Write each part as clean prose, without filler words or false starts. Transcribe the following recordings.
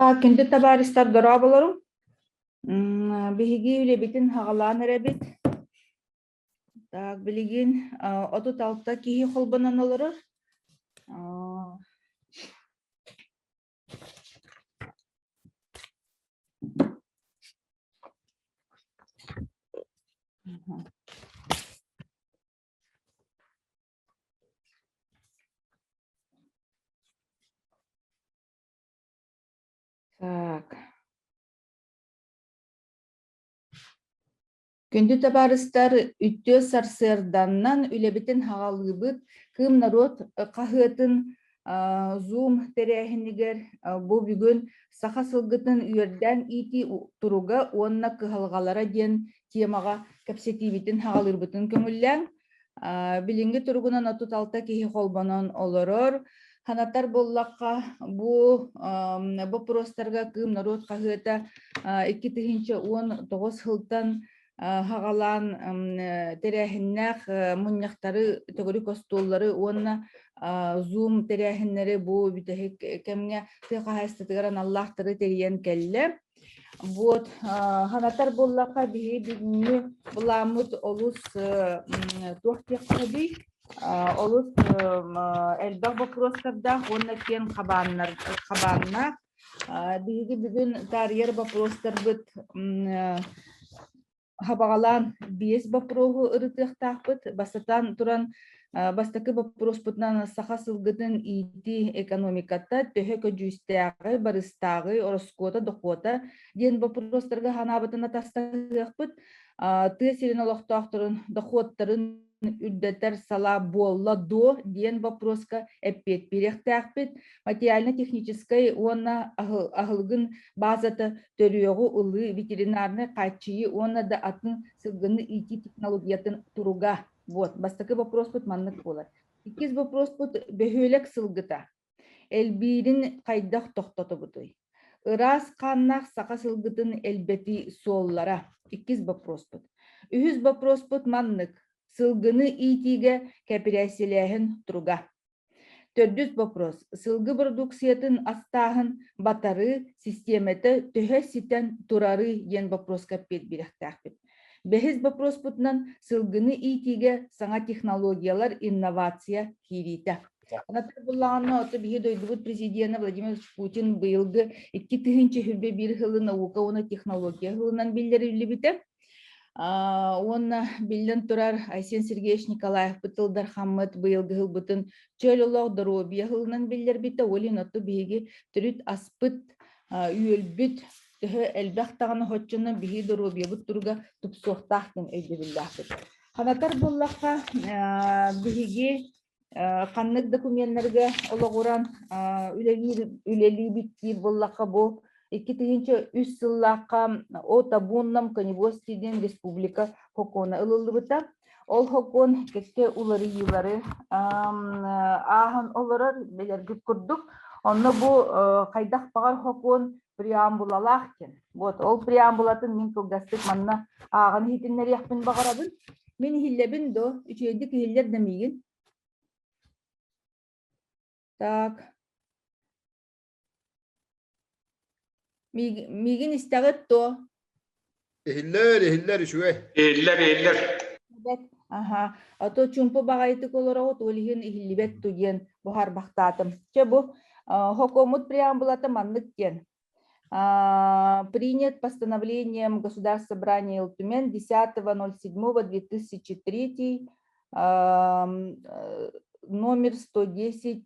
Күндү табаарыстар дорооболорум. Биһиги үлэбитин хаҕалаан эрэбит. Так, билигин 36 киһи холбонон олорор. Так. Күндү табаарыстар, үтүө сарсыарданнан үлэбитин хаҕалыыбыт. Кыым норуот хаһыатын Zoom тэрээһинигэр бу бүгүн саха сылгытын үөрдээн иитии туруга уонна кыһалҕалара диэн темаҕа кэпсэтиибитин хаҕалыырбытын көҥүллээҥ. Билиҥҥи туругунан 36 киһи холбонон олорор. Санатар буоллахха, бу боппуруостарга Кыым норуот хаһыата 2019 сылтан хаҕалаан тэрээһиннээх мунньахтары, төгүрүк остуоллары уонна Zoom тэрээһиннэри бу бүтэһик кэмҥэ тыа хаһаайыстыбатыгар аналлаахтары тэрийэн кэллэ. Вот, санатар буоллахха, биһиги бүгүҥҥү былааммыт олус туох диэххэ олус элбэх боппуруостардаах уонна киэҥ хабааннар хабааннаах. Биһиги бүгүн таарыйар боппуруостарбыт хабаҕалаан биэс боппуруоһу ырытыахтаахпыт. Бастатан туран, бастакы боппуруоспутунан саха сылгытын иитии экономиката төһө көдьүүстээҕий, барыстааҕый, ороскуота, дохуота диэн боппуруостарга санаабытын атастаһыахпыт. Тыа сирин олохтоохторун дохуоттарын үрдэтэр салаа буолла дуо диэн боппуруоска эппиэт биэриэхтээхпит. Материально-техническэй уонна аһылыгын баазата төрүөҕү ылыы, ветеринарнай хааччыйыы уонна да атын сылгыны иитии технологиятын туруга. Вот, бастакы боппуруоспут маннык буолар. Иккис боппуруоспут бөһүөлэк сылгыта. Элбиирин хайдах тохтотобутуй? Ыраас хааннаах саха сылгытын элбэтии суоллара. Иккис боппуруоспут. Үһүс боппуруоспут маннык. Сылгыны иитиигэ кэпирээссийэлээһин туруга. Төрдүс боппуруос. Сылгы бородууксуйатын астааһын, батарыы систиэмэтэ төһө ситэн турарый диэн боппуруоска эппиэт биэриэхтээхпит. Бэһис боппуруоспутунан сылгыны иитиигэ саҥа технологиялар, инновация киириитэ. Анатолий буллаҕына, ото биһи дойдубут президенэ Владимир Путин быйылгы 2021 сылы наука уонна технология сылынан биллэриллибитэ. Уонна биллэн турар Айсен Сергеевич Николаевпыт тыл дархаммыт быйылгы сылбытын чөл олох доруобуйа сылынан биллэрбитэ. Ол иһин отту биһиги төрүт аспыт, үөлбүт төһө элбэх даҕаны хоччонон биһиги доруобуйабыт туруга тупсуохтаах диэн өйдөбүллээхпит. Ханатар буоллахха, биһиги ханнык докуменнарга олоҕуран үлэлиир үлэлиибит диир буоллахха бу 2003 сыллаахха о табунном коневозстве диэн республика сокуона ылыллыбыта. Ол сокуон кэккэ уларыйыылары ааһан олорор билэргит курдук. Онно бу хайдах баҕар сокуон преамбулалаах диэн. Вот ол преамбулатын мин кылгастык манна ааҕан иһитиннэриэхпин баҕарабын. Мин иһиллэбин до, үчүгэйдик иһиллэр да миигин. Так. Миигин истэҕит дуо? Иһиллэр, иһиллэр үчүгэй. Иһиллэр, иһиллэр. Аха, а то чумпу баҕайытык олороҕут, ол иһин иһиллибэт ту диэн буһарбахтаатым. Чэ бу хокуоммут преамбулата маннык диэн. Принят постановлением Государственного собрания Ил Түмэн 10.07.2003 номер 110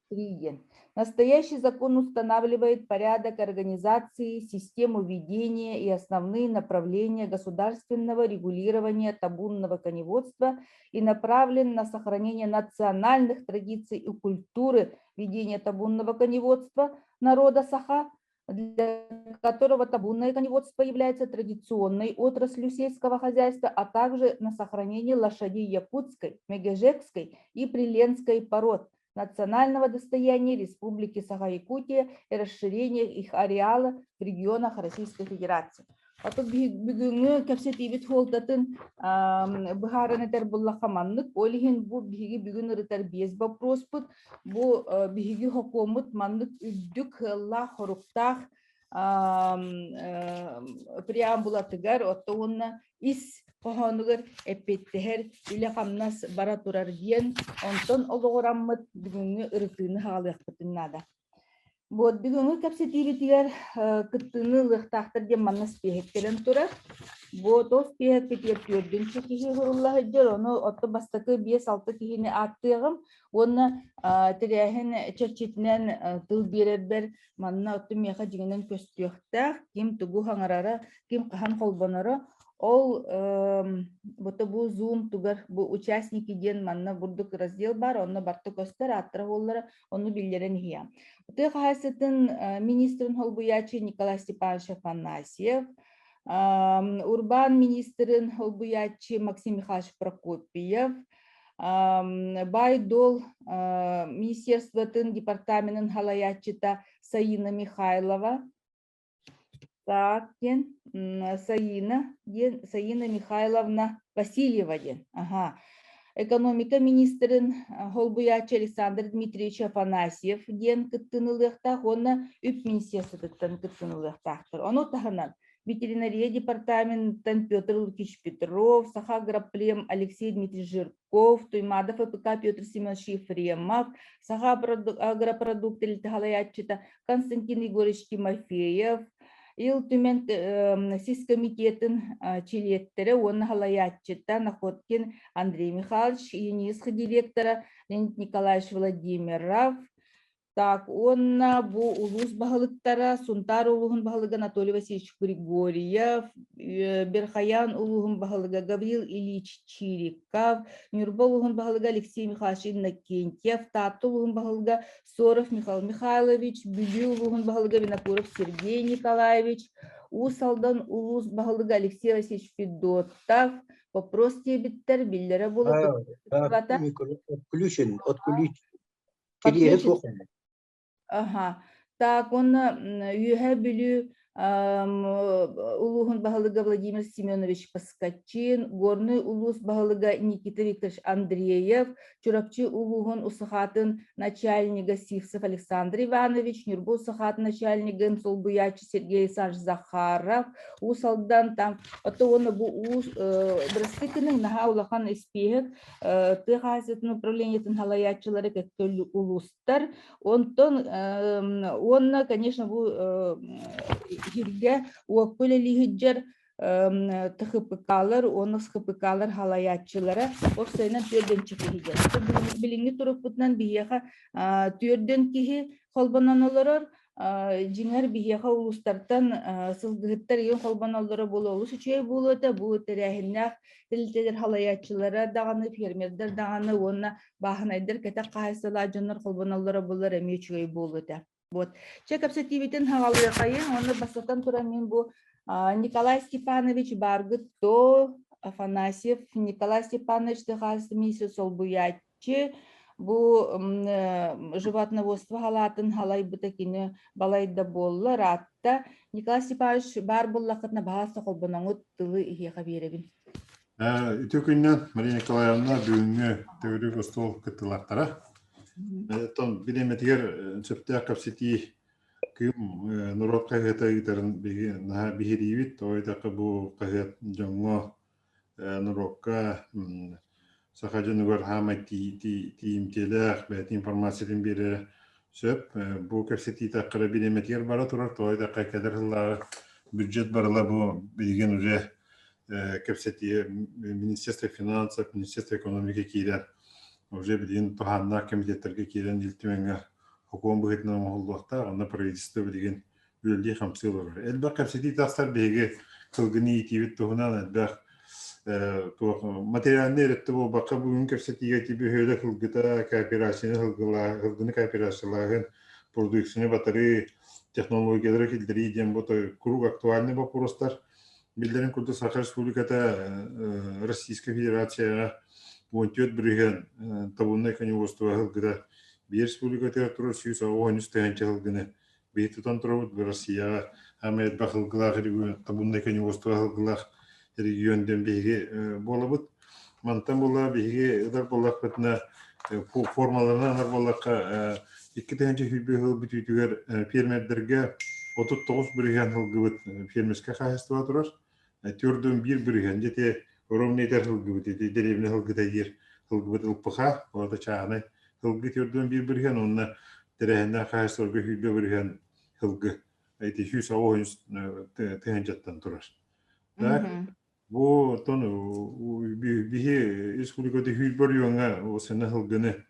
3. Настоящий закон устанавливает порядок организации, систему ведения и основные направления государственного регулирования табунного коневодства и направлен на сохранение национальных традиций и культуры ведения табунного коневодства народа Саха, для которого табунное коневодство является традиционной отраслью сельского хозяйства, а также на сохранение лошадей якутской, мегежекской и приленской пород, национального достояния Республики Саха-Якутия и расширение их ареала в регионах Российской Федерации. Ото бүгүҥҥү кэпсэтиибит суолтатын быһааран этэр буллахха маннык. Ол иһин бу биһиги бүгүн ырытар биэс боппуруоспут. Бу биһиги хокуоммут маннык үрдүк сыаллаах-соруктаах преамбулатыгар, отто уонна ис хоһоонугар эппиэттэһэр үлэ-хамнас бара турар диэн, онтон олоҕураммыт бүгүҥҥү ырытыыны хаалыахпытын наада. Вот бүгүҥҥү кэпсэтиибитигэр кыттыыны ылыахтаахтар диэн манна спиэһэк кэлэн турар. Вот ол спиэһэкпитигэр түөрдүнчү киһи уһурулла сылдьар, ону отто бастакы 5-6 киһини ааттыаҕым уонна тэрээһин чэрчитинэн тыл биэрэрбэр манна отто миэхэ дьиҥинэн көстүөхтээх, ким тугу хаҥарара, ким хаһан холбоноро. Ол бото бу Zoom тугар бу участники диэн манна бурдук раздел бар, онно барта көстөр, ааттара буоллара ону биллэрэн иһиэ. Тыа хаһаайыстыбатын министрин холбуйааччы Николай Степанович Афанасьев, урбаан министрин холбуйааччы Максим Михайлович Прокопьев, Баай-дуол министерствотын департаменын халайааччыта Саина Михайлова, Так диэн Саина диэн Саина Михайловна Васильева диэн. Аха. Экономика министрин холбуйааччы Александр Дмитриевич Афанасьев диэн кыттыыны ылыахтаах уонна үп министерствотыттан кыттыыны ылыахтаахтар. Ону таһынан ветеринария департаментыттан Петр Лукич Петров, Саха агроплем Алексей Дмитриевич Жирков, Туймадов АПК Петр Семенович Ефремов, Саха агропродукт тэрилтэ салайааччыта Константин Егорович Тимофеев, Ил Түмэн сис комитетын чилиэттэрэ уонна салайааччыта Находкин Андрей Михайлович, ЮНИСХ директора Леонид Николаевич Владимиров, Так, уонна бу улуус баһылыктара Сунтаар улууһун баһылыга Анатолий Васильевич Григорьев, Берхаян улууһун баһылыга Гаврил Ильич Чириков, Ньурба улууһун баһылыга Алексей Михайлович Иннокентьев, Таатта улууһун баһылыга Соров Михаил Михайлович, Бүлүү улууһун баһылыга Винокуров Сергей Николаевич, Уус Алдан улуус баһылыга Алексей Васильевич Федотов, вопрос диэбиттэр, биллэрэ буола Отключен, отключен. Кириэһи суох. Аха. Так, уонна Үөһээ Бүлүү улууһун баһылыга Владимир Семенович Поскачин, Горнай улуус баһылыга Никита Викторович Андреев, Чурапчы улууһун Усахатын начальнига Сивцев Александр Иванович, Ньурба Усахатын начальнигын солбуйааччы Сергей Александрович Захаров, Уус Алдан там, ото уонна бу уус бырастыы наһаа улахан испииһэк тыа хаһаайыстыбатын управлениетын салайааччылара кэккэ улуустар. Онтон уонна, конечно, бу иһиргэ уокка үлэлии сылдьар ТХПК-лар уонна СХПК-лар салайааччылара уопсайынан түөрдэнчи киһи диэн. Билиҥҥи турукпутунан биһиэхэ түөрдэн киһи холбонон олорор. Дьиҥэр биһиэхэ улуустартан сылгыһыттар ийэн холбоноллоро буолуо олус үчүгэй буолуо этэ. Бу тэрээһиннээх тэрилтэлэр халайааччылара даҕаны, фермердэр даҕаны уонна бааһынайдар кэтэх хаһаайыстыбалаах дьоннор холбоноллоро буоллар эмиэ үчүгэй буолуо этэ. Вот. Чэ, кэпсэтиибитин хаҕалыахайын уонна бастатан туран мин бу Николай Степанович Баргыт То Афанасьев Николай Степанович тыа министр солбуйааччы бу животноводство халаатын халайбыта кини балайда буолла ыраатта. Николай Степанович баар буоллаххытына баһаалыста холбоноҥут тылы иһиэхэ биэрэбин. Үтүө күннэн, Мария Николаевна, бүгүҥҥү төгүрүк остуол кыттыылаахтара. Оттон бириэмэтигэр сөптөөх кэпсэтии Кыым норуот хаһыата ыытарын биһиги наһаа биһириибит. Тоҕо диэтэххэ бу хаһыат дьоҥҥо норуокка саха дьонугар хаамай тиийимтиэлээх бэйэтин информациятын биэрэрэ сөп. Бу кэпсэтиитэххэ бириэмэтигэр бара турар, тоҕо диэтэххэ кэлэр сыллааҕы бюджет барыла бу билигин уже кэпсэтии Министерство финансов, Министерство экономики киирэн уже билигин туһааннаах комитеттарга киирэн Ил Түмэҥҥэ сокуон быһыытынан оҥоһуллуохтаах, онно правительство билигин үлэлии-хамсыы олорор. Элбэх кэпсэтии тахсар биһиги сылгыны иитиибит туһунан элбэх туох материальнай өрүттэ буолбакка бүгүн кэпсэтиигэ ити бөһүөлэк сылгыта кооперацияны сылгылаа сылгыны кооперациялааһын продукцияны батарыы технологиялары киллэрии диэн бу куруук актуальный боппуруостар биллэрин курдук Саха Республиката Российскай Федерацияҕа 14% табуннай коневодство сылгыта биир республикатыгар турар 193 тыһыынча сылгыны. Биһи тутан турабыт Россияҕа хаамай элбэх сылгылаах регион, табуннай коневодство сылгылаах регион диэн биһиги буолабыт. Мантан була биһиги ылар буоллахпытына формаларынан ылар буоллахха 2021 сыл бүтүүтүгэр фермердэргэ 39% сылгыбыт фермерскэй хаһаайыстыба турар. 41% дьэ ровно этэр сылгыбыт ити дэриэбинэ сылгыта диир сылгыбыт ЛПХ, ол чааһынай сылгы 41% уонна тэрээһиннээх хаһаайыстыбаларга 120% сылгы ити 180 тыһыынчаттан турар. Так, бу оттон биһи республикада 101 райоҥҥа сына сылгыны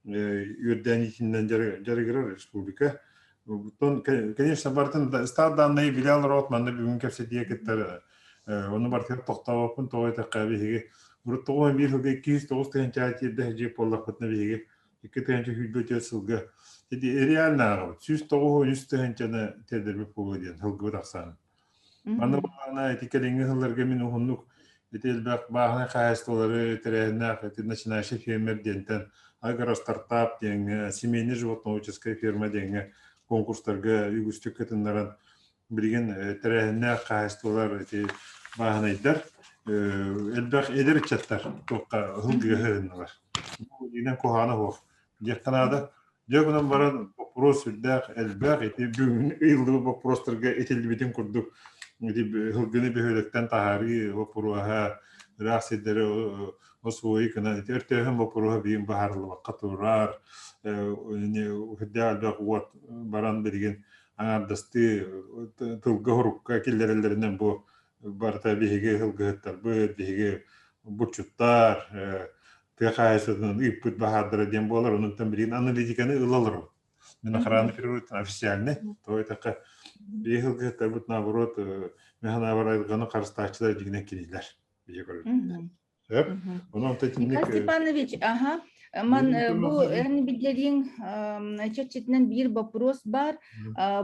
үөрдээн иитиннэн дьарыгырар республика. Оттон, конечно, барытын стат данные билэ олорот манна бүгүн кэпсэтиэ кыттар ону барытыгар тохтообоппун тоҕо этэххэ биһиги урут 91 сылга 209 тыһыынча тиэрдэ дьиэ буоллахпытына биһиги 2024 сылга ити реально ааҕабыт 193 тыһыынчаны тиэрдэрбит буолуо диэн сылгыбыт ахсаанын. Манна буоллаҕына ити кэлиҥҥи сылларга мин уһуннук ити элбэх бааһынай хаһаайыстыбалары тэрээһиннээх ити начинающий фермер диэнтэн агростартап диэҥҥэ семейный животноводческая ферма диэҥҥэ конкурстарга үгүстүк кытыннаран билигин тэрээһиннээх хаһаайыстыбалар ити бааһынайдар элбэх эдэр ыччаттар туохха сылгыга сыһыннылар. Бу инэн куһаҕана суох диэххэ наада. Дьэ гынан баран боппуруос сүрдээх элбэх ити бүгүн ыйыллыбыт боппуруостарга этиллибитин курдук ити сылгыны бөһүөлэктэн таһаарыы боппуруоһа ыраах сирдэри освои гынан ити өртөөһүн боппуруоһа билигин быһаарыллыбакка турар сүрдээх элбэх уот баран билигин аҥаардастыы тылга хорукка киллэрэллэринэн бу барыта биһиги сылгыһыттарбыт, биһиги булчуттар, тыа хаһаайыстыбатынан ыыппыт баһаардара диэн буолар. Онон билигин аналитиканы ыла олоробут. Мин охрана природы официальный, то этакка биһиги сылгыһыттарбыт наоборот мен санаабар айылҕаны харыстааччылар дьиҥинэн кинилэр биһиги көрөбүт. Сөп. Онон Николай Степанович, ага, ман бу эн биллэриҥ чэрчитинэн биир вопрос бар.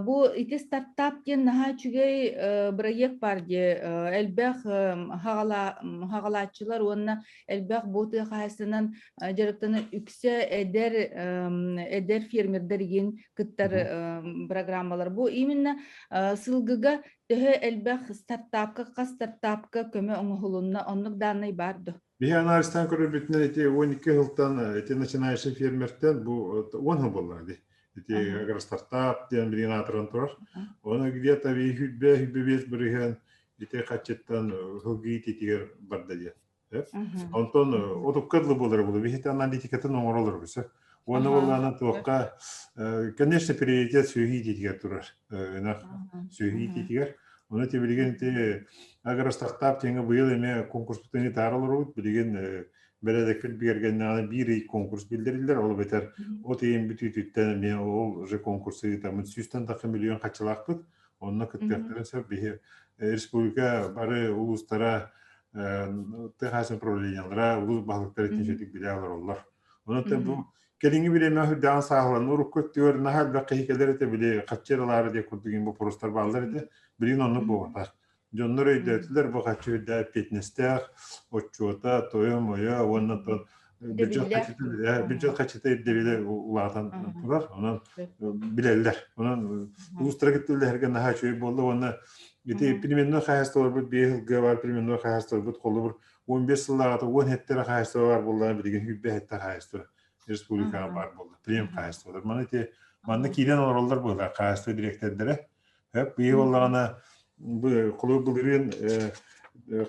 Бу ити стартап диэн наһаа үчүгэй бырайыак бар дии. Элбэх хаҕалааччылар уонна элбэх бу тыа хаһаайыстыбанан дьарыктанар үксэ эдэр эдэр фермердэр игин кыттар программалар. Бу именно сылгыга Төһө элбэх стартапка, хас стартапка көмө оҥоһулунна, оннук дааннай баар дуо? Биһи анализтан көрөрбүтүнэн ити 12 сылтан ити начинающий фермертэн бу 10 сыл буолла ди. Ити агростартап диэн билигин аатыран турар. Оны где-то 105 бырыһыан ити хаччыттан сылгы иитиитигэр барда диэн. Онтон отукка дылы буолар буолу биһи аналитикатын оҥоролор бүсэ. Уонна буоллаана туохха конечно приоритет сүөһү иитиитигэр турар. Ынах сүөһү иитиитигэр. Ону ти билигин ти агростартап диэҥҥэ быйыл эмиэ конкурспутун ыытаары олоробут. Билигин бэрээдэкпит бигэргэннэҕинэ биир ый конкурс биллэриллэр. Ол эбэтэр от ыйын бүтүүтүттэн эмиэ ол уже конкурсу ыытаммыт сүүстэн тахса миллион хаччылаахпыт. Онно кыттыахтарын сөп. Биһи республика бары улуустара тыа хаһаайыстыбатын управлениелара, улуус баһылыктара итинчэтик билэ олороллор. Онон бу кэлиҥҥи бириэмэ үрдэҕин сааһыланыы урукку өттүгэр наһаа элбэх киһи кэлэр этэ, били хаччы ылаары диэн курдук иҥ боппуруостар бааллар этэ. Билигин оннук буолбатах. Дьоннор өйдөөтүлэр, бу хаччы үрдээх эппиэтинэстээх, отчуота, тойо-мойо уонна бюджет хаччыта, бюджет хаччыта ирдэбилэ улаатан турар. Онон билэллэр. Онон улуустара кытта үлэһэргэ наһаа үчүгэй буолла уонна ити племенной хаһаайыстыбаларбыт биэс сылга баар племенной хаһаайыстыбаларбыт холобур 15 сыллааҕыта 10 гектар хаһаайыстыба баар буоллаҕына билигин 105 гектар хаһаайыстыба республикаҕа баар буолла. Плем хаһаайыстыбалар. Маны ити манна киирэн олороллор буолар хаһаайыстыба дириэктэрдэрэ. Хөп быйыл буоллаҕына бу холобур былырыын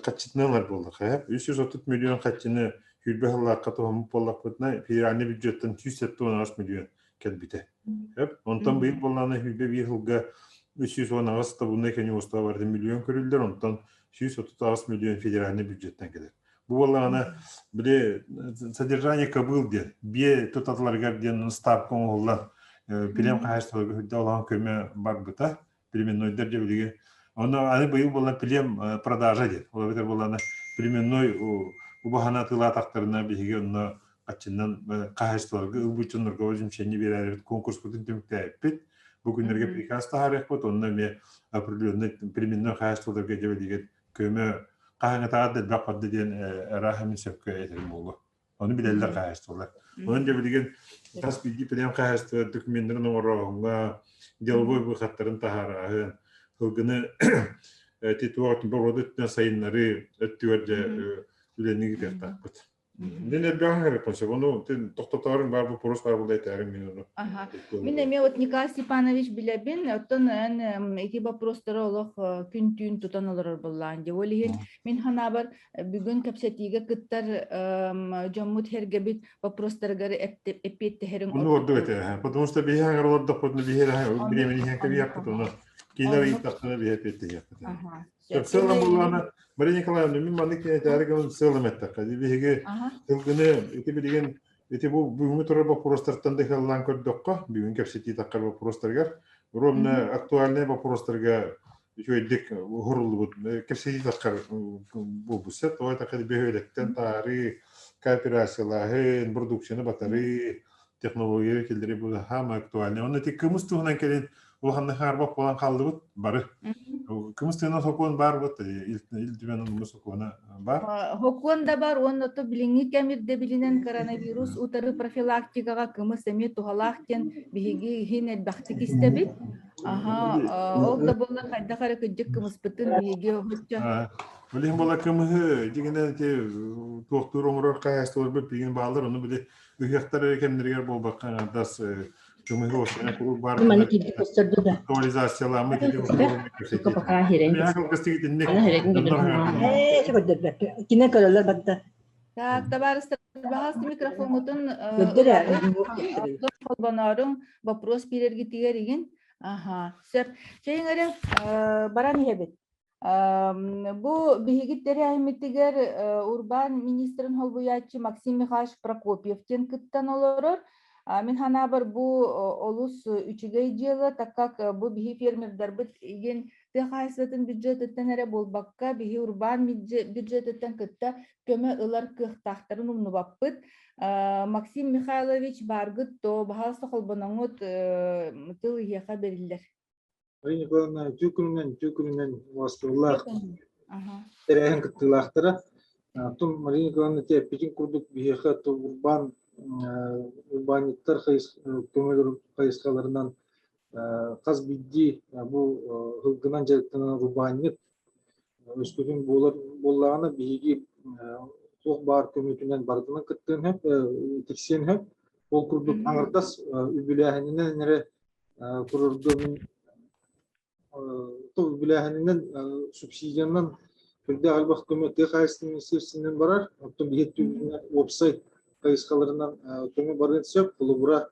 хаччытынан ылар буоллахха 330 миллион хаччыны сүүрбэ сыллаахха туһаммыт буоллахпытына федеральный бюджеттан 178 миллион кэлбитэ. Хөп онтон быйыл буоллаҕына сүүрбэ биир сылга 318 табуннай коневодство барыта миллион көрүллэр, онтон 138 миллион федеральный бюджеттан кэлэр. Бу буоллаҕына били содержание кобыл диэн биэ тутатыларыгар диэн ставка оҥоһуллан плем хаһаайыстыбаларга үрдэ улахан көмө барбыта племеннойдар дьэ билигин онно аны быйыл буолла плем продажа диэн ол эбэтэр буоллаҕына племенной убаһаны атыылаатахтарына биһиги онно хаччынан хаһаайыстыбаларга ылбыт дьоннорго возмещение биэрэрбит конкурспутун түмүктээбиппит бу күннэргэ приказ таһаарыахпыт онно эмиэ определенный племенной хаһаайыстыбаларга дьэ билигин көмө хаһыҥҥытааҕар да элбэх барда диэн арааһа мин сөпкө этэрим буолуо. Ону билэллэр хаһаайыстыбалар. Онон дьэ билигин хас биирдии плем хаһаайыстыба докуменнарын оҥорооһуҥҥа, деловой выходтарын таһаарааһын, сылгыны ити туох боруода өттүнэн сайыннарыы өттүгэр дьэ үлэни ыытыахтаахпыт. Мин элбэҕи ыҥырыахпын сөп. Ону тохтотоорун баар боппуруос баар буолла этээрим мин ону. Аха. Мин эмиэ вот Николай Степанович билэбин, оттон эн ити боппуруостары олох күн-түүн тутан олорор буоллаан дии. Ол иһин мин санаабар бүгүн кэпсэтиигэ кыттар дьоммут сэргэбит боппуруостарыгар эппиэттэһэрин Ону ордук этэ. Потому что биһи аҥар олордохпутуна биһи бириэмэни иһэн кэбиһиэхпит, ону кинилэр ыйыттахтарына биһи эппиэттэһиэхпит. Сыалым буллаана Мария Николаевна, мин маннык этээри гынан сыалым эттэххэ, биһиги тылгыны ити билигин ити бу бүгүҥҥү турар боппуруостартан да ыһыллаан көрдөххө, бүгүн кэпсэтии таххар боппуруостарыгар, ровно актуальнай боппуруостарга үчүгэйдик уһуруллубут кэпсэтии таххар буолбут сөп. Тоҕо эттэххэ бөһүөлэктэн таарыы, кооперациялааһын, продукцияны батарыы, технология киллэрии бу самое актуальное. Онно ити кымыс туһунан кэлин улаханнык хаарбах буолан хааллыбыт бары. Кымыс туһунан сокуон баар вот Ил Түмэн онно сокуона бар. Сокуон да бар уонна то билиҥҥи кэм ирдэбилинэн коронавирус утары профилактикаҕа кымыс эмиэ туһалаах диэн биһиги иһин элбэхтик истэбит. Аха, ол да буоллар хайдах эрэ кырдьык кымыспытын биһиги оһучча Билин буола кымыһы дигинен ити туохтуур оҥорор хаһаайыстыбаларбыт билигин бааллар, ону били ыһыахтар эрэ кэмнэригэр буолбакка аҥардас кымыһы осуна куруук баар Маны киирдик көстөрдү да. актуализацияламмыт ити Пока хирен. Ээ, көрдөрбөккө. Кине көрөлөр барда. Так, товарищтар, баһаас микрофоҥҥутун Көрдөр ээ. холбонооруҥ вопрос биэрэргитигэр игин. Аха, сөп. Чэйиҥ эрэ, баран иһэбит. Бу биһиги тэрээһиммитигэр урбаан министрин холбуйааччы Максим Михайлович Прокопьев диэн кыттан олорор. Мин санаабар бу олус үчүгэй дьыала, так как бу биһи фермердарбыт игин тыа хаһаайыстыбатын бюджетыттан эрэ буолбакка, биһи урбаан бюджетыттан кытта көмө ылар кыахтаахтарын умнубаппыт. Максим Михайлович бааргыт то баһаалыста холбоноҥут тыл иһиэхэ бэриллэр. Мария Николаевна үтүө күнүнэн, үтүө күнүнэн уостубуллаах тэрээһин кыттыылаахтара. Оттон Мария Николаевна ити эппитин курдук биһиэхэ урбаан урбаанньыттар көмөлөр хайысхаларынан хас биирдии бу сылгынан дьарыктанар урбаанньыт өскөтүн буолар буоллаҕына биһиги туох баар көмөтүнэн барытынан кыттыан сөп, тиксиэн сөп. Ол курдук аҥардас үбүлээһининэн эрэ Турарга мин үбүлээһининэн субсидиянан сүрдээх элбэх көмө тыа хаһаайыстыбатын министиэристибэтинэн барар. Оттон биһиги өттүбүтүнэн уопсай хайысхаларынан көмө барыан сөп. Холобура,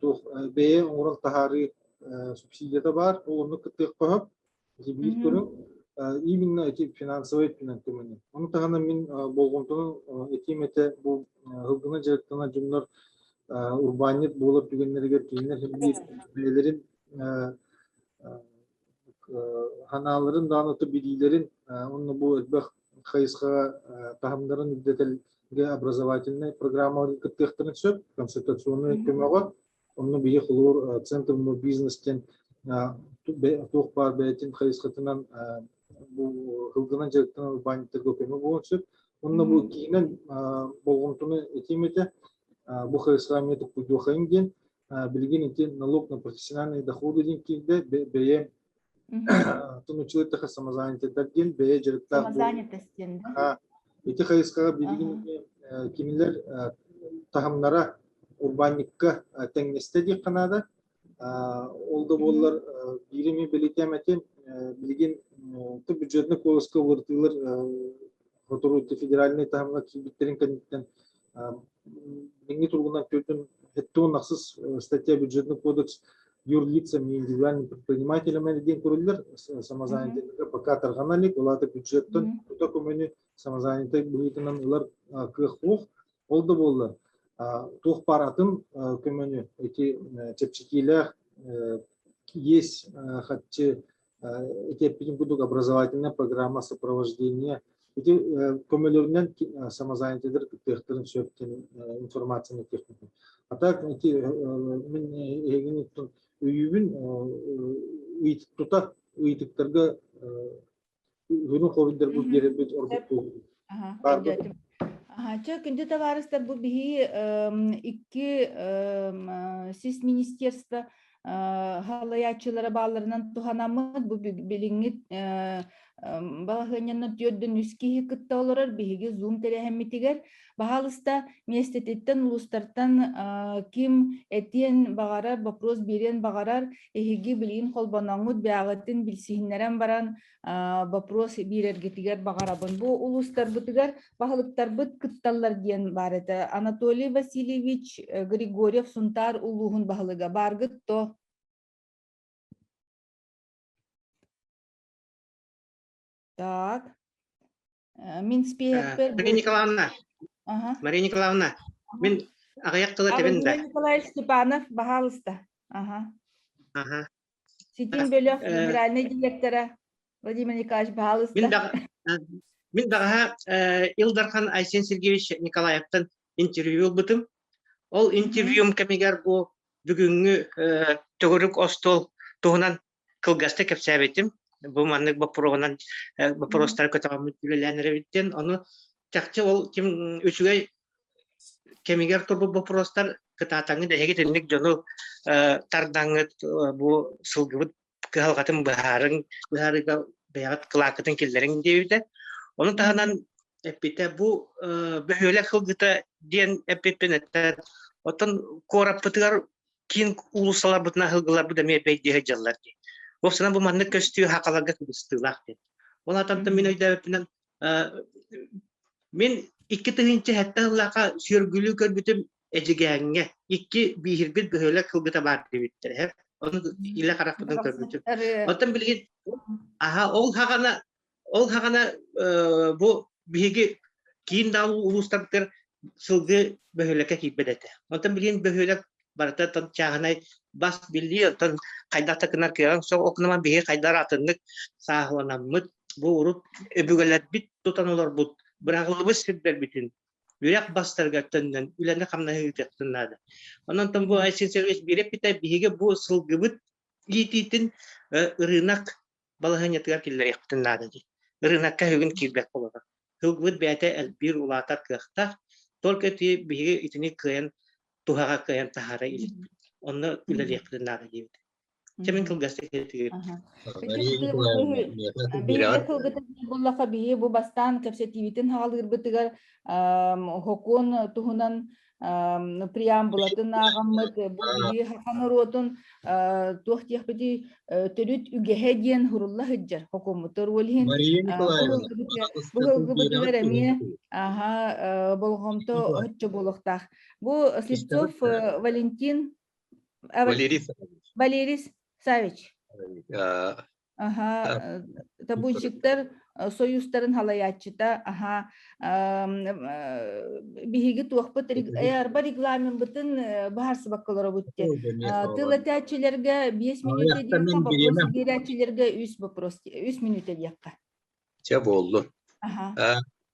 туох бэйэ оҥорон таһаарыы субсидията баар, ол онно кыттыахха сөп. Ити биир көрүҥ. Именно эти финансовай өттүнэн көмөнү. Ону таһынан мин болҕомтону этиим этэ бу сылгынан дьарыктанар дьоннор урбаанньыт буолар түгэннэригэр кинилэр син биир бэйэлэрин санааларын даҕаны билиилэрин уонна бу элбэх хайысхаҕа таһымнарын үрдэтэлгэ образовательнай программалары кыттыахтарын сөп, консультационнай көмөҕө. Онно биһи холобур Центр мой бизнес диэн туох баар бэйэтин хайысхатынан бу сылгынан дьарыктанар урбаанньыттарга көмө буолуон сөп. Онно бу киинэн болҕомтону этиим этэ. Бу хайысхаҕа эмиэ туккуйдуохайын диэн. Билигин ити налог на профессиональные доходы диэн киирдэ. Бэйэ тунуччулар самозанятыйдар диэн бэйэ дьарыктаах Самозанятость диэн да? Ити хайысхаҕа билигин кинилэр таһымнара урбаанньыкка тэҥнэстэ диэххэ наада. Ол да буоллар биири эмиэ бэлиэтээн этим, билигин бюджетный кодекска уларытыылар сотору федеральнай таһымҥа киирбиттэрин кэнниттэн билиҥҥи туругунан төрдүн 76 статья бюджетный кодекс юрлицам и индивидуальным предпринимателям диэн көрүллэр самозанятыйга пока тарҕана илик, ол аата бюджеттан тута көмөнү самозанятай быһыытынан ылар кыах суох. Ол да буоллар, туох баар атын көмөнү ити чэпчэтиилээх есть хаччы ити эппитим курдук образовательная программа сопровождения ити көмөлөрүнэн самозанятыйдар кыттыахтарын сөп диэн информацияны этиэхпин. А так ити мин эһигини өйүүбүн тута ыйытыктарга Үрүҥ хоруйдарбыт биэрэрбит ордук буолуо. Чэ, күндү табаарыстар, бу биһи икки сис министерство Халайааччылара баалларынан туһанаммыт бу билиҥҥи балаһыанньанан түөрдөн үс киһи кытта олорор биһиги Zoom тэрээһиммитигэр баһаалыста миэстэтиттэн улуустартан ким этиэн баҕарар, вопрос биэриэн баҕарар, эһиги билигин холбоноҥҥут бэйэҕитин билсиһиннэрэн баран вопрос биэрэргитигэр баҕарабын. Бу улуустарбытыгар баһылыктарбыт кытталлар диэн баар этэ. Анатолий Васильевич Григорьев Сунтаар улууһун баһылыга. Бааргыт то? Так. Мин спиэхпэр... Мария Николаевна, Мария Николаевна, мин аҕыйах тылы этэбин да. Николаевич Степанов, баһаалыста. Ага. Ага. Ситим бөлөх генеральный директора Владимир Николаевич, баһаалыста. Мин даҕаһа Ил Дархан Айсен Сергеевич Николаевтан интервью ылбытым. Ол интервьюм кэмигэр бу бүгүҥҥү төгүрүк остуол туһунан кылгастык кэпсээбитим. Бу маннык боппуруоһунан боппуруостары көтөҕөммүт үлэлээн эрэбиттэн. Ону чахчы ол ким үчүгэй кэмигэр турбут боппуруостар кытаатаҥҥыт эһиги итинник дьону тардаҥҥыт бу сылгыбыт кыһалҕатын быһаарыҥ быһаарыыга бэйэҕит кылааккытын киллэриҥ диэбитэ. Ону таһынан эппитэ бу бөһүөлэк сылгыта диэн эппиппин этэ. Оттон куораппытыгар киин уулуссаларбытынан сылгыларбыт эмиэ бэйдиэ сылдьаллар дии. Уопсайынан бу маннык көстүү хахаларга кыбыстыылаах диэн. Ол аатантан мин өйдөөбүппүнэн Мин 2007 сыллаахха сүөргүлүү көрбүтүм Эдьигээҥҥэ икки бииһирбит бөһүөлэк сылгыта баар диэбиттэрэ һэ. Ону илэ харахпынан көрбүтүм. Оттон билигин аха ол хаҕана ол хаҕана бу биһиги киин да улуустарбытыгар сылгы бөһүөлэккэ киирбэт этэ. Онтон билигин бөһүөлэк барыта чааһынай бас биллии, оттон хайдах да гынар кыаҕыҥ суох. Ол гынан биһиги хайдах атыннык сааһыланаммыт, бу урут өбүгэлэрбит тутан олорбут быраҕыллыбыт сирдэрбитин үрэх бастарыгар төннөн үлэни-хамнаһы ыытыахпытын наада. Онон бу Айсен Сергеевич биир эппитэ, биһиги бу сылгыбыт иитиитин ырыынак балаһыанньатыгар киллэриэхпитин наада дии. Ырыынакка бүгүн киирбэт буолар. Сылгыбыт бэйэтэ элбиир улаатар кыахтаах. Только ити биһиги итини кыайан туһаҕа кыайан таһаара иликпит. Онно үлэлиэхпитин наада диэбит. Чэ мин кылгастык этигит. Биһиги кылгытын буллаха биһи бу бастаан кэпсэтиибитин хаалыырбытыгар хокуон туһунан преамбулатын ааҕаммыт бу биһиги саха норуотун туох диэхпитий төрүт үгэһэ диэн хурулла сылдьар хокуоммутугар ол иһин бу ылгыбытыгар эмиэ аха болҕомто оччо буолуохтаах. Бу Слепцов Валентин Валерий Валерий Савич. Аха, табунщиктар союзтарын халайааччыта, аха, биһиги туохпут арба регламенбытын быһаарсыбакка олоробут Тыл этээччилэргэ 5 мүнүүтэ диэххэ, вопрос биэрээччилэргэ 3 вопрос 3 мүнүүтэ диэххэ. Чэ буоллун.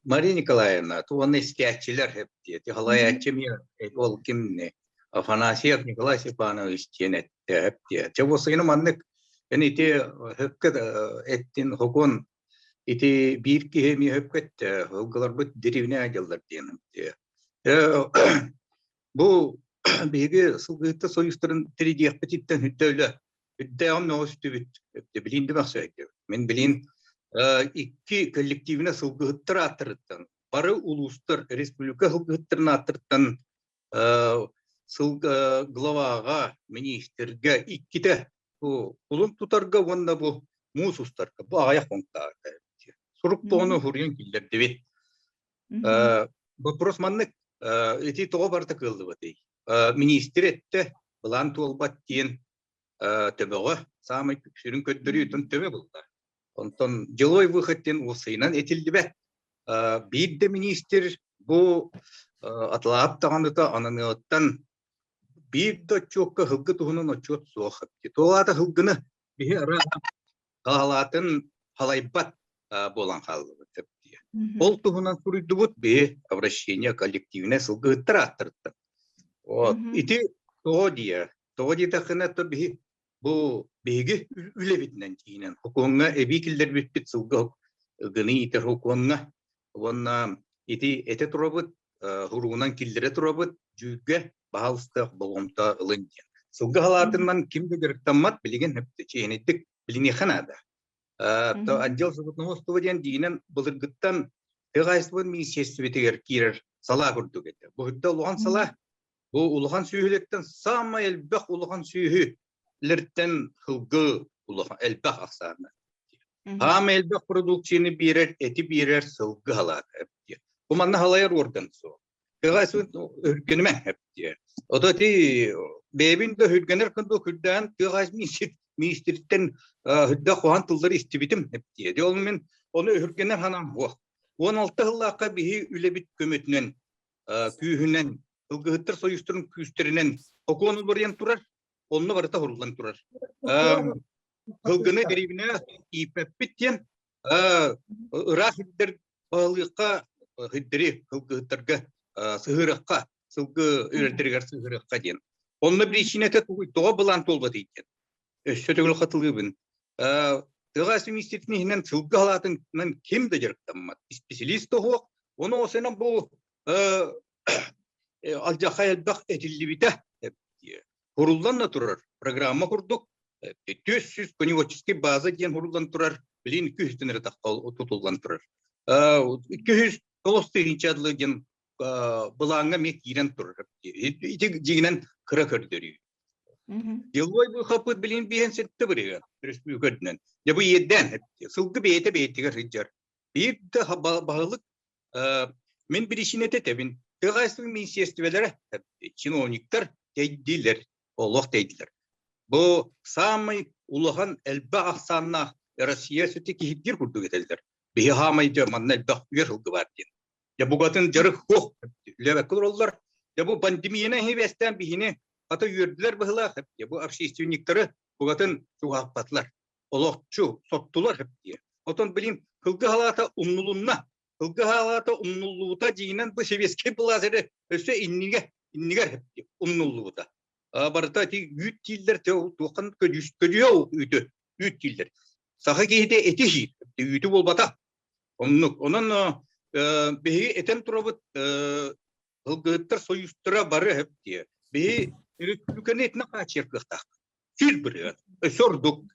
Мария Николаевна, туонна истээччилэр хэптиэти халайааччы эмиэ ол кимни Афанасьев Николай Степанович диэн эттэ хэптиэ. Чэ буолсайына маннык эн ити хөпкө эттин хокун ити биир киһи эмиэ хөпкө эттэ ылгыларбыт деревня дьыллар диэн Бу биһиги сылгыһыттар союзтарын тиридиэхпититтэн үрдэ үрдээҕин мөҕүстүбүт. Билиин да мөхсөөйдүбүт. Мин билиин икки коллективинэ сылгыһыттар ааттарыттан бары улуустар республика сылгыһыттарын ааттарыттан сылга главаҕа, министргэ иккитэ бу кулун тутарга уонна бу муус устарга бу аҕыйах пунктаах сурук тоҕону хуруйан киллэрдибит. Вопрос маннык, ити тоҕо барыта кыаллыбатый? Министр эттэ, былаан туолбат диэн төбөҕө саамай сүрүн көрдөрүүтүн төбө булла. Онтон деловой выход диэн уопсайынан этиллибэт. Биир да министр бу атылаап даҕаныта ананыаҕыттан биир да отчуокка сылгы туһунан отчуот суох. Туолаата сылгыны биһи хаалаатын халайбат буолан хааллыбыт диye. Ол туһунан суруйдубут биһи обращение коллективнай сылгыһыттар ааттарыттан. Вот. Ити тоҕо дие? Тоҕо диэтэххинэ то биһи бу биһиги үлэбитинэн тиийинэн хокуоҥҥа эбии киллэрбиппит сылгы гыны иитэр хокуоҥҥа уонна ити этэ турабыт хуруунан киллэрэ турабыт дьүүргэ баһаалыста болҕомто ылын диэн. Сылгы халаатынан ким да дьарыктаммат билигин чиэһинэйдик билиниэххэ наада. Отдел животноводства диэн дьиҥинэн былыргыттан тыа хаһаайыстыбатын министиэристибэтигэр киирэр салаа курдук этэ. Бу үрдэ улахан салаа. Бу улахан сүөһүлэртэн саамай элбэх улахан сүөһүлэртэн сылгы улахан элбэх ахсаана. Хаама элбэх продукцияны биэрэр, эти биэрэр сылгы халаата. Бу манна халайар орган суох. Тыаҕа үргэнимэ диye. Ото ти бэйэбин да үргэнэр курдук үрдээн тыаҕа министриттэн үрдэ хоһан тыллары истибитим диye. Де ол мен ону үргэнэр ханаам суох. 16 сыллаахха биһи үлэбит көмөтүнэн күүһүнэн Ылгыһыттар союзтарын күүстэринэн сокуон уларыйан турар, онно барыта хуруллан турар. Кылгыны дэриэбинэ ииппэппит диэн ыраах сирдэр баһылыахха сирдэри сылгыһыттарга сыһыарыахха, сылгы үрэрдэригэр сыһыарыахха диэн. Онно причинэтэ тугуй, тоҕо былаан туолбатый диэн. Өссө төгүл хатылыыбын. Тыаҕа министртин иһинэн сылгы халаатынан ким да дьарыктаммат. Исписэлиис да суох. Ону осенан бу алдьархай элбэх этиллибитэ. Хуруллан да турар программа курдук 400 коневодческий база диэн хуруллан турар, билин 200 эрэ тутуллан турар. 209 тыһыынча адлы диэн былааҥҥа эмиэ киирэн турар. Ити дьиҥинэн кыра көрдөрүү. Деловой быхаппыт билин биһэн сетте бырыган, өрөспүүбүлүкэ Дьэ бу иэдээн, сылгы бэйэтэ бэйэтигэр сылдьар. Биир да баһылык мин биричиинэтэ этэбин. Тыа хаһаайыстыбатын министиэристибэлэрэ, чиновниктар тэйдилэр, олох тэйдилэр. Бу саамай улахан элбэх ахсааннаах Россия сүтэ киһиргиир курдук этэллэр. Биһи хаамай дьэ манна элбэх үөр сылгы баар диэн. Дьэ бугатын дьарык суох үлэбэккэ олороллор. Дьэ бу пандемияны иһибэстээн биһини хата үөрдүлэр быһылаах. Дьэ бу общественниктары бугатын чугаһаппатылар. Олохчу соттулар диye. Отон билим кылгы халаата умнулунна. Кылгы халаата умнуллубута дьиҥинэн бу сэбиэскэй былаас эрэ өссө иннигэ иннигэр умнуллубута. Барыта ити үүт дииллэр туоххан көдьүө үүтү үүт дииллэр. Саха киһитэ эти иһиир. Үүтү буолбата. Оннук. Онон биһиги этэн турабыт Ылгыһыттар союзтара бары хөп диye. Биһи республиканы этинэ хаачыйар кыахтаах. Сүр бырыат, өссө ордук.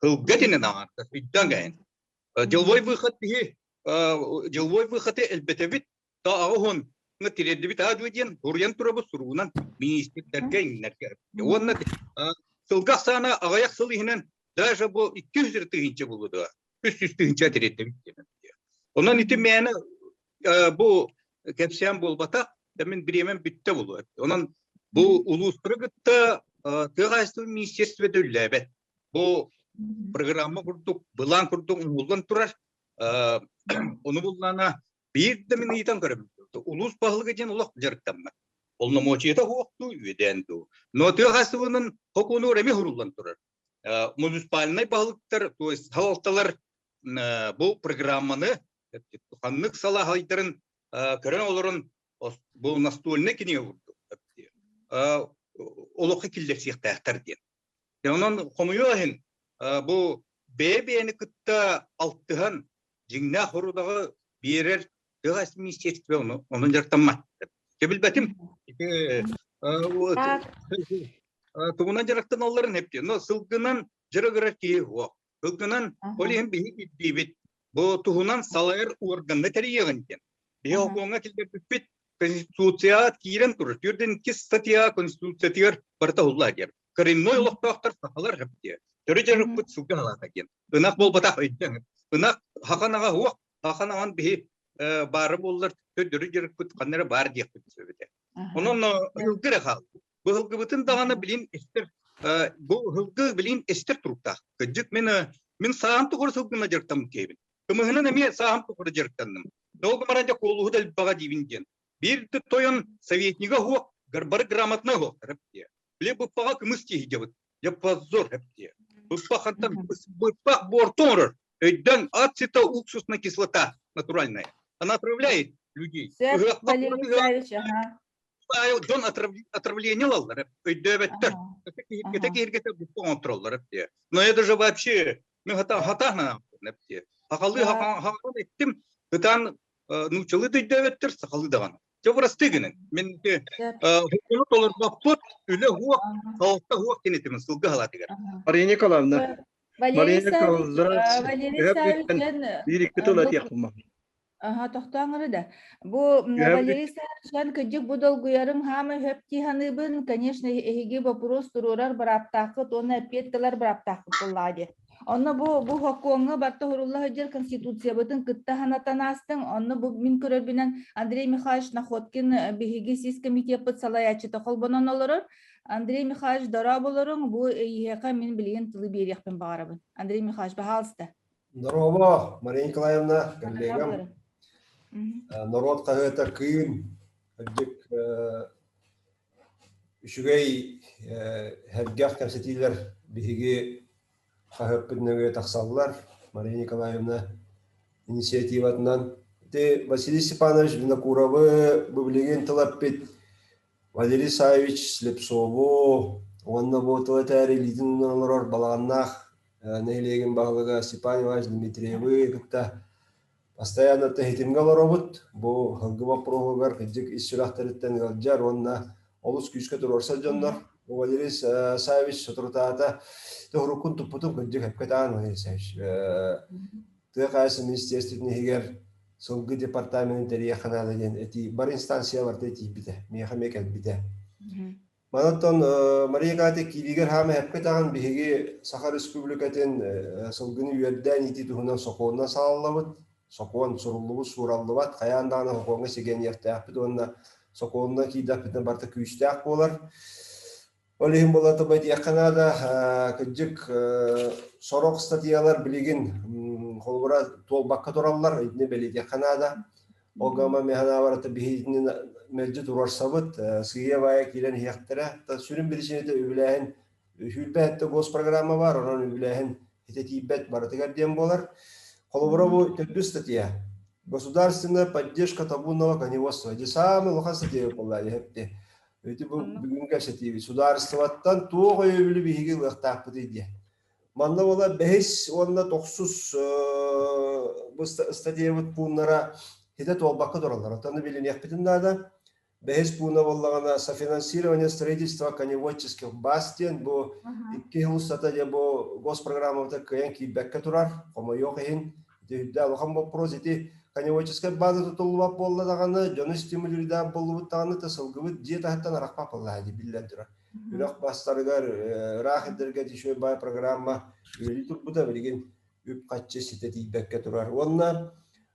Ылга этинэн аҥаарда, өйдөөн кэйэн. Деловой выход биһи деловой выходы элбэтэбит, та аҕа тириэрдибит аа диэн суруйан турабыт суругунан министрдэргэ иҥнэргэ. Уонна сылга ахсаана аҕыйах сыл иһинэн даже бу 200 тыһыынча буолуо 300 тыһыынча тириэрдэбит диэн. Онон ити мээнэ бу кэпсээн буолбатах, мин бириэмэм бүттэ буолуо. Онон бу улуустары кытта тыа хаһаайыстыбатын министерствота үллээбэт. Бу программа курдук, былаан курдук уһуллан турар. Ону буллаана биир да мин ыйытан көрөбүн. Улуус баһылыга диэн олох дьарыктаммат. Полномочията суохтуу, үөдээн дуу. Но тыа хаһаайыстыбанын сокуонугар эмиэ суруллан турар. Муниципальнай баһылыктар, то есть салалталар бу программаны ханнык салаһайдарын көрөн олорон бу настольный кинигэ курдук олоххо киллэрсиэхтээхтэр диэн. Онон хомуйуох иһин бу бэйэ-бэйэни кытта алтыһан дьиҥнээх хорудаҕы биэрэр тыа министерство онон дьарыктаммат. Билбэтим. Тугунан дьарыктаналларын эптиэ. Но сылгынан дьарыгырар киһи суох. Сылгынан ол иһин биһи ирдиибит. Бу туһунан салайар уорганна тэрийиэҕин диэн. Биһи окуоҥҥа киллэрбиппит Конституцияҕа киирэн турар. 42 статья Конституциятыгар барыта уһуллаа диэн. Коренной олохтоохтор сахалар диye. Төрүт дьарыкпыт сылгы халаата диэн. Ынах буолбатах өйдөҥ. Ынах хахан аҕа суох. Хахан аҕан биһи баары буоллар төрүт дьарыкпыт ханна эрэ баар диэхпит сөбүтэ. Онон ылгы эрэ хаалбыт. Бу ылгыбытын даҕаны билин эстер бу ылгы билин эстер туруктаах. Кырдьык мин мин саам тухары сылгына дьарыктаммыт киһибин. Кымыһынан эмиэ саам тухары дьарыктанным. Долго баран дьэ куолуһу да элбэҕэ диибин диэн. Биир да тойон советнига суох, бары грамотнай суохтар диye. Били быппаҕа кымыс тииһдебит. Дьэ позор диye. Быппах хантан быппах буорту оҥорор. Өйдөн ацетоуксусная кислота натуральная. Она отравляет людей. Валерий Николаевич, ага. Дьон отравление ылаллар, өйдөөбөттөр. Кете киһиргете буппа оҥоттороллор диye. Но это же вообще мен хата хата диye. Хахалы хахалы эттим, ытан нууччалыы да өйдөөбөттөр, сахалыы даҕаны. Чэ бырастыы гының. Мин хотону толорбоппут, үлэ хуох, салалта хуох кинитимин сылгы халаатыгар. Мария Николаевна, Валерий Мария Саввич, Николаевна, Валерий Саввич, биир икки тыл этиэхпин Аха, тохтооҥ эрэ да. Бу Валерий Саввич, кырдьык бу долгуйарым хаамай хөп дии саныыбын. Конечно, эһиги вопрос туруорар бырааптааххыт уонна эппиэт тылар бырааптааххыт буоллаҕа дии. Онно бу бу сокуоҥҥа барыта уһурулла сылдьар Конституциябытын кытта санатан аастыҥ. Онно бу мин көрөрбүнэн Андрей Михайлович Находкин биһиги сис комитеппыт салайааччыта холбонон олорор. Андрей Михайлович дорооболоруҥ, бу эйиэхэ мин билигин тылы биэриэхпин баҕарабын. Андрей Михайлович, баһаалыста. Дорообо, Мария Николаевна, коллегам. Норуот хаһыата Кыым, кырдьык үчүгэй сэргэх кэпсэтиилэр биһиги хаһыаппыт нөҥүө тахсаллар. Мария Николаевна инициативатынан. Ити Василий Степанович Винокуровы бу билигин тыл эппит Валерий Саввич Слепцову уонна бу тыл этээри илиитин уунан олорор балаҕаннаах нэһилиэгин баһылыга Степан Иванович Дмитриевы кытта постоянно тэһитимҥэ олоробут. Бу һылгы боппуруоһугар кырдьык ис сүрэхтэриттэн ыалдьар уонна олус күүскэ туруорсар дьоннор. Валерий Саввич соторутаата тоһуруккун туппутум кырдьык эпкэ таан Валерий Саввич. Тыа хаһаайыстыбатын министерствотын иһигэр сылгы департаменын тэрийиэххэ наада диэн этии бар инстанцияларга тиийбитэ, миэхэ эмиэ кэлбитэ. Манаттан Мария Катя кииригэр хаама эппэтэҕин биһиги Саха Республикатын сылгыны үөрдээн иитии туһунан сокуонунан салаллабыт. Сокуон суруллубут, суураллыбат, хайаан даҕаны сокуоҥҥа сигэниэхтээхпит уонна сокуонунан киирдэхпитинэ барыта күүстээх буолар. Ол иһин буолла диэххэ наада, кырдьык сорох ыстатыйалар билигин холобура туолбакка тураллар, итини бэлиэтиэххэ наада. Ол гынан мин санаабар это биһигини мэлдьи туруорсабыт, сыыйа-баайа киирэн иһиэхтэрэ. Сүрүн биричиинэтэ үбүлээһин сүүрбэ сэттэ госпрограмма баар, онон үбүлээһин итэ тиийбэт барытыгар диэн буолар. Холобура бу төрдүс статья. Государственная поддержка табунного коневодства. Ити самый улахан статья буолла эһэпти. Ити бу бүгүн кэпсэтиибит. Судаарыстыбаттан туох өйөбүлү биһиги ылыахтаахпытый диye. Манна буола бэһис уонна тохсус бу ыстатыйабыт пууннара хитэ туолбакка тураллар. Оттон билиниэхпитин наада. Бэһис пууна буоллаҕына софинансирование строительства коневодческих баз диэн бу икки сыл устата дьэ бу госпрограммабыта кыайан киирбэккэ турар. Хомойуох иһин ити үрдэ улахан боппуруос ити коневодческай база тутуллубат буолла даҕаны дьону стимулируйдаах буоллубут даҕаны та сылгыбыт дьиэ таһыттан арахпат буоллаҕа дии биллэн турар. Үрэх бастарыгар ыраах ирдэргэ еще бай программа үлэлии турбута билигин үп-харчы ситэ тиийбэккэ турар. Уонна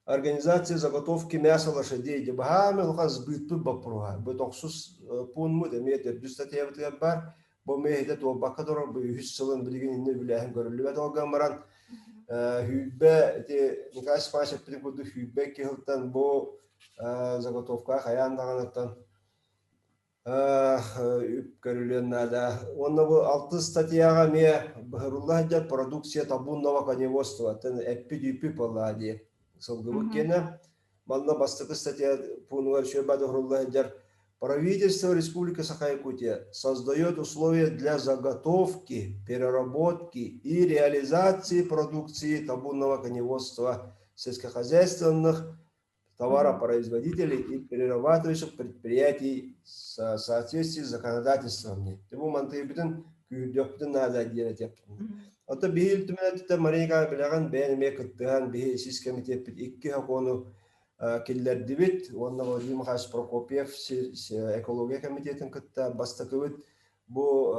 организация заготовки мяса лошадей диye баһаам улахан сбыыппыт боппуруоһа. Бу тохсус пуунмут эмиэ төрдүс статьябытыгар баар. Бу эмиэ туолбакка турар бу үһүс сылын билигин иннэ үбүлээһин көрүллүбэт олган баран хүүрбэ ити Николай Степанович эппитин курдук хүүрбэ икки сылтан бу заготовкаҕа хайаан даҕаныттан үп көрүлүөн наада. Уонна бу алтыс статьяҕа эмиэ быһырылла сылдьар продукция табунного коневодства-тан эппит-үүппүт буоллаҕа дии. Сылгыбыт киэнэ. Манна бастакы статья пуунугар үчүгэй быһырылла сылдьар Правительство Республики Саха-Якутия создает условия для заготовки, переработки и реализации продукции табунного коневодства сельскохозяйственных товаропроизводителей и перерабатывающих предприятий в соответствии с законодательством. Бу мантыйбытын күүрдүөхпүтүн наада диэн этиэхпитин. Ото биһи түмэнэтиттэн Мария Николаевна билэҕин бэйэн эмиэ кыттыһан биһи сис комитеппит икки сокуону киллэрдибит уонна Владимир Михайлович Прокопьев экология комитетин кытта бастакыбыт Бу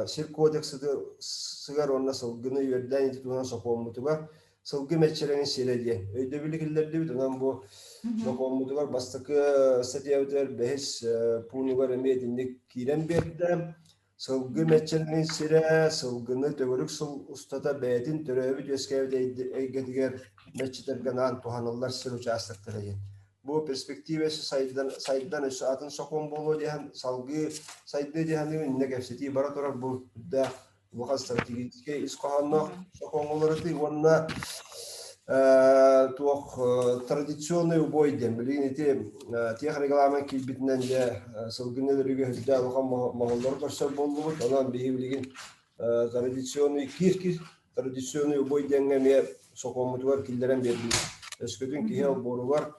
сир кодексыгар уонна сылгыны үөрдээн ити туһунан сокуоммутугар сылгы мэччирэҥин сирэ диэн өйдөбүлү киллэрдибит. Онон бу сокуоммутугар бастакы статьябытыгар бэһис пуунугар эмиэ итинник киирэн биэрдэ. Сылгы мэччирэҥин сирэ сылгыны төгүрүк сыл устата бэйэтин төрөөбүт-үөскээбит эйгэтигэр мэччитэргэ анаан туһаныллар сир учаастактара диэн. Бу перспектива өссө сайдан, сайдан өссө атын сокуон буолуо диэн салгыы сайдыа диэн иннэ кэпсэтии бара турар бу үрдээх улахан стратегическай ис хоһоонноох сокуоҥҥа уларытыы уонна туох традиционный убой диэн билигин ити техрегламент киирбитинэн дьэ сылгыны өлөрүүгэ үрдээх улахан моһоллору көрсөр буоллубут. Онон биһи билигин традиционный кир-кир традиционный убой диэҥҥэ эмиэ сокуоммутугар киллэрэн биэрдибит. Өскөтүн киһи олбуоругар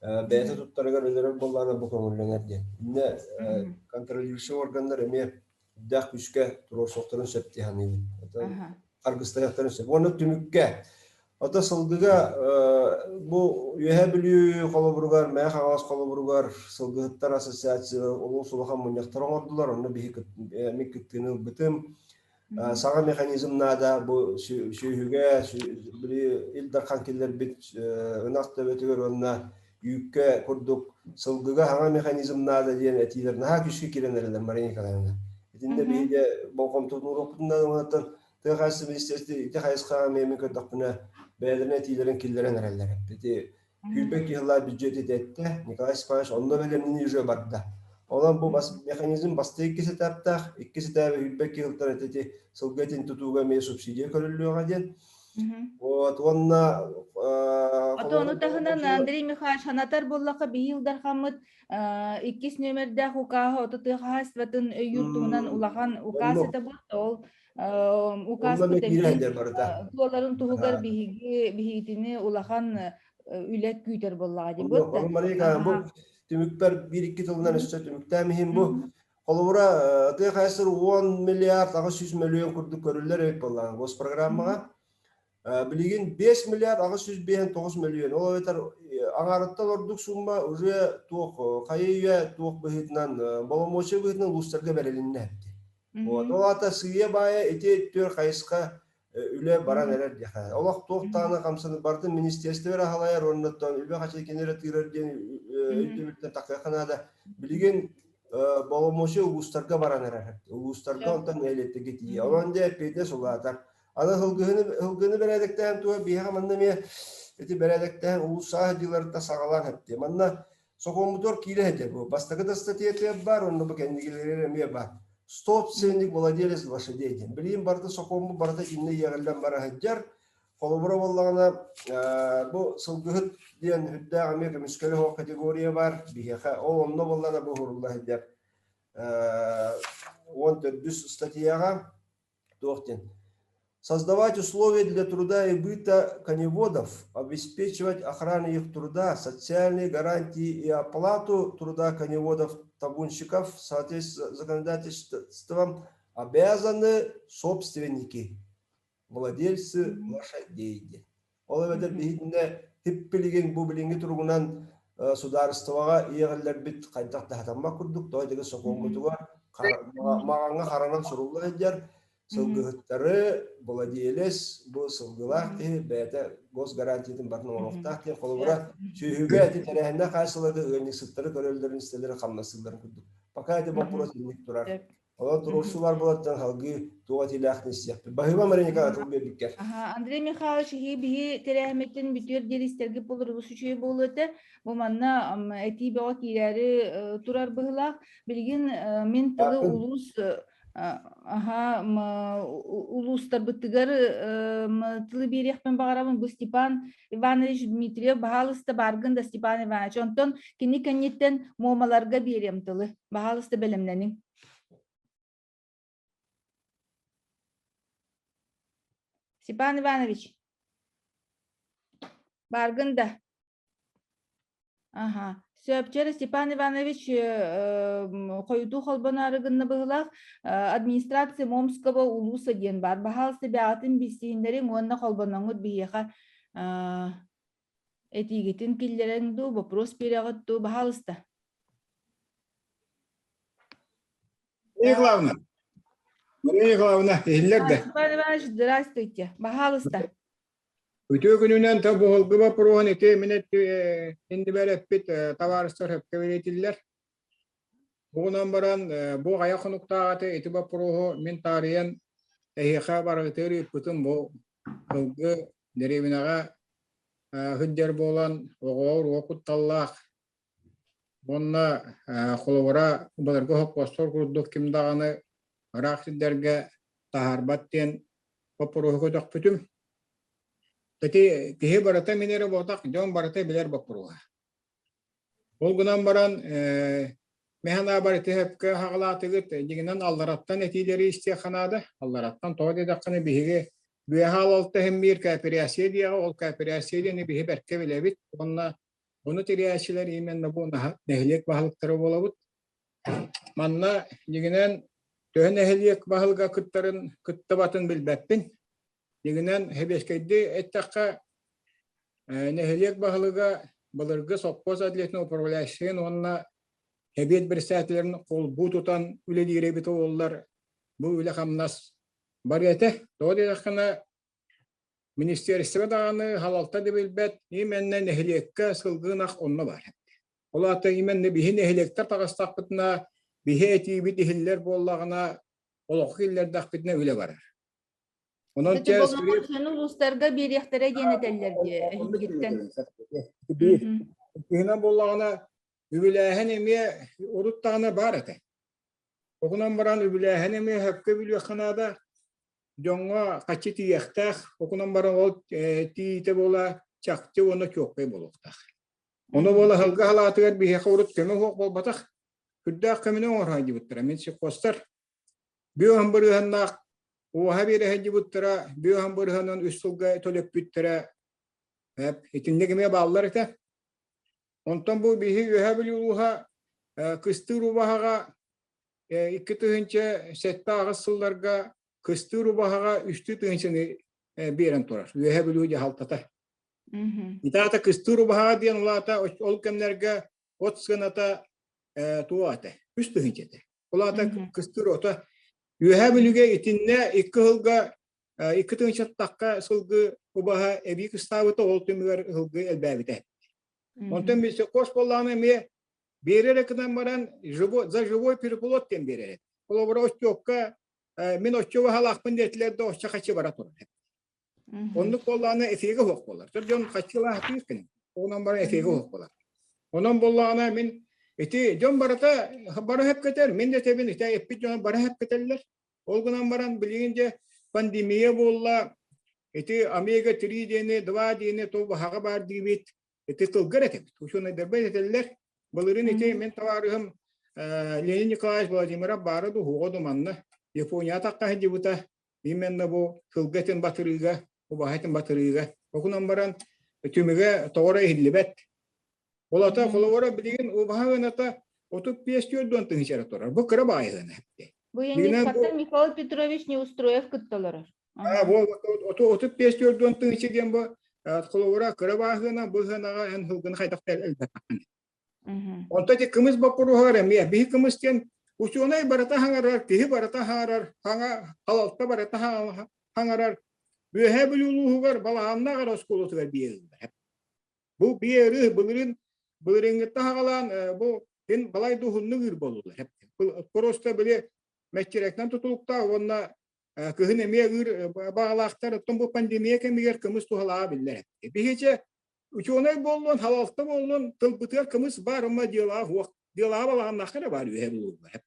Бэйэтэ туттарыгар өлөрөр буоллаҕына бу көҥүллэнэр диэн. Иннэ контролирующий органнар эмиэ үрдээх күүскэ туруорсуохтарын сөп дии саныыбын. Харгыстайыахтарын сөп. Уонна түмүккэ Ото сылгыга бу Үөһээ Бүлүү холобуругар, Мэҥэ Хаҥалас холобуругар сылгыһыттар ассоциация олус улахан мунньахтар оҥордулар. Онно биһи мин кыттыыны ылбытым. Саҥа механизм наада бу сүөһүгэ били Ил Дархан киллэрбит ынах төбөтүгэр уонна үүккэ курдук сылгыга саҥа механизм наада диэн этиилэр наһаа күүскэ киирэн эрэллэр Мария Николаевна. Итиннэ биһиги болҕомтотун уруохпутун наада тыа хаһаайыстыба министиэристибэтэ ити хайысхаҕа эмиэ мин көрдөхпүнэ бэйэлэрин этиилэрин киллэрэн эрэллэр. Ити күүрбэт киһилаах бюджет эттэ Николай Степанович онно бэлэмнэнии уже барда. Онон бу механизм бастакы иккис этаптаах, иккис этабы үүрбэт киһилтан ити сылгы этин тутууга эмиэ субсидия көрүллүөҕэ диэн. Вот, уонна Ото ону таһынан Андрей Михайлович санатар буоллахха биһи Дархаммыт иккис нүөмэрдээх укааһы ото тыа хаһаайыстыбатын өйүүр туһунан улахан укаас этэ буолла. Ол укааспыт туоларын туһугар биһиги биһигитини улахан үлэ күүтэр буоллаҕа дии бу Мария бу түмүкпэр биир-икки тылынан өссө түмүктээн иһин бу холобура тыа хаһаайыстыба 10 миллиард 800 мөлүйүөн курдук көрүллэр эбит буоллаҕа госпрограммаҕа. Билигин 5 миллиард 859 мөлүйүөн ол эбэтэр аҥаарыттан ордук сумма уже туох хайы-үйэ туох быһыытынан боломуочуйа быһыытынан улуустарга бэрилиннэ. Вот. Ол аата сыыйа-баайа ити түөр хайысха үлэ баран эрэр диэхэ. Олох туох даҕаны хамсаны барытын министерство эрэ халайар уонна үбэ-хачы кини эрэ тыырар диэн өйдөбүлтэн тахсыахха наада. Билигин боломуочуйа улуустарга баран эрэр. Улуустарга онтон нэһилиэктэргэ тиийэ. Онон дьэ эппиэтинэс улаатар. Аны һылгыһыны һылгыны бэрээдэктээн туһа биһиэхэ манна эмиэ ити бэрээдэктээн улуус сааһа дьылларыттан саҕалаан эптиэ. Манна Сокуоммутугар киирэ сылдьар бу. Бастакы да статьятыгар баар, онно бу кэннигилэригэр эмиэ баар. Собственник владелец лошадей диэн. Билигин барыта сокуоммут барыта иннэ иэҕиллэн бара сылдьар. Холобура буоллаҕына, бу сылгыһыт диэн үрдээх эмиэ көмүскэлэ суох категория баар биһиэхэ. Ол онно буоллаҕына бу уһурулла сылдьар. 14 статьяҕа туох диэн Создавать условия для труда и быта коневодов, обеспечивать охрану их труда, социальные гарантии и оплату труда коневодов-табунщиков в соответствии с законодательством обязаны собственники, владельцы лошадей. Ол эбэтэр биһигинэ типпилигин бу билиҥҥи туругунан судаарыстыбаҕа иэҕиллэрбит хайдах да сатаммат курдук, тоҕо диэки сокуоммутугар маҕаҥҥа харанан сурулла сылдьар сылгыһыттары владелец бу сылгылаах киһи бэйэтэ госгарантиятын барын оҥоруохтаах диэн холобура сүөһүгэ ити тэрээһиннээх хаачыстыбаларга ыанньыксыттары көрөллөрүн истэллэрин хамнастыылларын курдук. Пока ити боппуруос инник турар. Онон туруорсуулар буолаттан салгыы туох этиилээхтин истиэхпит. Баһыыба Мария Николаевна тыл биэрбиккэр. Андрей Михайлович иһи биһи тэрээһиммитин бүтүөр диэри истэргэ буолар олус үчүгэй буолуо этэ. Бу манна этии бөҕө киирээри турар быһыылаах. Билигин мин тылы улуус аха улуустарбытыгар тылы биэриэхпин баҕарабын. Бу Степан Иванович Дмитриев баһаалыста бааргын да Степан Иванович. Онтон кини кэнниттэн Муомаларга биэриэм тылы. Баһаалыста бэлэмнэниҥ. Степан Иванович, бааргын да? Аха. Сөпчөр Степан Иванович хойутуу холбоноору гынна быһылаах администрация Момского улууса диэн баар. Баһаалыста бэҕэтин билсиһиннэриҥ уонна холбоноҥҥут биһиэхэ этиигитин киллэрэҥ дуу, вопрос биэрэҕит дуу, баһаалыста. Мария Николаевна, Мария Николаевна, иһиллэр да? Степан Иванович, здравствуйте. Баһаалыста. Үтүө күнүнэн тобуһулгу боппуруоһун ити мин иннибэр эппит табаарыстар сөпкө бэлиэтиллэр. Бугунан баран бу хайа хонуктааҕыты ити боппуруоһу мин таарыйан эһиэхэ барыгытыгар ыыппытым бу сылгы дэриэбинэҕэ сылдьар буолан оҕоҕор уо кутталлаах уонна холобура былыргы хоппуостар курдук ким даҕаны ыраах сирдэргэ таһаарбат диэн боппуруоһу көтөхпүтүм. Ити киһи барыта мин эрэ буолбатах, дьон барыта билэр боппуруоһа. Ол гынан баран мин санаабар ити сөпкө хаҕалаатыгыт, дьиҥинэн аллараттан этиилэри истиэххэ наада. Аллараттан тоҕо диэтэххинэ биһиги үөһэ алалта иһин биир кооперация диэҕи, ол кооперация диэни биһи бэркэ билэбит уонна Ону тэрийээччилэр именно бу нэһилиэк баһылыктара буолабыт. Манна дьиҥинэн төһө нэһилиэк баһылыга кыттарын кыттыбатын билбэппин. Дьиҥинэн сэбиэскэйдии эттэххэ, нэһилиэк баһылыга былыргы сопхуос отделениетын управляющайын уонна сэбиэт председателлэрин холбуу тутан үлэлиир эбит буоллар, бу үлэ-хамнас барыа этэ. Тоҕо диэтэххинэ, министиэристибэ даҕаны халалта да билбэт, именно нэһилиэккэ сылгы ынах онно баар. Ол аата именно биһи нэһилиэктэр таҕыстахпытына, биһи этиибит иһиллэр буоллаҕына, олоххо киллэрдэхпитинэ үлэ барар. Онон Ити боломуочуйаны улуустарга биэриэхтэрэ диэн этэллэр дии эһигиттэн. Биир. Иккиһинэн буоллаҕына, үбүлээһин эмиэ урут даҕаны баар этэ. Оҕунан баран үбүлээһин эмиэ сөпкө билиэххэ наада. Дьоҥҥо хаччы тиийиэхтээх, окунан баран ол тиийиитэ буола чахчы уонна чуоккай буолуохтаах. Ону буола сылгы халаатыгар биһиэхэ урут көмө суох буолбатах. Күрдээх көмөнү оҥоро сылдьыбыттара. Мин сельхозтар бүөһүн бырыһаннаах уоһа биэрэ сылдьыбыттара, бүөһүн бырыһанан үс сылга төлөппүттэрэ. Итинник эмиэ бааллар этэ. Онтон бу биһи Үөһээ Бүлүү улууһа кыстыыр убаһаҕа 2007-8 сылларга кыстыыр убаһаҕа үстүү тыһыынчаны биэрэн турар Үөһээ Бүлүү дьаһалтата. Итаата кыстыыр убаһаҕа диэн улаата ол кэмнэргэ от сыаната туох этэ? 3 тыһыынча этэ. Улаата кыстыыр ото. Үөһээ Бүлүүгэ итиннэ икки сылга 2 тыһыынчаттахха сылгы убаһа эбии кыстаабыта, ол түмүгэр сылгы элбээбитэ. Онтон сельхоз буоллаҕына эмиэ биэрэр гынан баран за живой переплод диэн биэрэр. Холобура оччуокка мин оччо баһалаахпын диэтилэр да оччо хаччы бара турар. Оннук буоллаҕына эфигэ суох буолар. Дьон хаччылаах кини. Онон баран эфигэ суох буолар. Онон буоллаҕына мин ити дьон барыта бары хөп мин да этэбин ити эппит дьон бары хөп Ол гынан баран билигин дьэ пандемия буолла, ити омега-3 диэни, 2 диэни то баһаҕа баар диибит, ити тылгар этэбит. Учуонайдарбыт этэллэр. Былырыын ити мин табаарыһым Леонид Николаевич Владимиров баара ду, уһуҕа ду манна Япония атахха сылдьыбыта. Именно бу сылгы этин батырыыга, убаһа этин батырыыга. Окунан баран түмүгэ тоҕо эрэ иһиллибэт. Ол ата холобура билигин убаһа ыаната 35 төрдүөн тыһыынча эрэ турар. Бу кыра баайы ыана. Бу Янискаттан Михаил Петрович Неустроев кытталар. А, бу 35 төрдүөн тыһыынча диэн бу холобура кыра бааһыана бу ыанаҕа эн сылгыны хайдах элбэтаххын. Онто ити кымыс боппуруоһугар эмиэ биһи кымыс диэн учуонай барыта хаҥарар, киһи барыта хаҥарар, хаҥа халалта барыта хаҥарар. Үөһээ Бүлүү улууһугар Балаҕаннаах эрэ оскуолатыгар биэриллэр. Бу биэры былырыын былырыыҥҥыттан хаҕалаан бу син балай да уһуннук ыыр буоллулар. Просто били мэччирэктэн тутулуктаах уонна кыһын эмиэ ыыр баҕалаахтар оттон бу пандемия кэмигэр кымыс туһалааҕа биллэр. Биһичэ учуонай буоллун, халалта буоллун, тылбытыгар кымыс баар ума дьыалаҕа суох. Дьыалаҕа балаҕаннаахха эрэ баар үөһэ булууллар.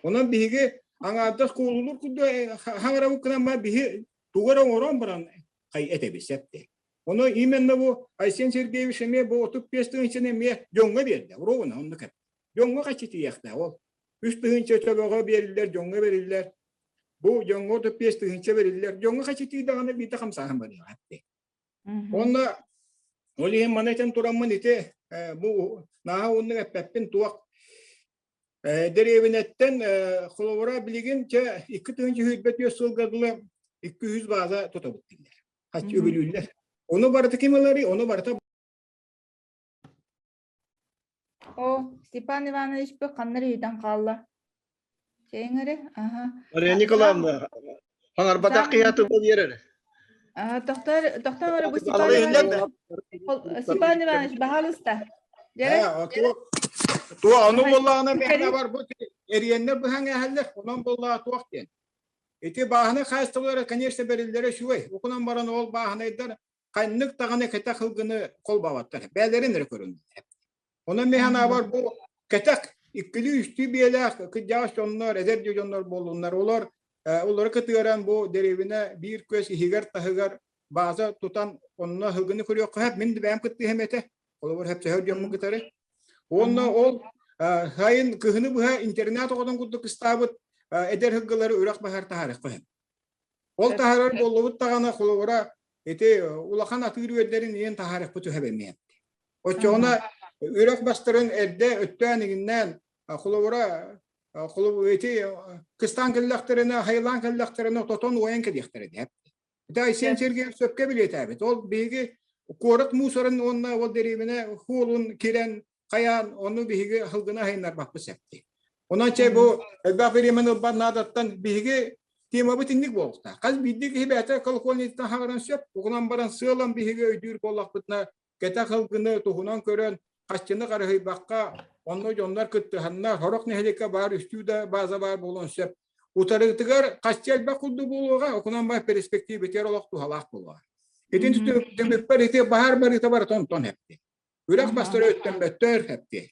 Онон биһиги аҥаардас куолулуур курдук хаҥарабыт гынан бар биһи тугу эрэ оҥорон баран хай этэбит септе. Ону именно бу Айсен Сергеевич эмиэ бу 35 тыһыынчаны эмиэ дьоҥҥо биэрдэ. Ровно оннук эп. Дьоҥҥо хаччы тиийиэхтээх ол. 3 тыһыынча төбөҕө бериллэр, дьоҥҥо бериллэр. Бу дьоҥҥо 35 тыһыынча бериллэр. Дьоҥҥо хаччы тиийдэҕинэ биирдэ хамсааһын барыаҕа эпти. Онно ол иһин маны этэн тураммын ити бу нааһа ууннук эппэппин туох Дэриэбинэттэн холобура билигин чэ 2024 сылга дылы 200 бааза тутабыт дииллэр. Хаччы үбүлүүллэр. Ону барыта ким ыларый? Ону барыта О, Степан Иванович бу ханна ыйытан хаалла? Чэйиҥ Аха. Мария Николаевна, хаҥарбатах киһи тылы биэрэр. Тохтор, тохтор бу Степан Иванович. Степан Иванович, баһаалыста. Туо ону буоллаҕына миэхэ бар бу эриэннэр быһаҥ эһэллэр, онон буоллаҕа туох диэн. Ити бааһынай хаһаайыстыбалара, конечно, бэриллэрэ үчүгэй. Окунан баран ол бааһынайдар ханнык даҕаны кэтэх ылгыны холбооботтор. Бээлэрин эрэ көрүннүлэр. Онон мин санаабар бу кэтэх иккилии-үстүү биэлээх кырдьаҕас дьоннор, эдэр дьоннор буоллуннар. Олор олору кытыаран бу дэриэбинэ биир көс иһигэр-таһыгар бааза тутан онно һылгыны көрүөххэ сөп. Мин да бэйэм кыттыһым этэ. Холобур сөпсөһөр дьоммун кытары. Уонна ол сайын кыһыны быһа интернат оҕотун курдук ыстаабыт эдэр һылгылары үрэх баһар таһаарыахха сөп. Ол таһаарар буоллубут даҕаны холобура ити улахан атыыр үөрдэрин иэн таһаарыахпыт үһэ эмиэ. Оччоҕуна үрэх бастарын эрдэ өттөөн иҥиннээн холобура холобу ити кыстаан кэллэхтэринэ хайылаан кэллэхтэринэ тотон уойан кэлиэхтэрэ диэп. Ити Айсен Сергеев сөпкө билиэтээбит. Ол биһиги куорат мусорын уонна ол дэриэбинэ хуолун кирэн хайаан ону биһиги сылгыны аһыннарбаппыт септи. Онон чэ бу элбэх бириэмэни ылбат наадаттан биһиги темабыт инник буолуохтаах. Хас биирдии киһи бэйэтэ колокольниттан хаҕаран сөп, угунан баран сыалан биһиги өйдүүр буоллахпытына кэтэх сылгыны туһунан көрөн хаччыны харыһыйбакка онно дьоннор кыттыһаннар сорох нэһилиэккэ баар үстүү да база баар буолуон сөп. Утарыытыгар хаччы элбэх курдук буолуоҕа, окунан бар перспективитигэр олох туһалаах буолуоҕа. Итин түмүкпэр ити баһаар барыыта барыта онтон эпти. Үрэх бастары өттөмбөттөр эпти.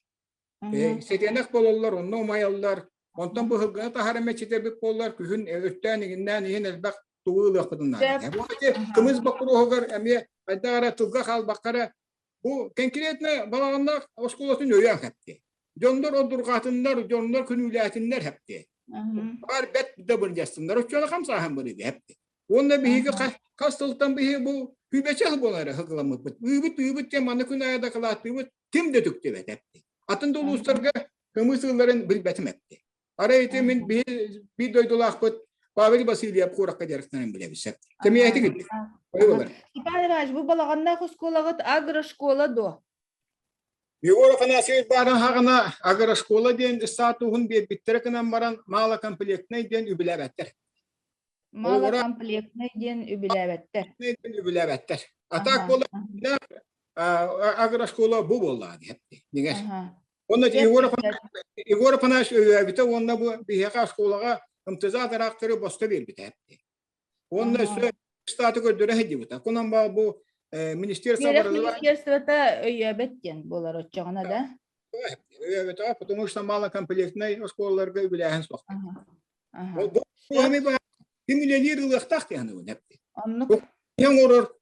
Сэтиэнэх бололлор, онно умайаллар. Онтон быһылганы таһар эмэчитэ буоллар күһүн өттөөн иҥиннээн иһин элбэх тугу ылыахпытын наада. Бу ити кымыс боппуруоһугар эмиэ хайдах эрэ тылга хаалбакка эрэ бу конкретно балаҕаннаах оскуолатын өйөөн хэпти. Дьоннор ордурҕаатыннар, дьоннор күнүүлээтиннэр хэпти. Бар бэт да былдьастыннар, оччоно хамсааһын бырыды хэпти. Уонна биһиги хас сылтан биһиги бу күбэчэх буолан эрэ хыгыламмыппыт. Ыыбыт ыыбыт диэн манна күн аайы дакылааттыыбыт, ким да түктүбэт эпти. Атын да улуустарга кымыс ыылларын билбэтим эпти. Арай ити мин биир дойдулаахпыт Павел Васильев куоракка дьарыктанан билэбит. Кэмиэти килбит. Степан Иванович, бу балаҕаннаах оскуолаҕыт агрошкола дуо? Егор Афанасьевич баарын хаҕына агрошкола диэн статуһун биэрбиттэрэ гынан баран малокомплектнай диэн үбүлээбэттэр. Малокомплектнай диэн үбүлээбэттэр. Үбүлээбэттэр. А так буола агрошкола бу буоллаҕа диэп. Онно Егор Афанасьевич өйөөбүтэ уонна бу биһиэхэ оскуолаҕа МТЗ тракторы босхо биэрбитэ. Уонна өссө штаты көрдөрө сылдьыбыта. Кунан бу министерство Үөрэх министерствота өйөөбөт диэн буолар оччоҕуна да? Өйөөбөтө, потому что малокомплектнай оскуолаларга үбүлээһин суох. Бу ким үлэлиир ылыахтаах диэн Оннук. Оҥорор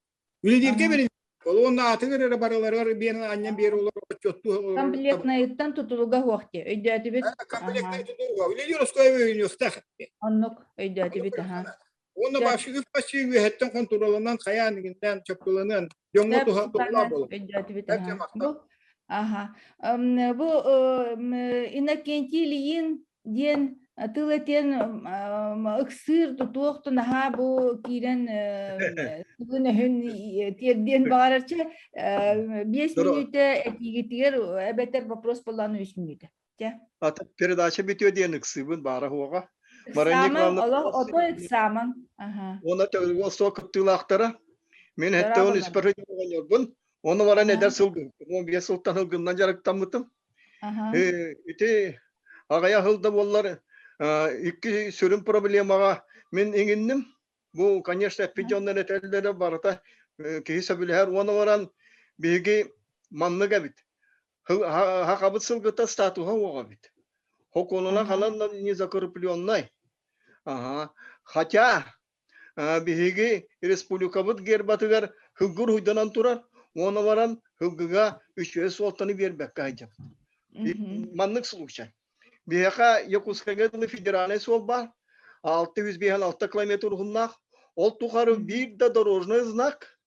Үлэлииргэ бэриллэр. Уонна аатыгар эрэ барыларыгар биэн анньан биэр олор отчуоттуу Комплектнайыттан тутулуга суох дии. Өйдөөтүбүт. Комплектнай тутулуга. Үлэлиир оскуола өйүнүөхтээх. Оннук өйдөөтүбүт аха. Уонна башы үп башы үөһэттэн хонтуруоланан хайаан игиннээн чопчуланыан дьоҥҥо туһа туһалаах буолар. Өйдөөтүбүт аха. Бу аха. Бу Иннокентий Ильин диэн тыл этиэн ыксыыр тутуох наһаа бу киирэн тылын өһүн тиэрдиэн баҕарарчы 5 мүнүүтэ этиигитигэр эбэтэр вопрос буоллаҕына 3 мүнүүтэ. Ата передача бүтүө диэн ыксыыбын баара хуоҕа. Экзамен олох ото экзамен. Уонна төгүл суох кыттыылаахтара. Мин хэттэ испэр оҕонньорбун. Ону баран эдэр сылгы, 15 сылтан сылгыннан дьарыктаммытым. Ити аҕыйах сыл да буоллар икки сүрүн проблемаҕа мин иҥинним. Бу, конечно, эппит дьоннор этэллэрэ барыта киһи сөбүлэһэр уонна баран биһиги маннык эбит. Хахабыт сылгыта статуһа уоҕа эбит. Хокуонунан ханан незакрепленный. Ага. Хотя биһиги республикабыт гербатыгар сылгы уруһуйданан турар, уонна баран сылгыга үчүгэй суолтаны биэрбэккэ сылдьабыт. Маннык случай. Биһиэхэ Якутскайга дылы федеральнай суол баар, 656 километр уһуннаах. Ол тухары биир да дорожный знак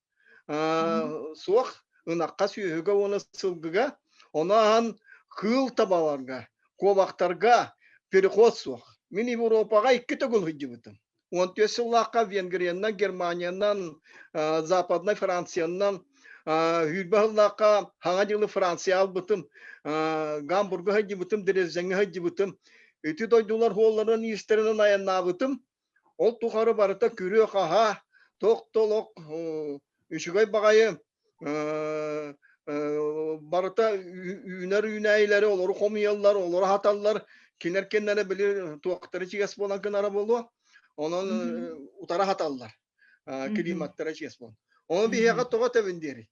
суох ынахха, сүөһүгэ уонна сылгыга, ону ааһан кыыл табаларга, куобахтарга переход суох. Мин Европаҕа икки төгүл сылдьыбытым. 14 сыллаахха Венгриянан, Германиянан, Западнай Франциянан, сүүрбэ сыллаахха Хаҥа дьылы Франция албытым, Гамбурга сылдьыбытым, Дрездеҥҥэ сылдьыбытым. Ити дойдулар суолларын иистэринэн айаннаабытым. Ол тухары барыта күрүө-хаһаа, туох-толох үчүгэй баҕайы барыта үүнэр үүнээйилэри олору хомуйаллар, олору аһаталлар. Кинилэр кэннэрэ били туохтара ичигэс буолан гынара буолуо. Онон утара аһаталлар. Климаттара ичигэс буолан. Ону биһиэхэ тоҕо этэбин диэри.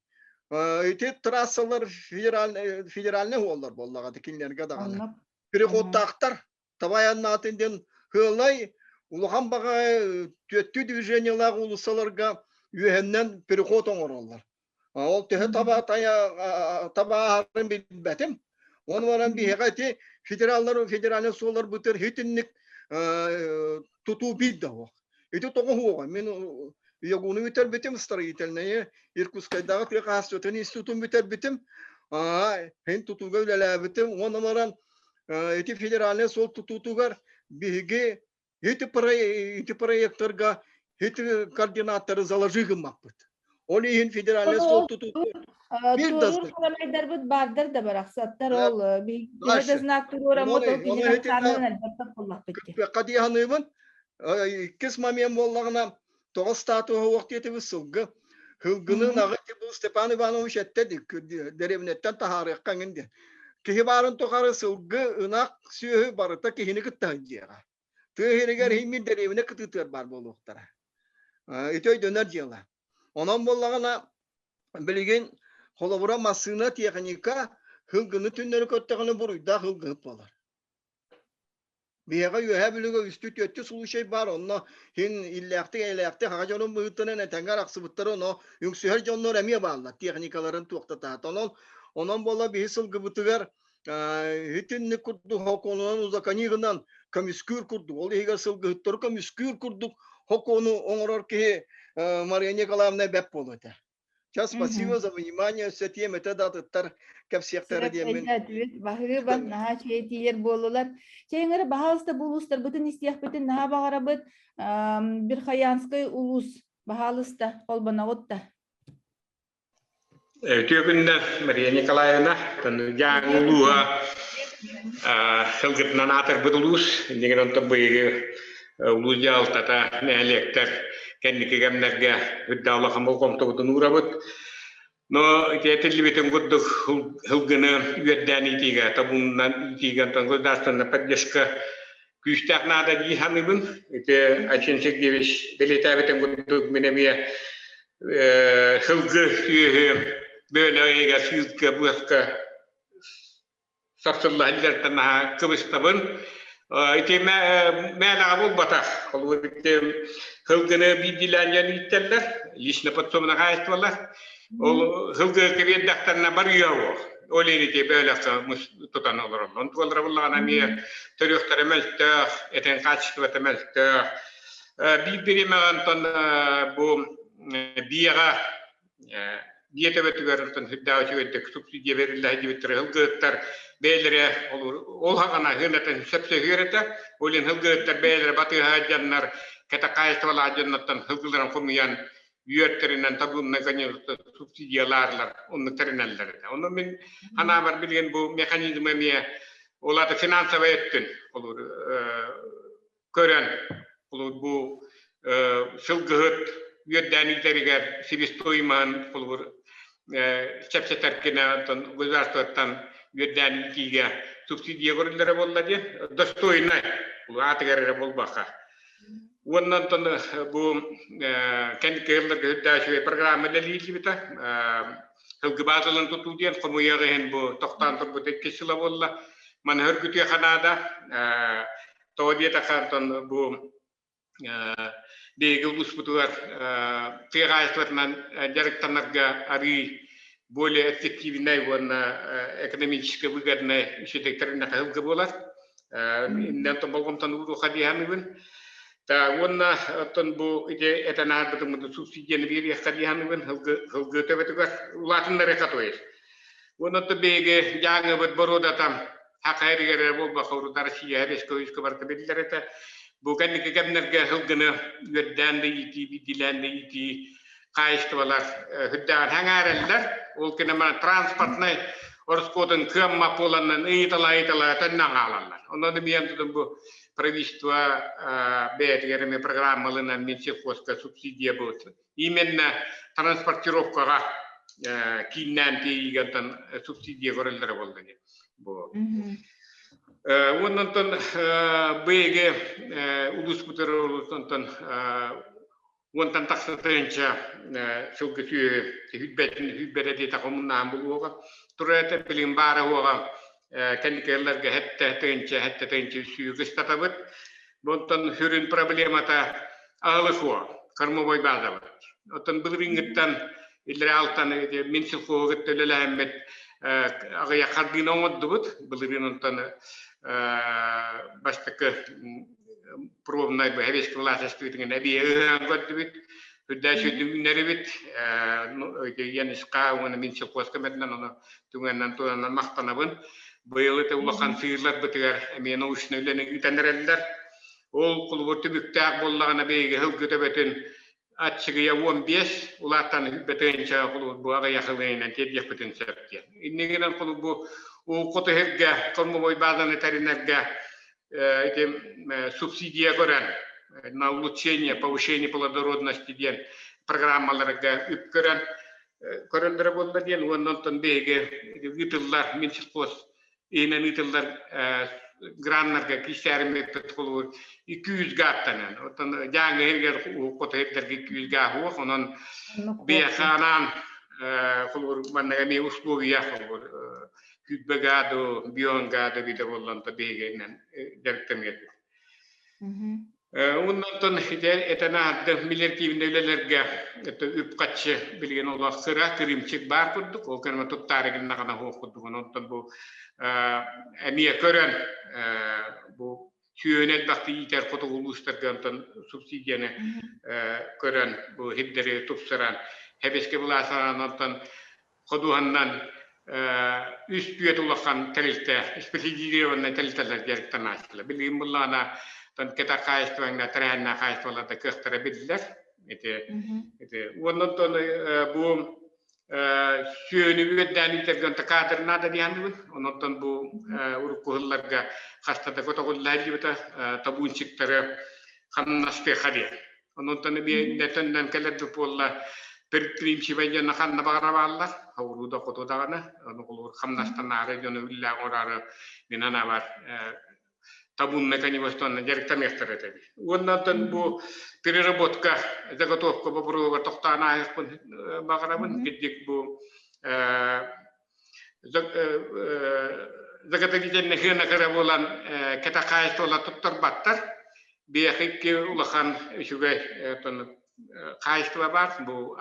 Ити трассалар федеральный федеральный уоллар буоллаҕа кинилэргэ даҕаны. Переходтаахтар таба айаннаатын диэн Кыылай улахан баҕайы түөттүү движениелаах уулуссаларга үөһэннэн переход оҥороллор. Ол төһө таба табааһарын билбэтим. Оны баран биһиэхэ ити федераллар федеральный суоллар бытыр хитинник тутуу биир да суох. Ити тоҕо суоҕа? Мин ЯГУну бүтэрбитим, строительнайы, Иркутскайдааҕы тыа хаһаайыстыбатын институтун бүтэрбитим. Һин тутууга үлэлээбитим. Уонна баран ити федеральный суол тутуутугар биһиги ити ити проекторга ити координаттары заложи гыммаппыт. Ол иһин федеральный суол тутуутугар бир да туоруур баардар да барахсаттар ол биһиги да знак туруораммыт ол кинилэр ахсаанынан элбэхтик буллахпыт дии. Кыппыакка дии саныыбын. Иккис момент буоллаҕына тоҕо статуһа уох диэтибит сылгы. Сылгыны наҕы бу Степан Иванович эттэ дэриэбинэттэн таһаарыахха эҥин диэн. Киһи баарын тухары сылгы, ынах, сүөһү барыта киһини кытта сылдьыаҕа. Тыа иһигэр иһиммит дэриэбинэ кытыытыгар баар буолуохтара. Ити өйдөнөр дьыала. Онон буоллаҕына билигин холобура массыына, техника сылгыны түннэри көттөҕүнэ буруйдаах сылгыһыт буолар. Биһиэхэ Үөһээ Бүлүүгэ үстүү-түөртүү случай баар, онно иһин иллээхтик-эйэлээхтик аҕа дьонун быһыытынан этэҥҥэ арахсыбыттара, ону үҥсүһэр дьоннор эмиэ бааллар, техникаларын туохтатаат. Онон, онон буола биһи сылгыбытыгар итинник курдук хокуонунан узаконигынан көмүскүүр курдук, ол иһигэр сылгыһыттары көмүскүүр курдук хокуону оҥорор киһи Мария Николаевна бэп буолуо этэ. Сейчас спасибо за внимание, өссө тиэмэтэ да атыттар кэпсиэхтэрэ диэммин. Баһыыба, наһаа үчүгэй тиийэр буоллулар. Чэйиҥ эрэ, баһаалыста бу улуустарбытын истиэхпитин наһаа баҕарабыт. Верхоянскай улуус, баһаалыста, холбоноҕут да. Үтүө күннэр, Мария Николаевна. Дьааҥы улууһа сылгытынан аатырбыт улуус. Иннигин онтон быйыгы улуус дьаһалтата, нэһилиэктэр кэнники кэмнэргэ үрдээх улахан болҕомтобутун уурабыт. Но ити этиллибитин курдук сылгыны үөрдээн иитиигэ, табууннан иитиигэ, онтон государственная поддержка күүстээх наада дии саныыбын. Ити Айсен Сергеевич бэлиэтээбитин курдук мин эмиэ сылгы сүөһү бөөлө ыйыгар сыылка быаска сапсылла сылдьартан наһаа кыбыстабын. Ити мээнэҕэ буолбатах. Холобур ити сылгыны биирдиилээн дьон ииттэллэр, лично подсобное хаһаайыстыбалар. Ол сылгы биэрдэхтэринэ барыа уох. Ол иһин ити бөөлөххө тутан олороллор. Онтуолара буллаҕына эмиэ төрүөхтэрэ мөлтөх, этин хаачыстыбата мөлтөх. Биир бириэмэҕэ онтон бу биэҕэ биэ төбөтүгэр онтон сүрдээх үчүгэйдик субсидия бэриллэ сылдьыбыттара сылгыһыттар бэйэлэрэ ол хаҕана сыанатын сөпсөһүөр этэ. Ол иһин сылгыһыттар бэйэлэрэ батыһа дьоннор кэтэх хаһаайыстыбалаах дьоннортон сылгыларын хомуйан үөртэринэн табылынна конечно субсидиялаарлар оннук тэринэллэр этэ. Ону мин санаабар билигин бу механизм эмиэ ол аата финансовай өттүн олор көрөн холобур бу сылгыһыт үөрдээн иитэригэр себестоимоһын холобур чэпчэтэркинэ оттон государствоттан үөрдээн иитиигэ субсидия көрүллэрэ буолла диэн достойнай аатыгар эрэ буолбакка уонна онтон бу кэнники ыалларга үрдээх үчүгэй программа үлэлииллибитэ сылгы баазаларын тутуу диэн хомуйар иһин бу тохтоон турбут икки сыла буолла маны өргүтүөххэ наада Тоҕо диэтэххэ, оттон бу биһиги улууспутугар тыа хаһаайыстыбатынан дьарыктанарга арыый более эффективнэй уонна экономически выгоднай үчүгэйдик сылгы буолар. Иннэн болҕомтону ууруохха дии саныыбын. Уонна оттон бу ити этэн ааһарбытым субсидияны биэриэххэ дии саныыбын сылгы төбөтүгэр улаатыннарыахха то есть. Уонна оттон биһиги дьааҥыбыт боруодата Саха эригэр эрэ буолбакка, урут Россия Республика барыта биллэр этэ. Бу кэнники кэмнэргэ сылгыны үөрдээн да иитии, биирдиилээн да иитии хаһаайыстыбалар үрдээҕин сэҥээрэллэр. Ол кэннэ транспортнай ороскуотун кыаммат буоланнан ыйыталаа-ыйыталаа төннөн хаалаллар. Онон эмиэ тутун бу правительство бэйэтигэр эмиэ программалынан Минсельхозка субсидия бу именно транспортировкаҕа кииннээн тиэйиигэ онтон субсидия көрөллөрө буолла дии. Бу. Уонна онтон быйыгы улууспутар онтон уонтан тахса тыһыынча сылгы сүөһү үһүйбэтин үһүйбэрэ диэтэх омуннаан булуоҕа. Турар этэ билигин баара уоҕа кэнники ыалларга хэттэ тыһыынча хэттэ тыһыынча сүүһү кыстатабыт. Онтон сүрүн проблемата аһылык суох, кормовой базабыт. Оттон былырыыҥҥыттан иллэрээ алтан Минсельхоһу кытта үлэлэһэммит аҕыйах хардыыны оҥордубут. Былырыын онтон бастакы пробнай советская власть эстибитин эбии ыһан көрдүбүт. Үрдээчи үүнэрибит Янишка уонна Минсельхозка мэтинэн ону түгэннэн туранан махтанабын. Быйыл ити улахан сыырларбытыгар эмиэ научнай үлэни ыытан эрэллэр. Ол холобур түбүктээх буоллаҕына биһиги сылгы төбөтүн аччыгыйа 15 улааттан бэтиэнчэ холобур бу аҕыйах ылыйынан тиэрдиэхпитин сөп диэн. Иннигинэн холобур бу хоту сиргэ кормовой базаны тэринэргэ ити субсидия көрөн на улучшение, повышение плодородности диэн программаларга үп көрөн көрөллөрө буолла диэн уонна онтон биһиги ыытыллар Минсельхоз иһинэн ыытыллар граннарга киисээрим холобур 200 гааттанан оттон дьааҥы иһигэр хоту сирдэргэ 200 гаа суох онон биэхэ анаан холобур манныга эмиэ условия холобур күүтбэ гаду бион гаду биитэ буолланта биһигинэн дьарыктаныа Оннонтон этэн аһардым милиартивнай үлэлэргэ үп-харчы билигин олох сыра кырыымчык баар курдук, ол кэннэ туттаары гыннаҕына суох курдук. Онтон бу эмиэ көрөн бу сүөһүнү элбэхтик иитэр хотугу улуустарга онтон субсидияны көрөн бу сирдэри тупсаран хэбэскэ былаасанан онтон ходуһаннан үс түөт улахан тэрилтэ специализированнай тэрилтэлэр дьарыктанааччылар. Билигин буллаҕына тон кэтэх хаһаайыстыбаҥҥа тэрээһиннээх хаһаайыстыбаларда кыахтара биллэр. Ити ити уонна онтон бу сүөһүнү үөрдээн иитэргэ онто кадр наада диэханыбын. Онон бу урукку сылларга хаста да көтөҕүллэ сылдьыбыта табунчиктары хамнастыаха диэн. Онтон эмиэ төннөн кэлэрбит буолла предприимчивэй дьоно ханна баҕара бааллар, оҕуруу да хоту даҕаны, ону холобур хамнастанаары дьону үллээх оҥороору мин анаабар табунна коневостонна дьарыктаныахтара этэ. Уонна оттон бу переработка, заготовка боппуруогар тохтоон ааһыахпын баҕарабын. Кирдик бу заготовительный сыана кыра буолан кэтэх хаһаайыстыбалар туттарбаттар. Биэхи икки улахан үчүгэй хаһаайыстыба баар. Бу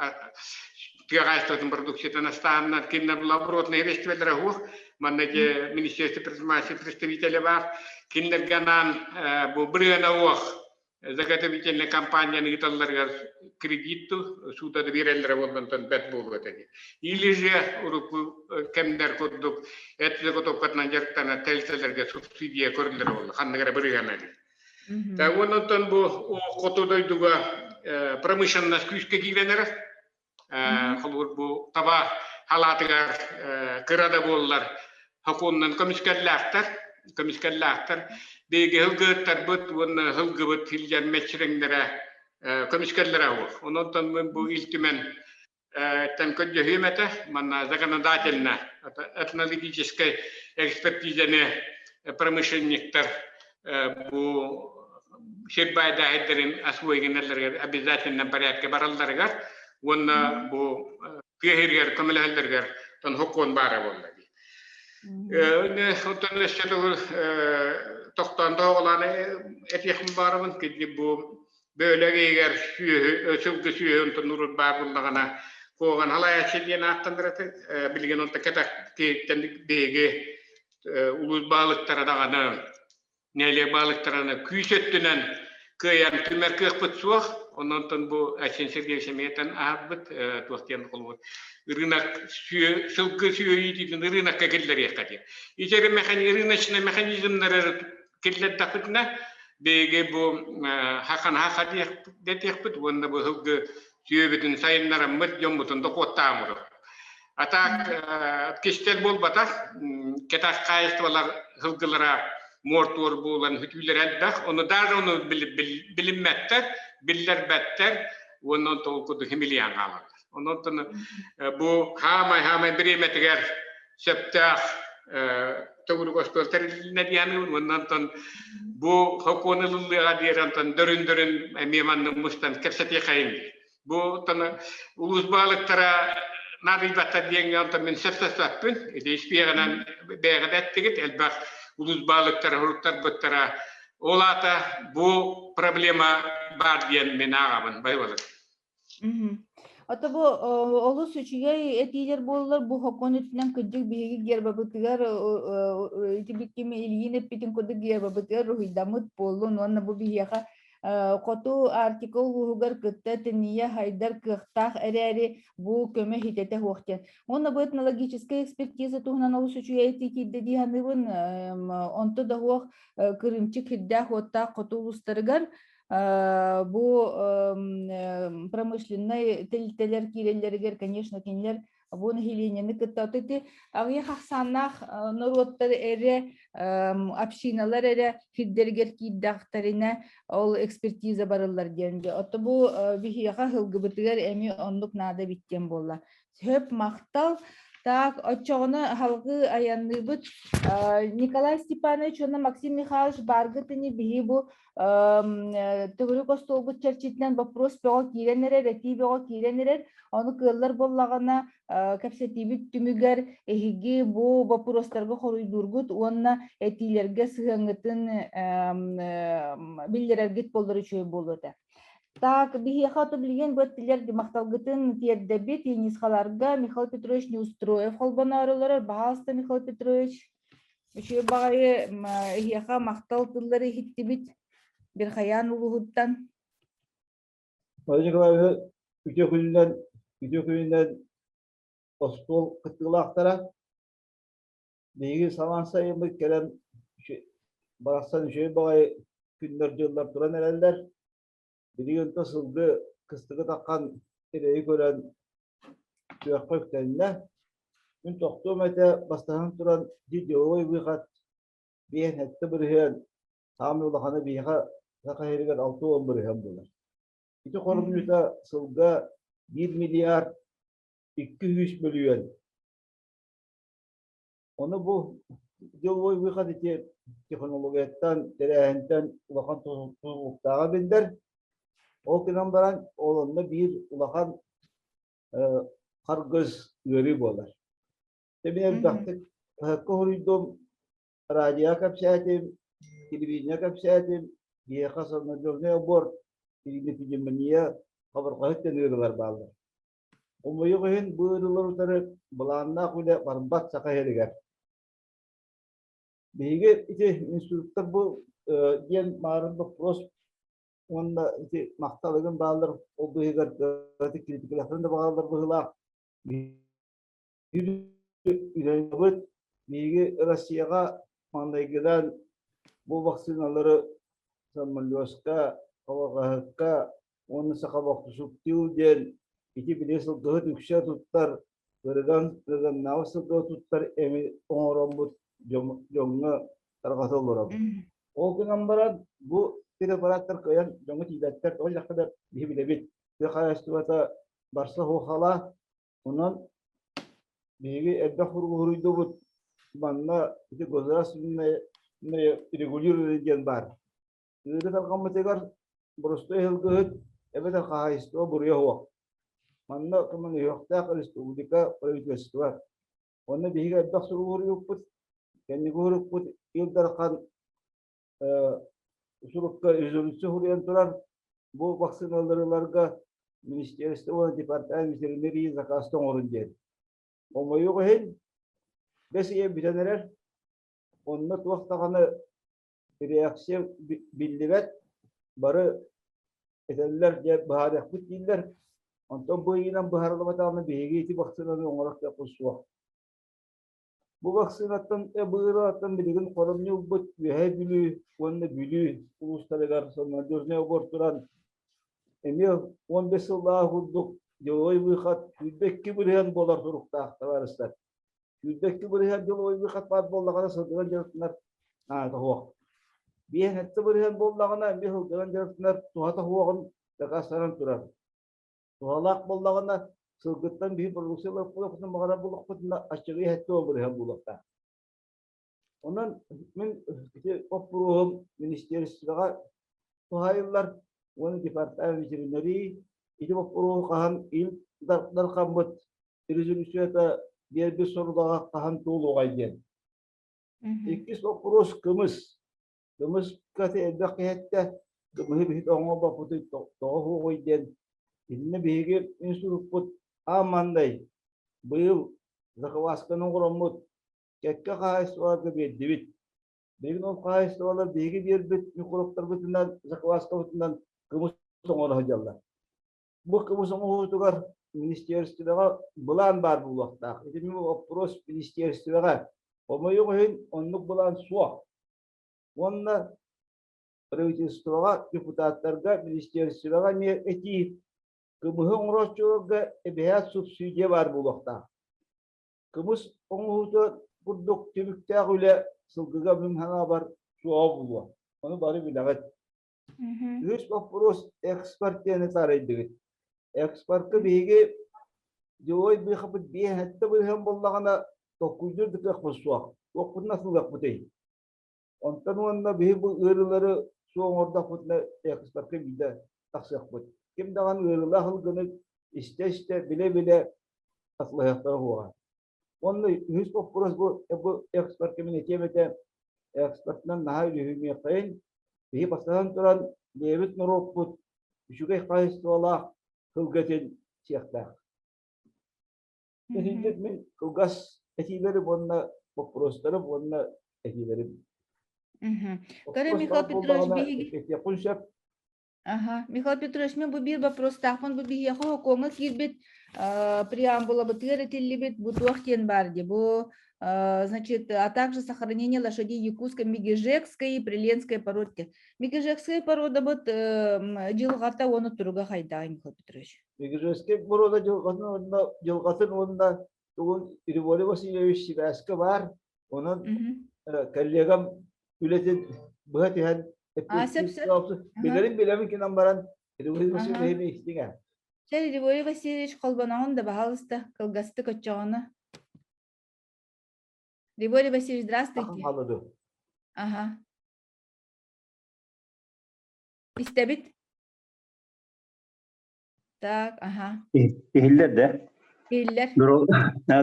тыа хаһаайыстыбатын продукциятын астааһыннар кинилэр лабораторнай фестиваллара суох. Манна же министерство предпринимательства представителя баар. Кинилэргэ анаан бу бырыана уох заготовительнай компанияны ыыталларыгар кредит суута да биэрэллэрэ буоллантан бэрт буолуо этэ дии. Или же урукку кэмнэр курдук эт заготовкатынан дьарыктанар тэрилтэлэргэ субсидия көрүллэрэ буолла ханнык эрэ бырыһыана дии. Уонна оттон бу хоту дойдуга промышленность күүскэ киирэн эрэр. Холобур бу таба халаатыгар кыра да буоллар сокуонунан көмүскэллээхтэр, көмүскэллээхтэр. Биһиги сылгыһыттарбыт уонна сылгыбыт сылдьар мэччирэҥнэрэ көмүскэллэрэ суох. Онон мин бу Ил Түмэн тэн көрдөһүөм этэ, манна законодательно этнологическай экспертизаны промышленниктар бу сир баайдаахиддарын освоигинэллэригэр обязательно порядке баралларыгар уонна бу тыа сиригэр көмөлөһөллөрүгэр тон хокуон баара буолла дии. Оттон өссө төгүл тохтоон тоһоҕолоон этиэхпин баарабын кини бу бөөлөк иһигэр сүөһү сылгы сүөһү онтон урут баар буоллаҕына куоҕан халайааччы диэн ааттанар этэ билигин онто кэтэх киһиттэн биһиги улуус баһылыктара даҕаны нэһилиэк баһылыктараны күүс өттүнэн кыайан түмэр кыахпыт суох. Онон бу Айсен Сергеевич эмиэтэн аһарбыт туох диэн холобур рынок сылгы сүөһү иитиитин рынокка киллэриэххэ диэн. Ити рыночный механизмнары киллэрдэхпитинэ биһиги бу хаханаха диэхпит уонна бу сылгы сүөбүтүн сайыннараммыт дьоммутун дохуоттаамыры. А так кистэл буолбатах, кэтэх хаһаайыстыбалар сылгылара муор-туор буолан бүтүүлэрэ элбэх. Ону даже ону билиммэттэр, биллэрбэттэр уонна онтон курдук химилийэн хаалаллар. Онон бу хаамай-хаамай бириэмэтигэр сөптөөх төгүрүк остуол тэрилиннэ диэн уонна онтон бу сокуон ылыллыаҕа диэри онтон дөрүн-дөрүн эмиэ маннык мустан кэпсэтиэхэйин бу онтон улуус баһылыктара наадыйбаттар диэҥҥэ онтон мин сөпсөспөппүн ити испиэҕинэн бэйэҕит эттигит элбэх улуус баһылыктара суруктарбыттара ол аата бу проблема баар диэн мин ааҕабын байбалык Ото бу олус үчүгэй этиилэр буоллар бу хокуон өттүнэн кырдьык биһиги гербабытыгар ити кими Ильин эппитин курдук гербабытыгар руһуйдаммыт буоллун уонна бу биһиэхэ. Хоту Арктика улууһугар кытта тэнийэ хайдар кыахтаах эрээри бу көмө хитэтэ суох диэн. Уонна бу этнологическай экспертиза туһунан олус үчүгэй этии киирдэ дии саныыбын. Онто да суох кырыымчык хирдээх-уоттаах хоту улуустарыгар бу промышленнай тэрилтэлэр киирэллэригэр, конечно, кинилэр бу нэһилиэнньэни кытта ити аҕыйах ахсааннаах норуоттар эрэ общиналар эрэ сирдэригэр киирдэхтэринэ ол экспертиза барыллар диэн отто бу биһиэхэ сылгыбытыгар эмиэ оннук наада эбит диэн буолла сөп махтал так оччоҕуна халгыы айанныыбыт Николай Степанович уонна Максим Михайлович бааргыт ини биһи бу төгүрүк остуолбут чэрчитинэн боппуруос бөҕө киирэн эрэр, этии бөҕө киирэн эрэр. Ону кыаллар буоллаҕына, кэпсэтиибит түмүгэр эһиги бу боппуруостарга хоруйдуургут уонна этиилэргэ сыһыаҥҥытын биллэрэргит буоллар үчүгэй буолуо этэ. Так, биһиэхэ ото билигин бу эттилэр махталгытын тиэрдэбит Енисхаларга Михаил Петрович Неустроев холбоноору олорор. Баһаалыста, Михаил Петрович. Үчүгэй баҕайы эһиэхэ махтал тыллары иһиттибит Бирхайаан улууһуттан. Мария Николаевна үтүө күнүнэн, үтүө күнүнэн остуол кыттыылаахтара. Биһиги самаан сайыммыт кэлэн барахсан үчүгэй баҕайы күннэр-дьыллар туран эрэллэр. Билигин онто сылгы кыстыгы таххан эрэйи көрөн күөххэ үктэннэ. Мин тохтуом этэ бастаһан туран деловой выход 57% саамай улахана биһиэхэ Саха сиригэр 60% буолар. Ити хоромньута сылга 1 миллиард 200 мөлүйүөн. Ону бу деловой выход ити технологияттан, тэрээһинтэн улахан тутулуктааҕа биллэр. Ол гынан баран, ол онно биир улахан харгыс ыарыы буолар. Мин элбэхтик хаһыакка суруйдум, радио кэпсээтим, телевидение кэпсээтим, биһиэхэ самонадежный аборт, пневмония, хабырҕаһыт диэн ыарыылар бааллар. Хомойуох иһин, бу ыарыылар утары былааннаах үлэ барбат Саха сиригэр. Биһиги ити институттар бу диэн маарын боппуруос уонна ити махталыгын бааллар ол быыһыгар киритикэлэхтэрин да баҕаллар быһыылаах. Үлэлэбит. Биһиги Россияҕа маҥнайгыдан бу вакциналары самолетка, халҕаһыкка уонна сахабохтусуктуул диэн ити били сылгыһыт үксэ туттар, ырыган ырыганнаабыт сылгыһыт туттар эми оҥороммут дьоҥҥо тарҕата олоробут. Ол гынан баран бу препараттар кыайан дьоҥҥо тиийбэттэр, тоҕо диэтэххэ да биһи билэбит. Тыа хаһаайыстыбата барса суохала Онон биһиги элбэх уруһуйдубут. Манна ити государственное регулирование диэн баар. Ыарыы тарҕаммытыгар боростуой сылгыһыт эбэтэр хаһаайыстыба буруйа суох. Манна көмөлөһүөхтээх республика правительство. Онно биһиги элбэх суругуруйуппут, кэнники урукпут Ил Дархан сурукка резолюция суруйан турар бу вакциналары ыларга министерство уонна департамент ветеринарии заказта оҥорун диэн. Хомойуох иһин, бэс ыйа бүтэн эрэр, онно туох даҕаны реакция биллибэт, бары этэллэр дьэ быһаарыахпыт дииллэр. Онтон бу ыйынан быһаарыллыбатаҕына биһиги ити вакцинаны оҥорор кыахпыт суох. Бу вакцинаттан быыраттан билигин хоромньу ылбыт Үөһээ Бүлүү уонна Бүлүү улуустарыгар самонадежный обор туран эмиэ 15 сыллаах курдук деловой выход 22% буолар туруктаах табаарыстар. 22% деловой выход баар буоллаҕына сылгынан дьарыктанар наада суох. 57% буоллаҕына эмиэ сылгынан дьарыктанар туһата суоҕун дакаастанан турар. Туһалаах буоллаҕына, сылгыттан биһи продукция ылыахпытын баҕарар буоллахпытына, аччыгый эһэттэ обырыһан буолуохтаах. Онон мин ити боппуруоһум министерствоҕа туһаайыллар уонна департамент ветеринарии ити боппуруоһу хаһан Ил Дархаммыт резолюцията биэрбит сорудаҕа хаһан туолуоҕай диэн. Иккис боппуруос кымыс. Кымыска элбэх киһи эттэ, кымыһы биһит оҥорбоппутуй тоҕо суоҕуй диэн. Итиннэ биһиги институппут аан маҥнай быйыл заквасканы оҥороммут кэккэ хаһаайыстыбаларга биэрдибит. Билигин ол хаһаайыстыбалар биһиги биэрбит микробтарбытынан, закваскабытынан кымыс оҥоро сылдьаллар. Бу кымыс оҥоһуутугар министерствоҕа былаан баар буолуохтаах. Итини вопрос министерствоҕа. Хомойуох иһин, оннук былаан суох. Уонна правительствоҕа, депутаттарга, министерствоҕа эмиэ этии кымыһы оҥорооччуларга эбэһээт субсидия баар буолуохтаах. Кымыс оҥоһуута курдук түбүктээх үлэ сылгыга мин санаабар суоҕа буолуо. Ону бары билэҕит. Үһүс боппуруос экспорт диэни таарыйдыгыт. Экспортка биһиги деловой быыхапыт биэһэттэ быыһан буоллаҕына толкуйдуур да кыахпыт суох. Туохпутун атыылыахпытый? Онтон уонна биһи бу ыарыылары суох оҥордохпутуна экспортка биирдэ тахсыахпыт. Ким даҕаны ыарыылаах ылгыны истэ-истэ, билэ-билэ атылаһыахтара суоҕа. Уонна үһүс боппуруос бу, бу экспортка мин этиэм этэ, экспортынан наһаа үлүһүйүмүөххэйин. Биһи бастатан туран бэйэбит норуоппут үчүгэй хаһаайыстыбалаах сылгы этин сиэхтээх. Итинник мин кылгас этиилэрим уонна боппуруостарым уонна этиилэрим. Көрө Михаил Петрович биһиги Этиэххин сөп. Ага. Михаил Петрович, мен бу биир вопростаахпын бу биһиэхэ окуоҥҥа киирбит преамбулабытыгар этиллибит бу туох диэн баар дии бу значит, а также сохранение лошадей якутской мегежекской и приленской породы. Мегежекская порода вот дьылҕата уонна туруга хайдаҕый Михаил Петрович? Мегежекскэй боруода дьылҕатын уонна дьылҕатын уонна тугун Григорий Васильевич сибээскэ баар. Онон коллегам үлэтин быһа түһэн билэрин билэбин гынан баран Григорий Васильевиһы истиҥ ээ. Чэ, Григорий Васильевич холбоноҕун да баһаалыста кылгастык оччоҕуна. Григорий Васильевич, здравствуйте. Ага. Истэбит. Так, ага. Иһиллэр да? Иһиллэр.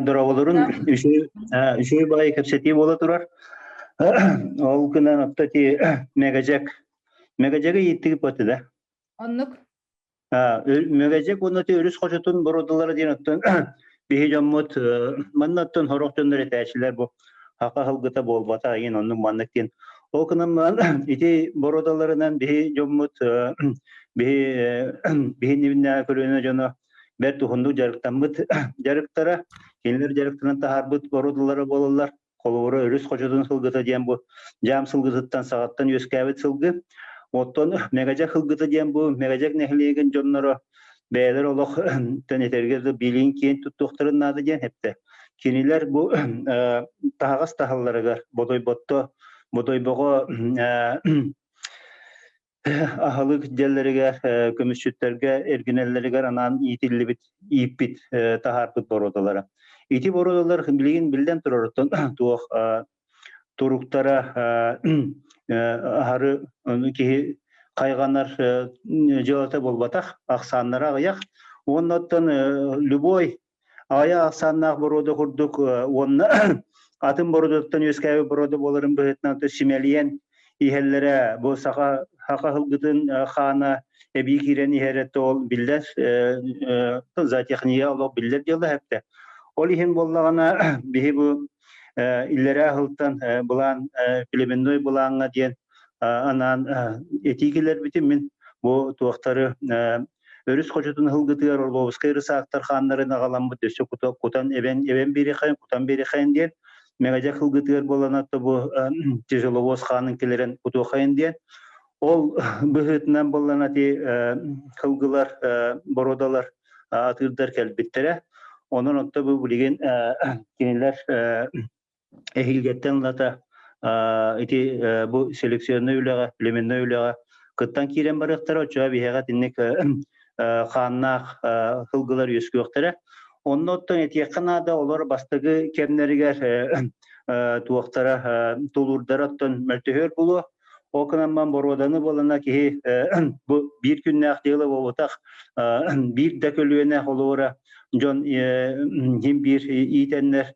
Дорооболорун үчүгэй баҕайы кэпсэтии буола турар. Ол гынан отто ти Мегажек. Мегажегы ииттигит баты да? Оннук. Мегажек уонна ти өрүс хочотун бородалара диэн оттон биһи дьоммут манна оттон хорох дьоннор этээчилэр бу хака сылгыта буолбата иин оннук маннык диэн ол гынан ити бородаларынан биһи дьоммут биһи биһи көлүөнэ дьоно бэрт уһуннук дьарыктаммыт дьарыктара кинилэр дьарыктанан таһаарбыт бородалара буолаллар холобура өрүс хочотун сылгыта диэн бу дьаам сылгытыттан саҕаттан үөскээбит сылгы оттон Мэгэдьэк сылгыта диэн бу Мэгэдьэк нэһилиэгин дьонноро бэйэлэр олох тэнитэргэ да билиин киэн туттуохтарын наада диэн эттэ. Кинилэр бу таһаҕас таһалларыгар Бодойботто Бодойбоҕо аһылык дьиэлэригэр көмүсчүттэргэ эргинэллэригэр анаан иитиллибит ииппит таһаарбыт боруодалара. Ити боруодалар билигин биллэн турар туох туруктара аһары киһи хайҕанар дьыалата буолбатах, ахсааннара аҕыйах. Уонна оттон любой аҕыйах ахсааннаах боруода курдук уонна атын боруодаттан үөскээбит боруода буоларын быһыытынан симэлийэн иһэллэрэ бу саха саха сылгытын хаана эбии киирэн иһэрэ ол биллэр зоотехния олох биллэр дьыала эптэ. Ол иһин буоллаҕына биһи бу иллэрээ сылтан былаан племенной былааҥҥа диэн анаан этии киллэрбитим мин бу туохтары өрүс хочотун сылгытыгар Орловскай рысаактар хааннарын аҕаламмыт өссө кутан эбэн эбэн биэриэхэйин кутан биэриэхэйин диэн Мэгэдьэк сылгытыгар буолана бу тяжеловоз хаанын килэрэн кутуохайын диэн ол быһыытынан буоллана ти сылгылар бородалар атыырдар кэлбиттэрэ онон отто бу билигин кинилэр эһиилгэттэн ылата ити бу селекционнай үлэҕэ, племенной үлэҕэ кыттан киирэн барыахтара, оччоҕо биһиэхэ итинник хааннаах сылгылар үөскүөхтэрэ. Онно оттон этиэххэ наада, олор бастакы кэмнэригэр туохтара тулуурдара оттон мөлтөһүөр буолуо. Ол гынан боруоданы буолана киһи бу биир күннээх дьыала буолбатах, биир да көлүөнэ холобура дьон иһин биир иитэннэр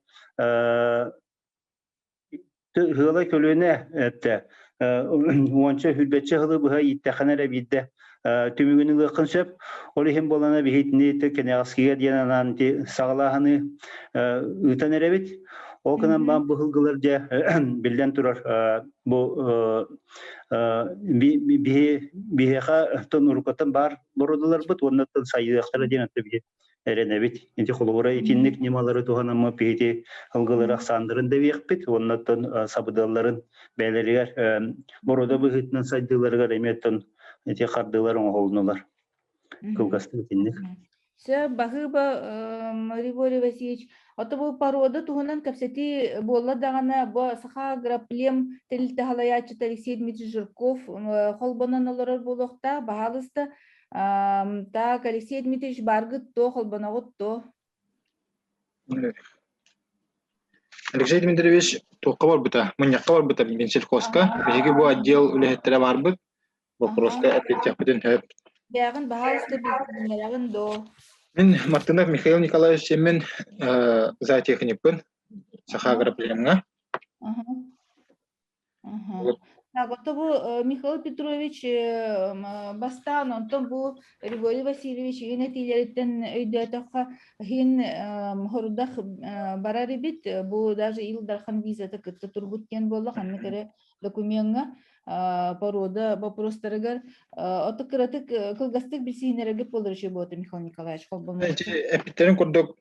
ыала көлүөнэ этэ уонча сүүрбэччэ сылы быһа ииттэххинэ эрэ биирдэ түмүгүн ылыаххын сөп. Ол иһин буолана биһитини кэнэҕэскигэ диэн анаан ити саҕалааһыны ыытан эрэбит. Ол гынан баан бу сылгылар дьэ биллэн турар бу биһиэхэ тон уруккаттан баар бородуларбыт уонна сайдыахтара диэн биһи эрэнэбит. Ити холобура итинник ньымалары туһанаммыт биһити ылгылары ахсааннарын дэбиэхпит уонна оттон сабыдыалларын бэйэлэригэр борода быһыытынан сайдыыларыгар эмиэ оттон ити хардыылар оҥоһулуннулар. Кылгастык итинник. Сөп, баһыыба Григорий Васильевич. Ото бу порода туһунан кэпсэтии буолла даҕаны, бу Саха агроплем тэрилтэ салайааччыта Алексей Дмитриевич Жирков холбонон олорор буолуохтаах. Баһаалыста, так, Алексей Дмитриевич, бааргыт то, холбоноҕут то? Алексей Дмитриевич туохха барбыта? Мунньахха барбыта Минсельхозка. Биһиги бу отдел үлэһиттэрэ баарбыт. Боппуруоска эппиэттиэхпитин сөп. Бэҕин баһаалыста билиһиннэрэҕин доо. Мин Мартынов Михаил Николаевич сиэммин зоотехникпын Саха агроплемҥа. Так, ото бу Михаил Петрович бастаан онтон бу Григорий Васильевич иин этиилэриттэн өйдөөтөххө иһин хорудах барар эбит. Бу даже Ил Дархан визата кытта турбут диэн буолла ханнык эрэ докумеҥҥа порода вопростарыгар ото кыратык кылгастык билсиһиннэрэргэ буолар үчүгэй буолуо Михаил Николаевич холбоммут. Эппиттерин курдук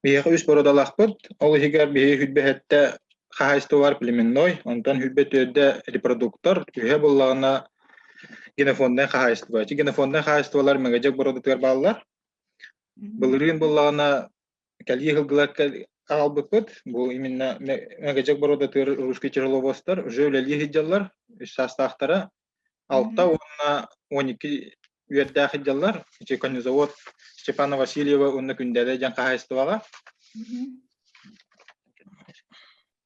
биһиэхэ үс породалаахпыт. Ол иһигэр биһи хүрбэһэттэ хаһаайыстыба бар племенной, онтон хүрбэ төрдө репродуктор, үһэ буллаҕына генофонднай хаһаайыстыба. Ити генофонднай хаһаайыстыбалар Мэгэдьэк бородатыгар бааллар. Былырыын буллаҕына кэлии сылгылар аҕалбыппыт. Бу именно Мэгэдьэк боруодатыгар русский тяжеловозтар уже үлэлии сылдьаллар. Үс саастаахтара алта уонна 12 үөрдээх сылдьаллар. Ити конезавод Степана Васильева уонна Күндэлэ диэн хаһаайыстыбаҕа.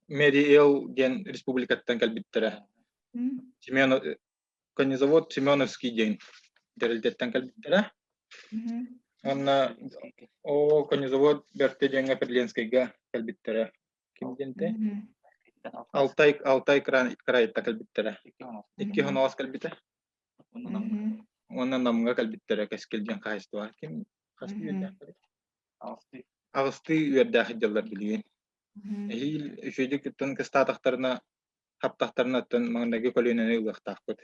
Мэри Эл диэн республикаттан кэлбиттэрэ. Семен конезавод Семеновский диэн тэрилтэттэн кэлбиттэрэ. Уонна оо конезавод Бэртэ диэҥҥэ Перленскэйгэ кэлбиттэрэ. Ким диэнтэй? Алтай Алтай крайта кэлбиттэрэ. Икки хоноҕос кэлбитэ. Уонна Намҥа кэлбиттэрэ Кэскил диэн хаһаайыстыба. Ким хас үөрдээх Аҕыстыы үөрдээх дьыллар билигин. Эһиил үчүгэйдик туттан кыстаатахтарына хаптахтарына оттон маҥнайгы көлүөнэни ылыахтаахпыт.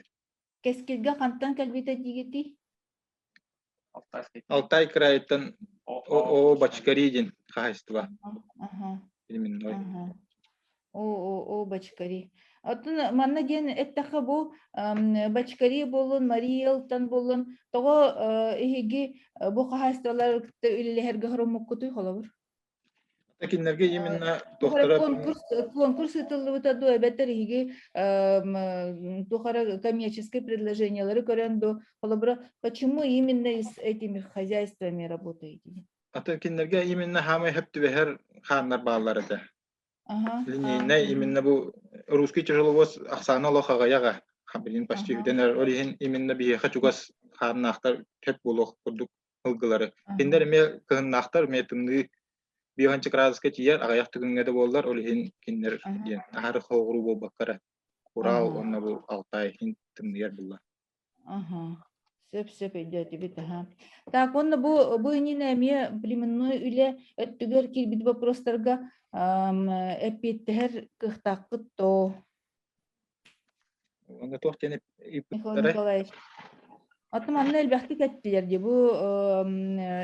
Кэскилгэ хантан кэлбитэ диигитий? Алтай кыраайыттан О Бачкари диэн хаһаайыстыба. Племенной. О, о, о, Бачкари. Оттон манна диэн эттэххэ бу Бачкари буоллун, Мариэлтан буоллун, тоҕо эһиги бу хаһаайыстыбалары кытта үлэлэһэргэ хороммуккутуй холобур? Кинилэргэ именно туохтара конкурс конкурс ыытыллыбыта дуо эбэтэр иһиги туох эрэ коммерческие предложениялары көрөн дуо холобура почему именно с этими хозяйствами работаете Аты кинилэргэ именно хаамай хөп түбэһэр хааннар бааллар этэ. Линейнай именно бу русский тяжеловоз ахсаана олох аҕыйаҕа. Билин почти бүтэн ол иһин именно биһиэхэ чугас хааннаахтар хөп буолуох курдук ылгылары. Кинилэр эмиэ кыһыннаахтар, эмиэ тымныы биэһэнчэ градуска тиийэр, аҕыйах түгэҥҥэ да буоллар, ол иһин кинилэр диэн аһары хоҕуруу буолбакка эрэ Урал уонна бу Алтай иһин тымныйар булла. Аха. Сөп сөп өйдөөтүбүт аха. Так уонна бу бу иннинэ эмиэ племенной үлэ өттүгэр киирбит вопростарга эппиэттэһэр кыахтааххыт то. Уонна туох диэн Михаил Николаевич. Оттон манна элбэхтик эттилэр дии. Бу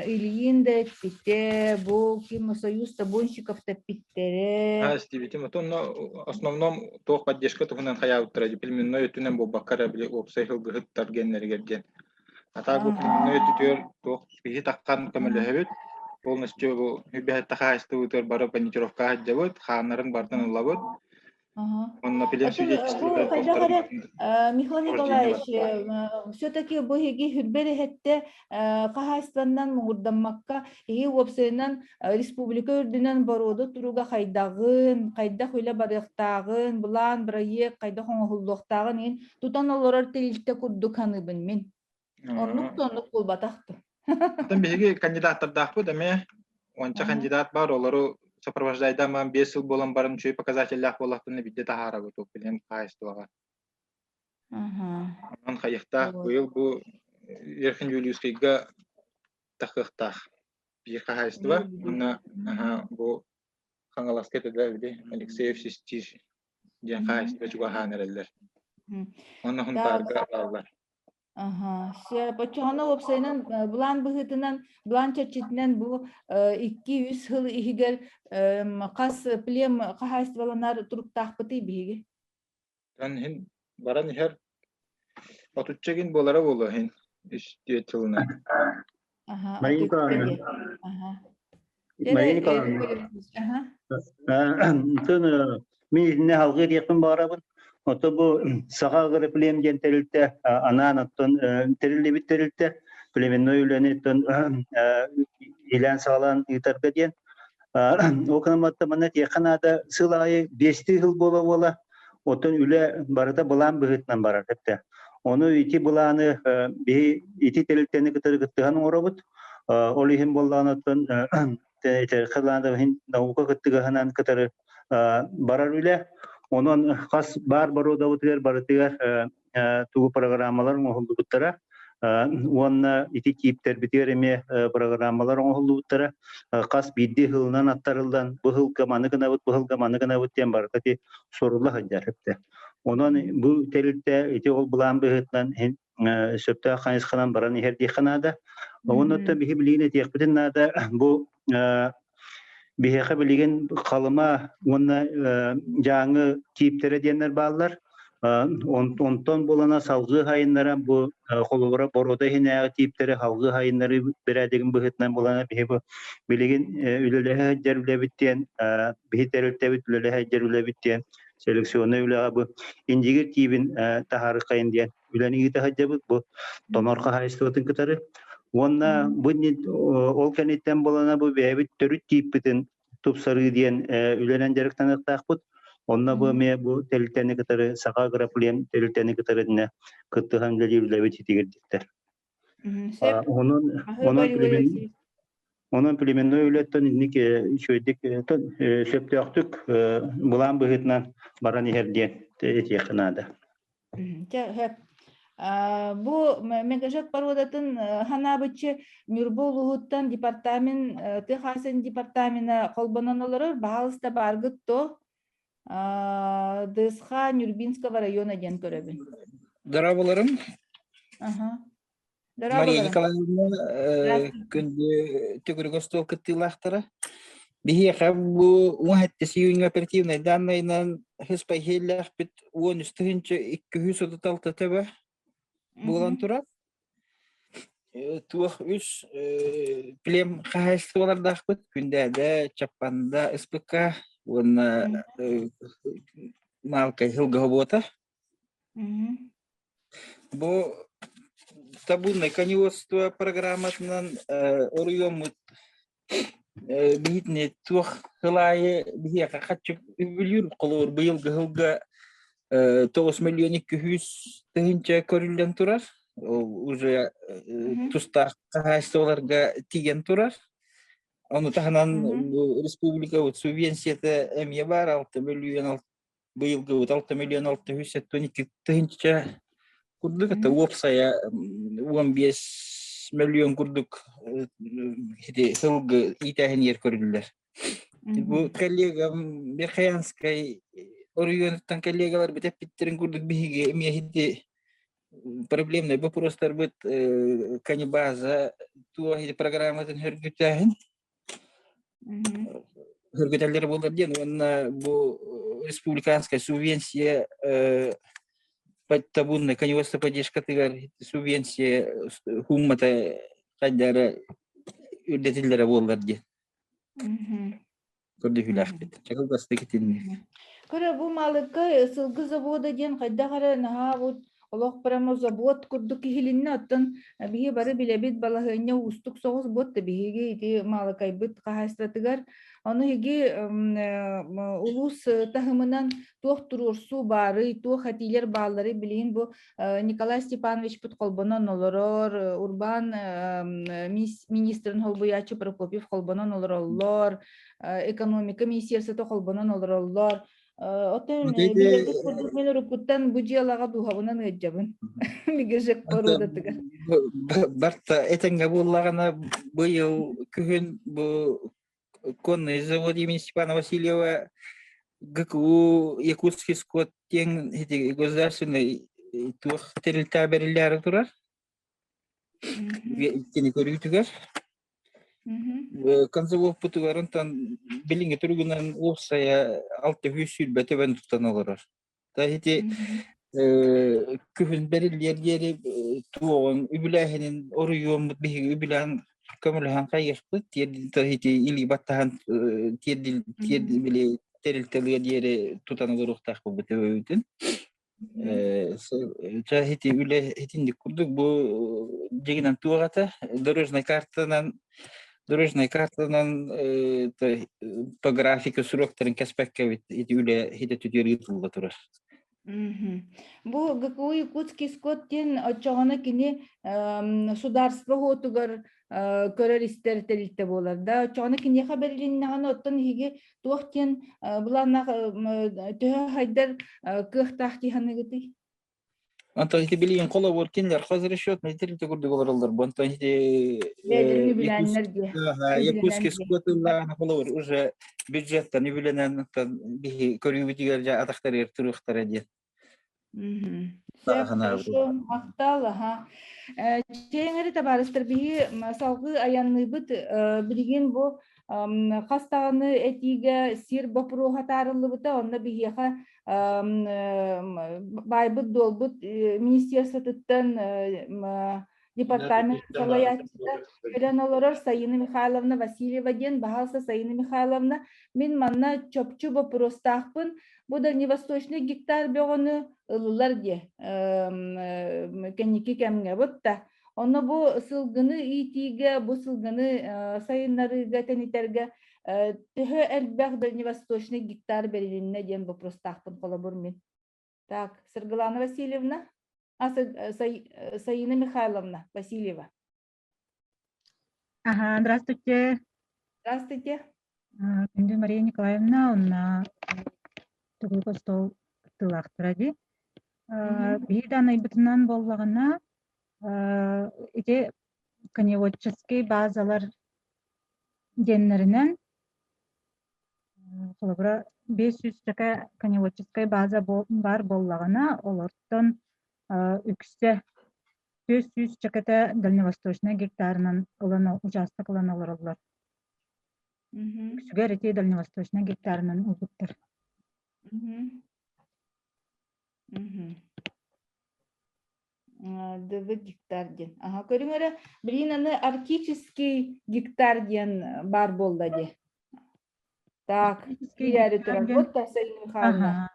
Ильин да эппитэ, бу ким Союз табунщиков да эппиттэрэ. Аа, истибитим. Оттон основном туох поддержка туһунан хайаабыттара дии. Племенной өттүнэн буолбакка эрэ били уопсай сылгыһыттар геннэригэр диэн. А так бу племенной өттүтүгэр туох биһи таххан көмөлөһөбүт. Полностью бу үбэһэтте хаһаайыстыбытыгар бары панитировка сылдьабыт, хааннарын бартан ылабыт. Онно Бу хайдах эрэ Михаил Николаевич все-таки бу эһиги хүрбэр эһэттэ хаһаайыстыбаннан муҥурдаммакка эһиги уопсайынан республика үрдүнэн боруода туруга хайдаҕын, хайдах үлэ барыахтааҕын, былаан, бырайыак хайдах оҥоһуллуохтааҕын иһин тутан олорор тэрилтэ курдук саныыбын мин. Оннук да оннук буолбатах да. Оттон биһиги кандидаттардаахпыт эмиэ уонча кандидат бар, олору сопровождайдаан 5 сыл буолан баран үчүгэй показателлээх буоллахтарына биирдэ таһаарабыт ол билим хаһаайыстыбаҕа. Онон хайыахтаах быйыл бу Верхнеюльскайга тахыахтаах биир хаһаайыстыба уонна бу Хаҥаласка этэ да били Алексеев Систиш диэн хаһаайыстыба чугаһаан эрэллэр. Онно Хунтаарга бааллар. Аха, сөп. Оччоҕуна уопсайынан былаан быһыытынан, былаан чэрчитинэн бу 2-3 сыл иһигэр хас плем хаһаайыстыбаланар туруктаахпытый биһиги? Тан иһин баран иһэр отучча гин буолара буолуо иһин үс түөрт сылынан. Аха, Мария отучча Николаевна. диэн. Аха. Мария Николаевна. Аха. Ытын мин итиннэ салгыы диэхпин баҕарабын. Ото бу Саха агроплем диэн тэрилтэ анаан оттон тэриллибит тэрилтэ племенной үлэни оттон илээн-саҕалаан ыытарга диэн Ол гынан манна этиэххэ наада, сыл аайы биэстии сыл буола-буола, оттон үлэ барыта былаан быһыытынан барар эбитэ. Ону ити былааны биһи ити тэрилтэни кытары кыттыһан оҥоробут. Ол иһин буоллаҕына оттон иһин наука кыттыгаһынан кытары барар үлэ. Онон хас баар боруодабытыгар барытыгар тугу программалар оҥоһуллубуттара уонна ити тииптэрбитигэр эмиэ программалар оҥоһуллубуттара хас биирдии сылынан аттарыллан бу сылга маны гынабыт бу сылга маны гынабыт диэн барыта ити сурулла сылдьар эбитэ. Онон бу тэрилтэ ити ол былаан быһыытынан сөптөөх хайысханан баран иһэр диэххэ наада. Онон биһи билигин этиэхпитин наада бу Биһиэхэ билигин Халыма уонна Дьааҥы тииптэрэ диэннэр бааллар. Онтон булана салгыы хайыннара бу холобура боруода иһинээҕи тииптэри салгыы хайыннарыы бэрээдэгин быһыытынан булана биһи бу билигин үлэлэһэ сылдьар үлэбит диэн биһи тэрилтэбит үлэлэһэ сылдьар үлэбит диэн селекционнай үлэҕэ бу Индигир тиибин таһаарыаххайын диэн үлэни ыыта сылдьабыт бу тонор хаһаайыстыбатын кытары. Уонна бу ол кэнниттэн булана бу бэйэбит төрүт тииппитин тупсарыы диэн үлэнэн дьарыктаныахтаахпыт. Онно бу эмиэ бу тэрилтэни кытары Саха агроплем тэрилтэни кытары кыттыһан үлэлиир үлэбит итигирдиктэр. Онон онон онон племенной үлэттэн инник үчүгэйдик сөптөөхтүк былаан быһыытынан баран иһэр диэн этиэххэ наада. Чэ, сөп. Бу Мегажет породатын ханаабыччы Ньурба улууһуттан департамент тыа хаһаайыстыбатын департамена холбонон олорор. Баһаалыста бааргыт то ДСХ Нюрбинского района диэн көрөбүн. Дорооболорум. Аха. Мария Николаевна күндү төгүрүк остуол кыттыылаахтара. Биһиэхэ бу уон июньга оперативнай данныйынан хыспайхиэллээхпит 13 236 төбө буолан турар. Туох үс плем хаһаайыстыбалардаахпыт Күндээдэ, Чаппанда, СПК уонна Маалкай Сылгыһобуота. Бу табунное коневодство программатынан оройуоммут биһитини туох сыл аайы биһиэхэ хаччы үбүлүүр холобур быйылгы сылга 9 миллион 200 тыһыынча көрүллэн турар. Ол уже тустаах хаһаайыстыбаларга тиийэн турар. Ону таһынан бу республика субвенцията эмиэ баар 6 миллион быйылгыбыт 6 миллион 672 тыһыынча курдук это уопсайа 15 миллион курдук ити сылгы иитээһинигэр көрүллэр. Бу коллегам Верхоянскай оройуонуттан коллегаларбыт эппиттерин курдук биһиги эмиэ ити проблемный вопростарбыт канибаза туох ити программатын хөргүтээһин Көргөтөллөр буолар диэн уонна бу республиканская субвенция табунная коневодство поддержкатыгар субвенция хууммата хайдара үрдэтиллэрэ буоллар диэн көрдөһүүлээхпит. Чакылгастык итинник. Көрө бу Малыкка сылгы завода диэн хайдах эрэ наһаа бу олох прямо завод курдук киһилиннэ оттон биһи бары билэбит балаһыанньа уустук соҕус буотта биһиги ити Маалыкайбыт хаһаайыстыбатыгар ону иһиги улуус таһымынан туох туруорсуу баарый туох этиилэр баалларый билигин бу Николай Степановичпыт холбонон олорор урбаан министрин холбуйааччы Прокопьев холбонон олороллор экономика министерствота холбонон олороллор. Оттон билэргит курдук мин уруккуттан бу дьыалаҕа дууһабынан ыалдьабын. Мигежек боруодатыгар. Барта этэҥҥэ буоллаҕына быйыл күһүн бу Конный завод имени Степана Васильева ГКУ Якутский скот диэн ити государственный туох тэрилтэ бэриллээри турар. Иккини көрүүтүгэр. Конзаводпутугар онтон билиҥҥи туругунан уопсайа 620 төбөн туттан олорор. Та ити күһүн бэриллиэр диэри туоҕун үбүлээһинин оруйуоммут биһиги үбүлээн көмөлөһөн хайыахпыт ити илии баттаһан тиэрдил тиэрдибили тэрилтэлиэ диэри тутан олоруохтаахпыт төбөбүтүн ити үлэ итинник курдук бу дьигинэн туох этэ дорожнай картанан дорожнай картанан по графику сроктарын кэспэккэ эбит ити үлэ хитэ түтүөр ыытылла турар. Бу ГКУ Якутский скот диэн оччоҕуна кини сударство уотугар көрөр-истэр тэрилтэ буолар да. Оччоҕуна киниэхэ бэрилиннэҕинэ оттон иһиги туох диэн былааннаах төһө хайдар кыахтаах дии саныыгытый? Онтон ити билигин холобур кинилэр хозрасчетный тэрилтэ курдук олороллор. Онтон ити Бэйэлэрин үбүлээннэр диye. Якутский скотыллаана холобур уже бюджеттан үбүлэнэн биһи көрүүбүтүгэр дьэ атахтарыгар туруохтара диэн. Сөп, хорошо, махтал, аха. Чэйиҥэри табаарыстар биһи салгыы айанныыбыт. Билигин бу хас даҕаны этиигэ сир боппуруоһа таарыллыбыта, онно биһиэхэ баайбыт-дуолбут министерствотыттан департамент салайааччыта кэлэн олорор Саина Михайловна Васильева диэн баһаалса Саина Михайловна мин манна чопчу боппуруостаахпын бу дальневосточный гектар бөҕөнү ылылар диэ кэнники кэмҥэ бутта онно бу сылгыны иитиигэ бу сылгыны сайыннарыыга тэнитэргэ төһө элбэх дальневосточный гектар бэрилиннэ диэн боппуруостаахпын холобур мин так Саргылана Васильевна а Саина Михайловна Васильева Ага, здравствуйте. Здравствуйте. Күндү Мария Николаевна, онна төгүрүк остуол кыттыылаахтара дии. Биһиги даанайбытынан буоллаҕына, ити коневодческий базалар диэннэринэн холобура 500 чака коневодческай база баар буоллаҕына, олортон үксэ 400 чаката дальневосточнай гектарынан ылан учаастак ылан олороллор. Үксүгэр ити дальневосточнай гектарынан ылбыттар. ДВ гектар диэн. Аха, көрүҥ эрэ, билигин аны арктический гектар диэн баар буолла дии. Так, киирээри турар. Вот Саина Михайловна.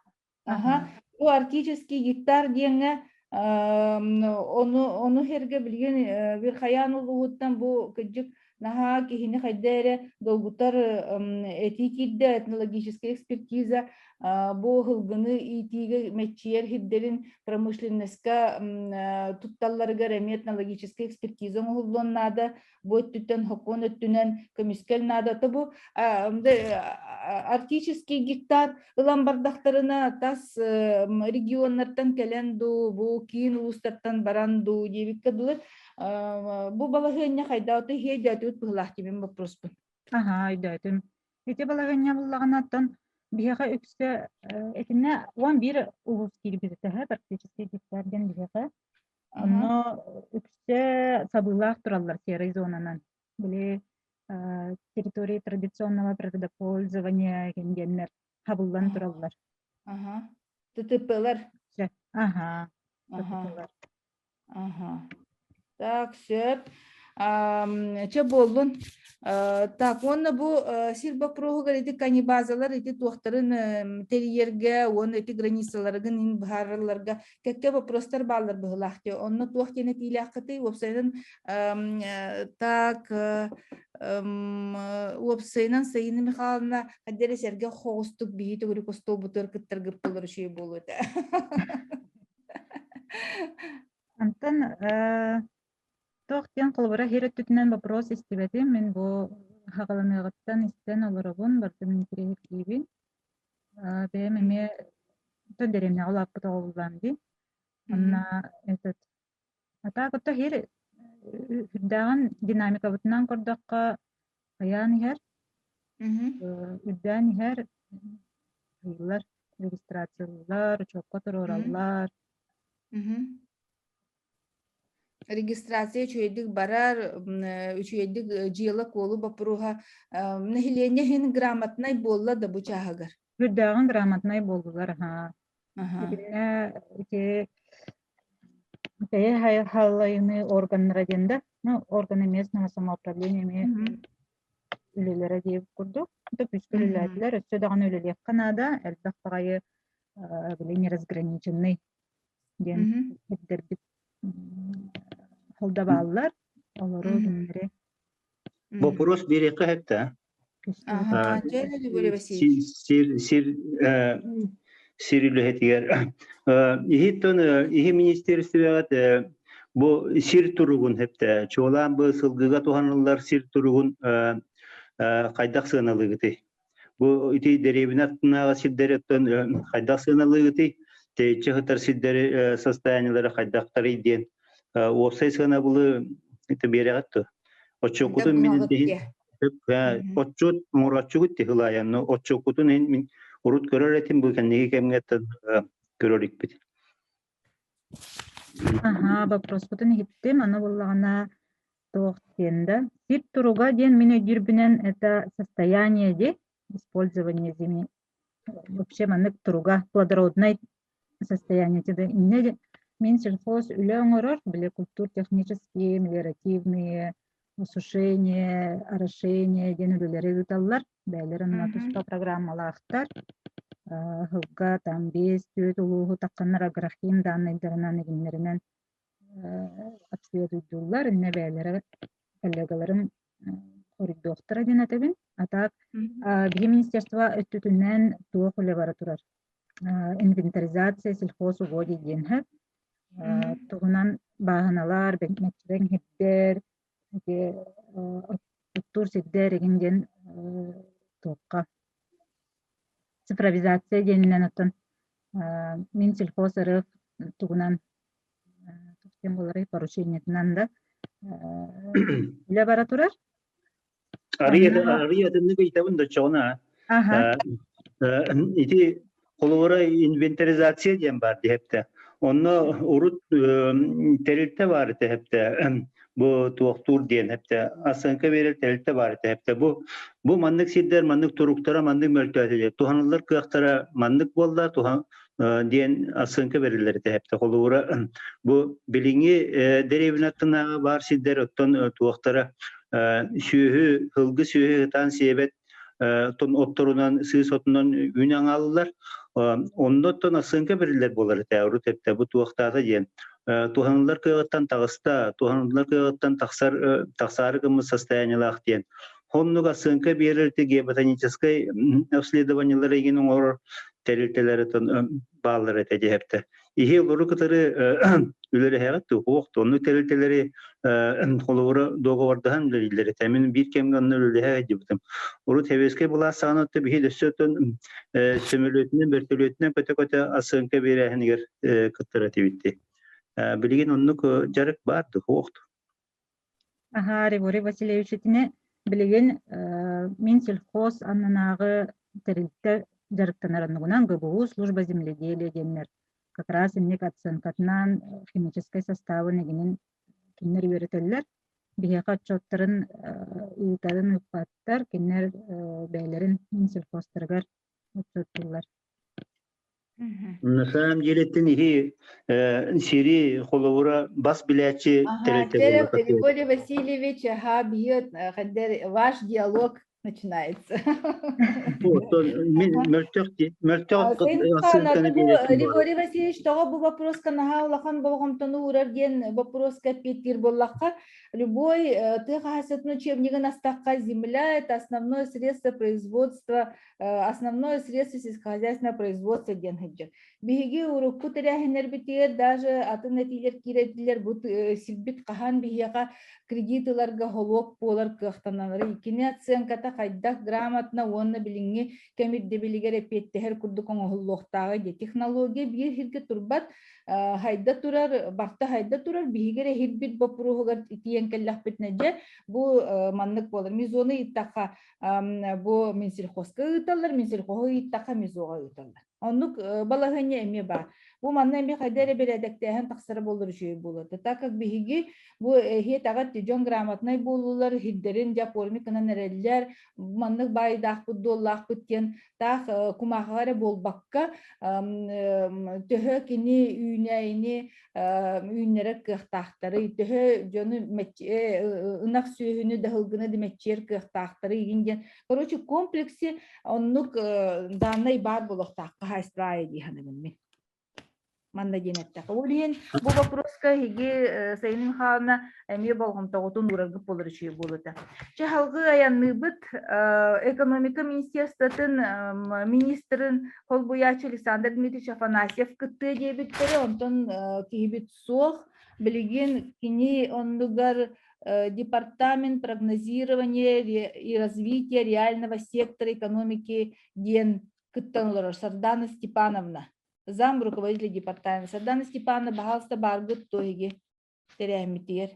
Аха. Бу арктический гектар диэҥҥэ ону ону сэргэ билигин Верхоян улууһуттан бу кырдьык наһаа киһини хайда эрэ долгутар этии киирдэ этнологическая экспертиза бу һылгыны иитиигэ мэччийэр сирдэрин промышленноска тутталларыгар эмиэ этнологическая экспертиза оҥоһуллуон наада бу өттүттэн сокуон өттүнэн көмүскэл наадата бу арктический гектар ылан бардахтарына тас регионнартан кэлэн дуу бу киин улуустартан баран дуу диэбиккэ дылы бу балаһыанньа хайдаҕыта иһиэйдөөтүгүт быһылаах диибин боппуруоспун. Аһаа, өйдөөтүм. Ити балаһыанньа буллаҕына, оттон биһиэхэ үксэ итиннэ 11 улуус киирбит этэ, практически гектар диэн биһиэхэ. Онно үксэ сабыылаах тураллар серой зонанан. Били территории традиционного природопользования диэннэр хабыллан тураллар. Аха. ТТПлар. Аха. Аха. Аха. Так, сөп. Чэ буоллун. Так, уонна бу сир боппуруоһугар ити канибазалар ити туохтарын тэрийэргэ уонна ити границаларыгын ин быһааралларга кэккэ вопростар бааллар быһылаах дии. Онно туох диэн этиилээххитий? Уопсайынан так уопсайынан Саина Михайловна хайда эрэ сэргэх хоҕустук биһи төгүрүк остуолбутугар кыттаргыт үчүгэй буолуо этэ. Онтон туох диэн холобура иһэр өттүтүнэн вопрос истибэтим. Мин бу хаҕаланыаҕыттан истэн олоробун, барытын интэриэһиргиибин. Бэйэм эмиэ оттон дэриэбинэҕэ улааппыт оҕо буоллаҕым дии. Онно этот а так ото иһэр үрдээҕин динамикабытынан көрдөххө хайаан иһэр. Үрдээн иһэр ыйыллар, регистрациялыыллар, учуокка туруораллар. Регистрация үчүгэйдик барар, үчүгэйдик дьыала-куолу боппуруоһа нэһилиэнньэ иһин грамотнай буолла да бу чааһыгар? Үрдээҕин грамотнай буоллулар, аһаа. Итиннэ ити бэйэ халлайыныы органнара диэн да, ну, органы местного самоуправления эмиэ үлэлэрэ диэбит курдук. Это күүскэ үлэлээтилэр, өссө даҕаны үлэлиэххэ наада, элбэх баҕайы били неразграниченный диэн ирдэрбит холдобааллар, олору кинилэри Вопрос биэриэххэ сөп Сир сир сир үлэһитигэр иһиттэн иһи министиэристибэҕит бу сир туругун хэптэ чуолаан бу сылгыга туһаныллар сир туругун хайдах сыаналыыгытый? Бу ити дэриэбинэ аттынааҕы сирдэри оттон хайдах сыаналыыгытый? Тэйиччи сытар сирдэри состояниелара хайдахтарый диэн уопсай сыанабылы ити биэрэҕит дуо? Оччоккутун мин отчуот оҥорооччугут тиһилаайан оччоккутун иһин мин урут көрөр этим бу кэнники кэмҥэ көрөр иликпит. Аһаа, боппуруоспутун иһиттим. Аны буоллаҕына туох диэн да. Сир туруга диэн мин өйдүүрбүнэн это состояние ди использование земли. Вообще маннык туруга плодородное состояние иннэ мин сельхоз үлэ оҥорор, били культур-технические, мелиоративные, осушение, орошение диэн үлэлэри ыыталлар. Бэйэлэр онно туспа программалаахтар. Ыһылга там 5-4 улууһу тахханнар агрохим дааннайдарынан игиннэринэн обследуйдууллар. Иннэ бэйэлэрэ коллегаларым хоруйдуохтара диэн этэбин. А так биһи министерство өттүтүнэн туох үлэ бара турар? Инвентаризация сельхозугодий диэн сөп. Туһунан бааһыналар, мэччирэҥ сирдэр, ити оттуур сирдэр игин диэн туохха цифровизация диэнинэн оттон мин сельхоз РФ тугунан туох диэн буоларый поручениетынан да үлэ бара турар. Арый атыннык ыйтабын да чоҕуна ити холобура инвентаризация диэн баар диэхтэ. Онно урут тэрилтэ баар этэ бу туохтуур диэн эптэ асыҥка биэрэр тэрилтэ баар этэ эптэ бу бу маннык сирдэр маннык туруктара маннык мөлтөөтүлэр туһаныллар кыахтара маннык буолла туһан диэн ассыҥка бэриллэр этэ эптэ холобура бу билиҥҥи дэриэбинэ аттынааҕы баар сирдэр оттон туохтара сүөһү сылгы сүөһү ытаан сиэбэт отторунан сыыс отунан үүн аҥааллар онно оттон ассыҥка бэриллэр буолар этэ урут эптэ бу туохтаата диэн туһаныллар кыаҕыттан таҕыста туһаныллар кыаҕыттан тахсар тахсаары гыммыт состояниелаах диэн Оннук ассыҥка биэрэр геоботаническай обследованиелары игин оҥорор тэрилтэлэр бааллар этэ диэхтэ. Иһи олору кытары үлэлэһэҕит туох оннук тэрилтэлэри холобура договордаһан үлэлииллэр этэ. Мин биир кэмҥэ онно үлэлэһэ сылдьыбытым. Урут сэбиэскэй былаас саҕана биһи өссө сөмөлүөтүнэн, бөртөлүөтүнэн көтө-көтө ассыҥка биэрээһинигэр кыттар этибит. Билигин оннук дьарык баар дуо? Аһаа, Григорий Васильевич итини билигин мин сельхоз аннынааҕы тэрилтэ дьарыктанар оннугунан ГБУ служба земледелия диэннэр как раз инник оценкатынан химическэй составын игинин кинилэр үөрэтэллэр. Биһиэхэ отчуоттарын ыытарын ыыппаттар, кинилэр бэйэлэрин минсельхозтарыгар отчуоттууллар. На самом деле иһи сири холобура бас билээччи тэрилтэ Григорий Васильевич, ага, бьет, ваш диалог начинается. Григорий Васильевич, тоҕо бу вопроска наһаа улахан болҕомтону уурар диэн вопроска эппиэттиир буоллахха, любой тыа хаһаайыстыбатын учебнигын астахха земля это основное средство производства основное средство сельскохозяйственного производства диэн сылдьар. Биһиги урукку тэрээһиннэрбитигэр даже атын этиилэр киирэрдилэр бу сирбит хаһан биһиэхэ кредит ыларга холуок буолар кыахтаналары кини оценката хайдах грамотно уонна билиҥҥи кэм ирдэбилигэр эппиэттэһэр курдук оҥоһуллуохтааҕый диye. Технология биир сиргэ турбат, хайда турар, барта хайда турар, биһиги эрэ иһирбит боппуруоһугар тиийэн кэллэхпитинэ дьэ бу маннык буолар. Мизоны ыйыттахха бу Минсельхозка ыыталлар, Минсельхоһу ыйыттахха Мизоҕа ыыталлар. Оннук балаһыанньа эмиэ баар. Бу манна эмиэ хайда эрэ бэрээдэктээһин тахсара буоллар үчүгэй буолуо. Так как биһиги бу эһиэтэҕэ дьон грамотнай буоллулар, иһирдэрин дьэ оформить гынан эрэллэр, маннык баайдаахпыт, дуоллаахпыт диэн таах кумааҕыга эрэ буолбакка, төһө кини үүнээйини үүннэрэр кыахтаахтарый, төһө дьону ынах сүөһүнү да сылгыны да мэччийэр кыахтаахтарый игин диэн. Короче, комплексе оннук даннай баар буолуохтаах хаһаайыстыбаайа дии саныыбын мин. Манна диэн эттэххэ. Ол иһин бу вопроска эһиги Сайын Михайловна эмиэ болҕомтоҕутун уураргыт буолар үчүгэй буолуо Чэ, салгыы айанныыбыт. Экономика министерствотын министрин холбуйааччы Александр Дмитриевич Афанасьев кыттыа диэбиттэрэ, онтон киһибит суох. Билигин кини оннугар Департамент прогнозирования и развития реального сектора экономики диэн кыттан олорор Сардана Степановна. Зам руководителя департамента. Сардана Степановна, баһаалыста бааргыт дуо эһиги тэрээһиммитигэр?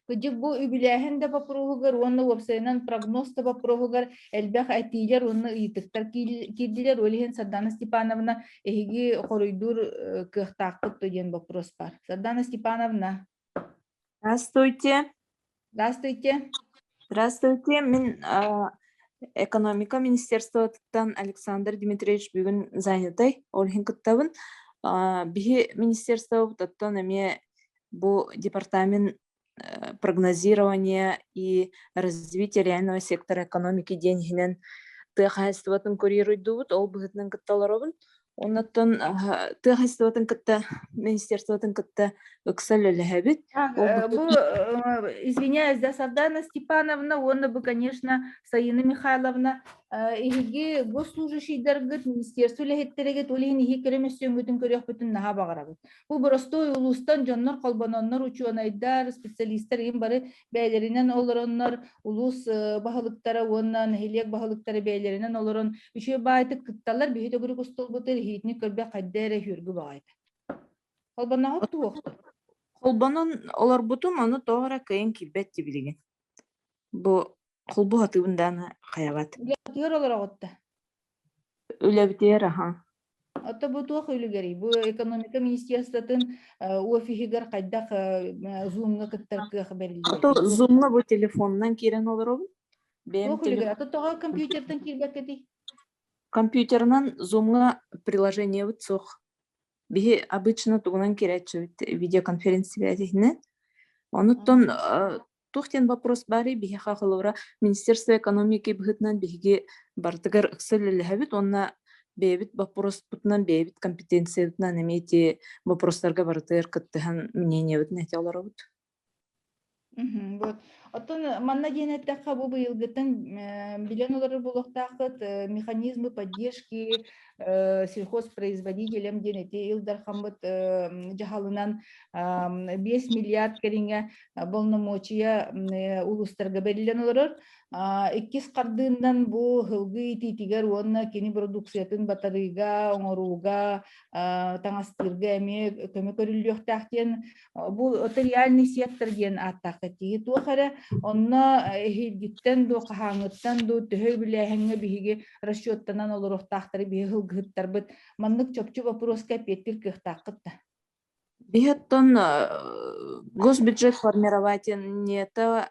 Кыдьык бу үбүлээһин да боппуруоһугар уонна уопсайынан прогноз да боппуруоһугар элбэх этиилэр уонна ыйытыктар киирдилэр. Ол иһин Сардана Степановна эһиги хоруйдуур кыахтаахпыт дуо диэн боппуруос баар. Сардана Степановна. Здравствуйте. Здравствуйте. Здравствуйте. Мин экономика министерствотыттан Александр Дмитриевич бүгүн занятай. Ол иһин кыттабын. Биһи министерствобыт оттон эмиэ бу департамент прогнозирования и развития реального сектора экономики диэн иһинэн тыа хаһаайыстыбатын курируйдубут. Ол быһыытынан кытта олоробун. Оннуттан тыа хаһаайыстыбатын кытта министерствотын кытта ыкса үлэлэһэбит. Бу, извиняюсь, да, Сардана Степановна, уонна бу, конечно, Саина Михайловна, эһиги госслужащийдаргыт, министерство үлэһиттэригит, ол иһин иһи көрө мөссүөҥҥүтүн көрүөхпүтүн наһаа баҕарабыт. Бу боростуой улуустан дьоннор холбононнор, учуонайдар, специалистар им бары бэйэлэринэн олороннор, улуус баһылыктара уонна нэһилиэк баһылыктара бэйэлэринэн олорон үчүгэй баайтык кытталлар, биһи төгүрүк остуолбутугар иһиитини көрбөх хайда эрэ үһүөргү баҕайыта. Холбоноҕут туох? Холбонон олорбутум, ону тоҕо эрэ кыайан киирбэт дии билигин. Бу холбу хатыыбын даана хайабат. Үлэбитигэр олороҕут да? Үлэбитигэр аха. Ото бу туох үлүгэрий? Бу экономика министерствотын офиһыгар хайдах Zoom-ҥа кыттар кыах бэриллибэтий? Ото Zoom-ҥа бу телефонунан киирэн олоробун. Бэйэм Туох үлүгэр? Ото тоҕо компьютертан киирбэккитий? Компьютерынан Zoom-ҥа приложениебыт суох. Биһи обычно тугунан киирээччибит видеоконференция иһинэн. Онуттан туох диэн вопрос баарый биһиэхэ холобура Министерство экономики быһыытынан биһиги барытыгар ыкса үлэлэһэбит уонна бэйэбит боппуруоспутунан бэйэбит компетенциябытынан эмиэ ити вопростарга барытыгар кыттыһан мнениебытын этэ олоробут. Вот. Оттон манна диэн эттэххэ, бу быйылгыттан билэн олорор буолуохтааххыт механизмы поддержки сельхозпроизводителям диэн ити Ил Дархаммыт дьаһалынан 5 миллиард кэриҥэ болномуочуйа улуустарга бэриллэн олорор. Иккис хардыынан бу һылгы иитиитигэр уонна кини продукциятын батарыыга, оҥорууга, таҥастыырга эмиэ көмө көрүллүөхтээх диэн бу реальный сектор диэн ааттаах кэтиги туох эрэ онно эһиилгиттэн дуу хаһааҥҥыттан дуу төһө үбүлээһиҥҥэ биһиги расчеттанан олоруохтаахтары биһи һылгыһыттарбыт маннык чопчу вопроска эппиэттиир кыахтааххыт да Биһи оттон госбюджет формированиета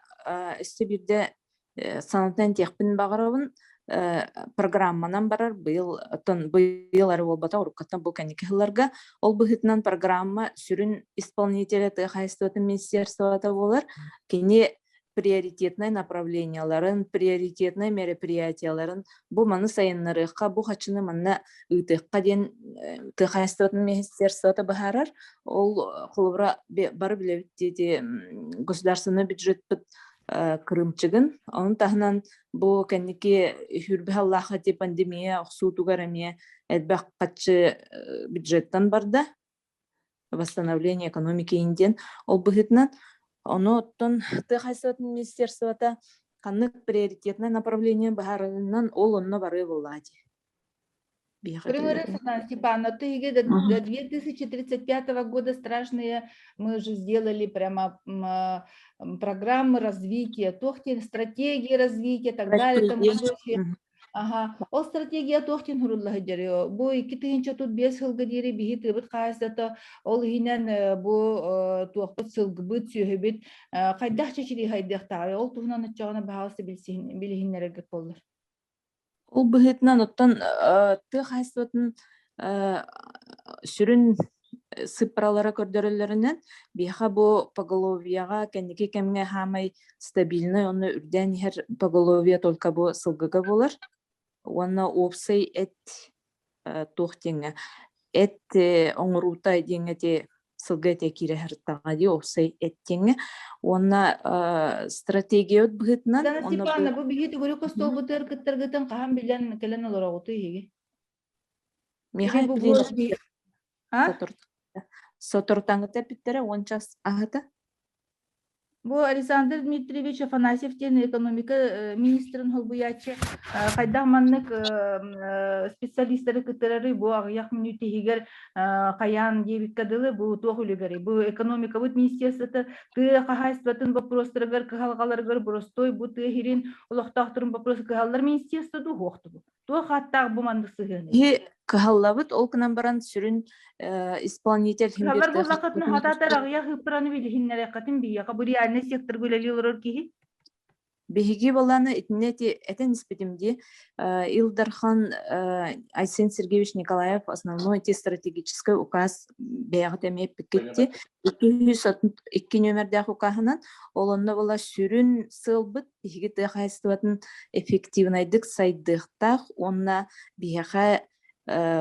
өссө биирдэ санатан этиэхпин баҕарабын программанан барар быйыл оттон быйыл эрэ буолбатах уруккаттан бу кэнники сылларга ол быһыытынан программа сүрүн исполнителя тыа хаһаайыстыбатын министерствота буолар кини приоритетнай направленияларын приоритетнай мероприятияларын бу маны сайыннарыахха бу хачыны манна ыытыахха диэн тыа хаһаайыстыбатын министерствота быһаарар ол холобура бары билэбит диэти государственный бюджетпыт кырыымчыгын. Ону таһынан бу кэнники үһүрбэ аллаах ити пандемия охсуутугар эмиэ элбэх хаччы бюджеттан барда. Восстановление экономики диэн. Ол быһыытынан ону оттон тыа хаһаайыстыбатын министерствота Ханнык приоритетное направление быһаарылынан ол онно барыы буоллаҕа дии. Примеры Светлана Степановна, ты до 2035 года страшные, мы уже сделали прямо программы развития, туох диэн стратегии развития, так далее, тому прочее. Аха, ол стратегия туох диэн сурулла сылдьар. Бу 2035 сылга диэри биһи тыабыт хаһаайыстыбата ол иһинэн бу туохпут сылгыбыт, сүөһүбүт хайдах чэчирии хайдыахтааҕый? Ол туһунан оччоҕуна баһаалыста билиһиннэрэргит буоллар. Ол быһыытынан оттон тыа хаһаайыстыбатын сүрүн сыыппаралара көрдөрөллөрүнэн, биһиэхэ бу поголовьеҕа кэнники кэмҥэ саамай стабильнай уонна үрдээн иһэр поголовье только бу сылгыга буолар. Уонна уопсай эт туох диэҥҥэ эт оҥоруута диэҥҥэ ити сылгы этэ киирэ сырыттаҕа дии уопсай эт диэҥҥэ уонна стратегиябыт быһыытынан Светлана Степановна, бу биһи төгүрүк остуолбутугар кыттаргытын хаһан билэн кэлэн олороҕутуй эһиги? Михаил соторутааҥҥыта эппиттэрэ уон час аһыта. Бу Александр Дмитриевич Афанасьев диэн экономика министрин холбуйааччы хайдах маннык специалистары кыттарарый бу аҕыйах мүнүүтэ иһигэр хайаан диэбиккэ дылы бу туох үлүгэрий бу экономикабыт министерствота тыа хаһаайыстыбатын боппуруостарыгар кыһалҕаларыгар боростуой бу тыа иһирин олохтоохторун боппуруос кыһаллар министерство дуу суохтубу Туох ааттаах бу маннык сыһыаный? Киһи кыһаллабыт, ол гынан баран сүрүн исполнитель Кыһаллар буоллаххытына хатаатар аҕыйах ыыппыраны билиһиннэриэххитин биһиэхэ бу реальный секторга үлэлии олорор киһи. Биһиги баланы итиннэ этэн испитим дии. Ил Дархан Айсен Сергеевич Николаев основной эти стратегический указ бэйэҕит эмиэ эппиккитти. 202 нүөмэрдээх укаһынан ол онно була сүрүн сыалбыт биһиги тыа хаһаайыстыбатын эффективнайдык сайдыахтаах уонна биһиэхэ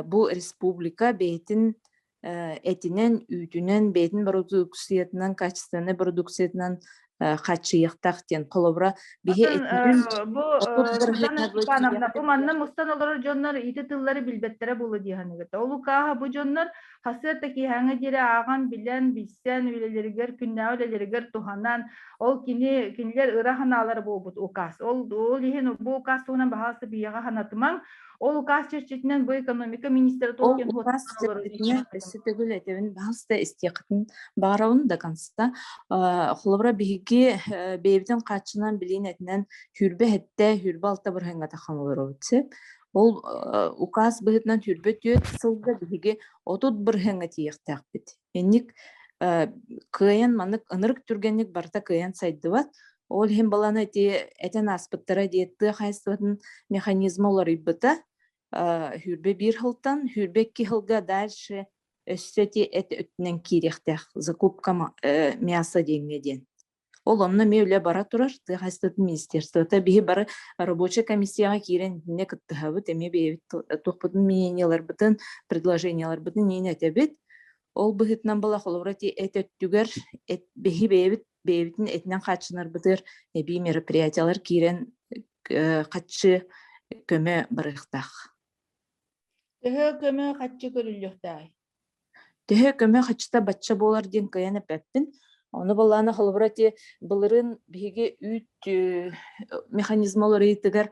бу республика бэйэтин этинэн, үүтүнэн, бэйэтин бородууксуйатынан, качественнай бородууксуйатынан хааччыйыахтаах диэн. Холобура, биһи этинэн бу Светлана Степановна, бу манна мустан олорор дьоннор ити тыллары билбэттэрэ буолуо дии саныыбыт. Ол укааһа бу дьоннор хасыат да киэһээҥҥэ диэри ааҕан, билэн, билсэн, үлэлэригэр, күннээҕи үлэлэригэр туһанан, ол кини кинилэр ыра санаалара буолбут указ. Ол ол иһин бу указ туһунан баһаалыста биһиэхэ санатымаҥ. Ол указ чэрчитинэн бу экономика министрэ Ол указ чэрчитинэн өссө төгүл этэбин, баһаалыста истиэххитин баҕарабын до конца. Холобура, биһиги бэйэбитин хааччынан билиин этинэн сүүрбэ сэттэ, сүүрбэ алта бырыһыаҥҥа тахсан олоробут сөп. Ол указ быһыытынан 24 сылга биһиги 30 бырыһыаҥҥа тиийиэхтээхпит. Инник кыайан маннык ынырык түргэнник барыта кыайан сайдыбат. Ол иһин баланы ити этэн ааспыттара диэт тыа хаһаайыстыбатын механизма уларыйбыта. Сүүрбэ биир сылтан сүүрбэ икки сылга дальше өссө ити эт өттүнэн киириэхтээх закупка мяса диэҥҥэ диэн. Ол онно эмиэ үлэ бара турар. Тыа хаһаайыстыбатын министерствота биһи бары рабочай комиссияҕа киирэн итиннэ кыттыһабыт, эмиэ бэйэбит туохпутун мнениеларбытын, предложениеларбытын иин этэбит. Ол быһыытынан була холобура ити эт өттүгэр эт биһи бэйэбит бэйэбитин этинэн хааччынарбытыгар эбии мероприятиялар киирэн хаччы көмө барыахтаах. Төһө көмө хаччы көрүллүөхтээҕий? Төһө көмө хаччыта бачча буолар диэн кыайан эппэппин. Ону былаана холобура ити былырыын биһиги үүт механизма уларыйыытыгар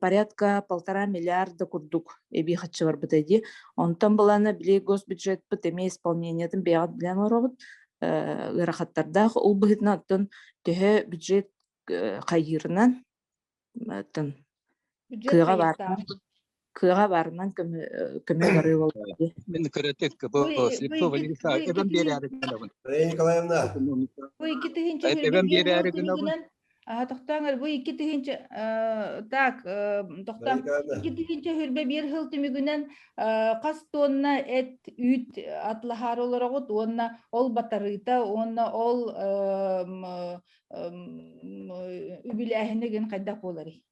порядка полтора миллиарда курдук эбии хаччы барбыта дии. Онтон былаана били госбюджетпыт эмиэ исполнениетын бэйэҕит билэн олороҕут ыарахаттардаах. Ол быһыытынан оттон төһө бюджет хайыырынан оттон Бюджет кыаҕа баарынан хайыахтааҕый? кыаҕа баарынан көмө көмө барыы буолла дии. Мин кыратык бу Слепцова эбэм биэрээри гынабын. Мария Николаевна. Бу 2000 Эбэм сүүрбэ биир сыл биэрээри гынабын. түмүгүнэн тохтооҥ эрэ, бу 2000 так тохтооҥ 2021 сыл түмүгүнэн хас тонна эт үүт атлаһаары олороҕут уонна ол батарыыта уонна ол үбүлээһинэ гин хайдах буоларый?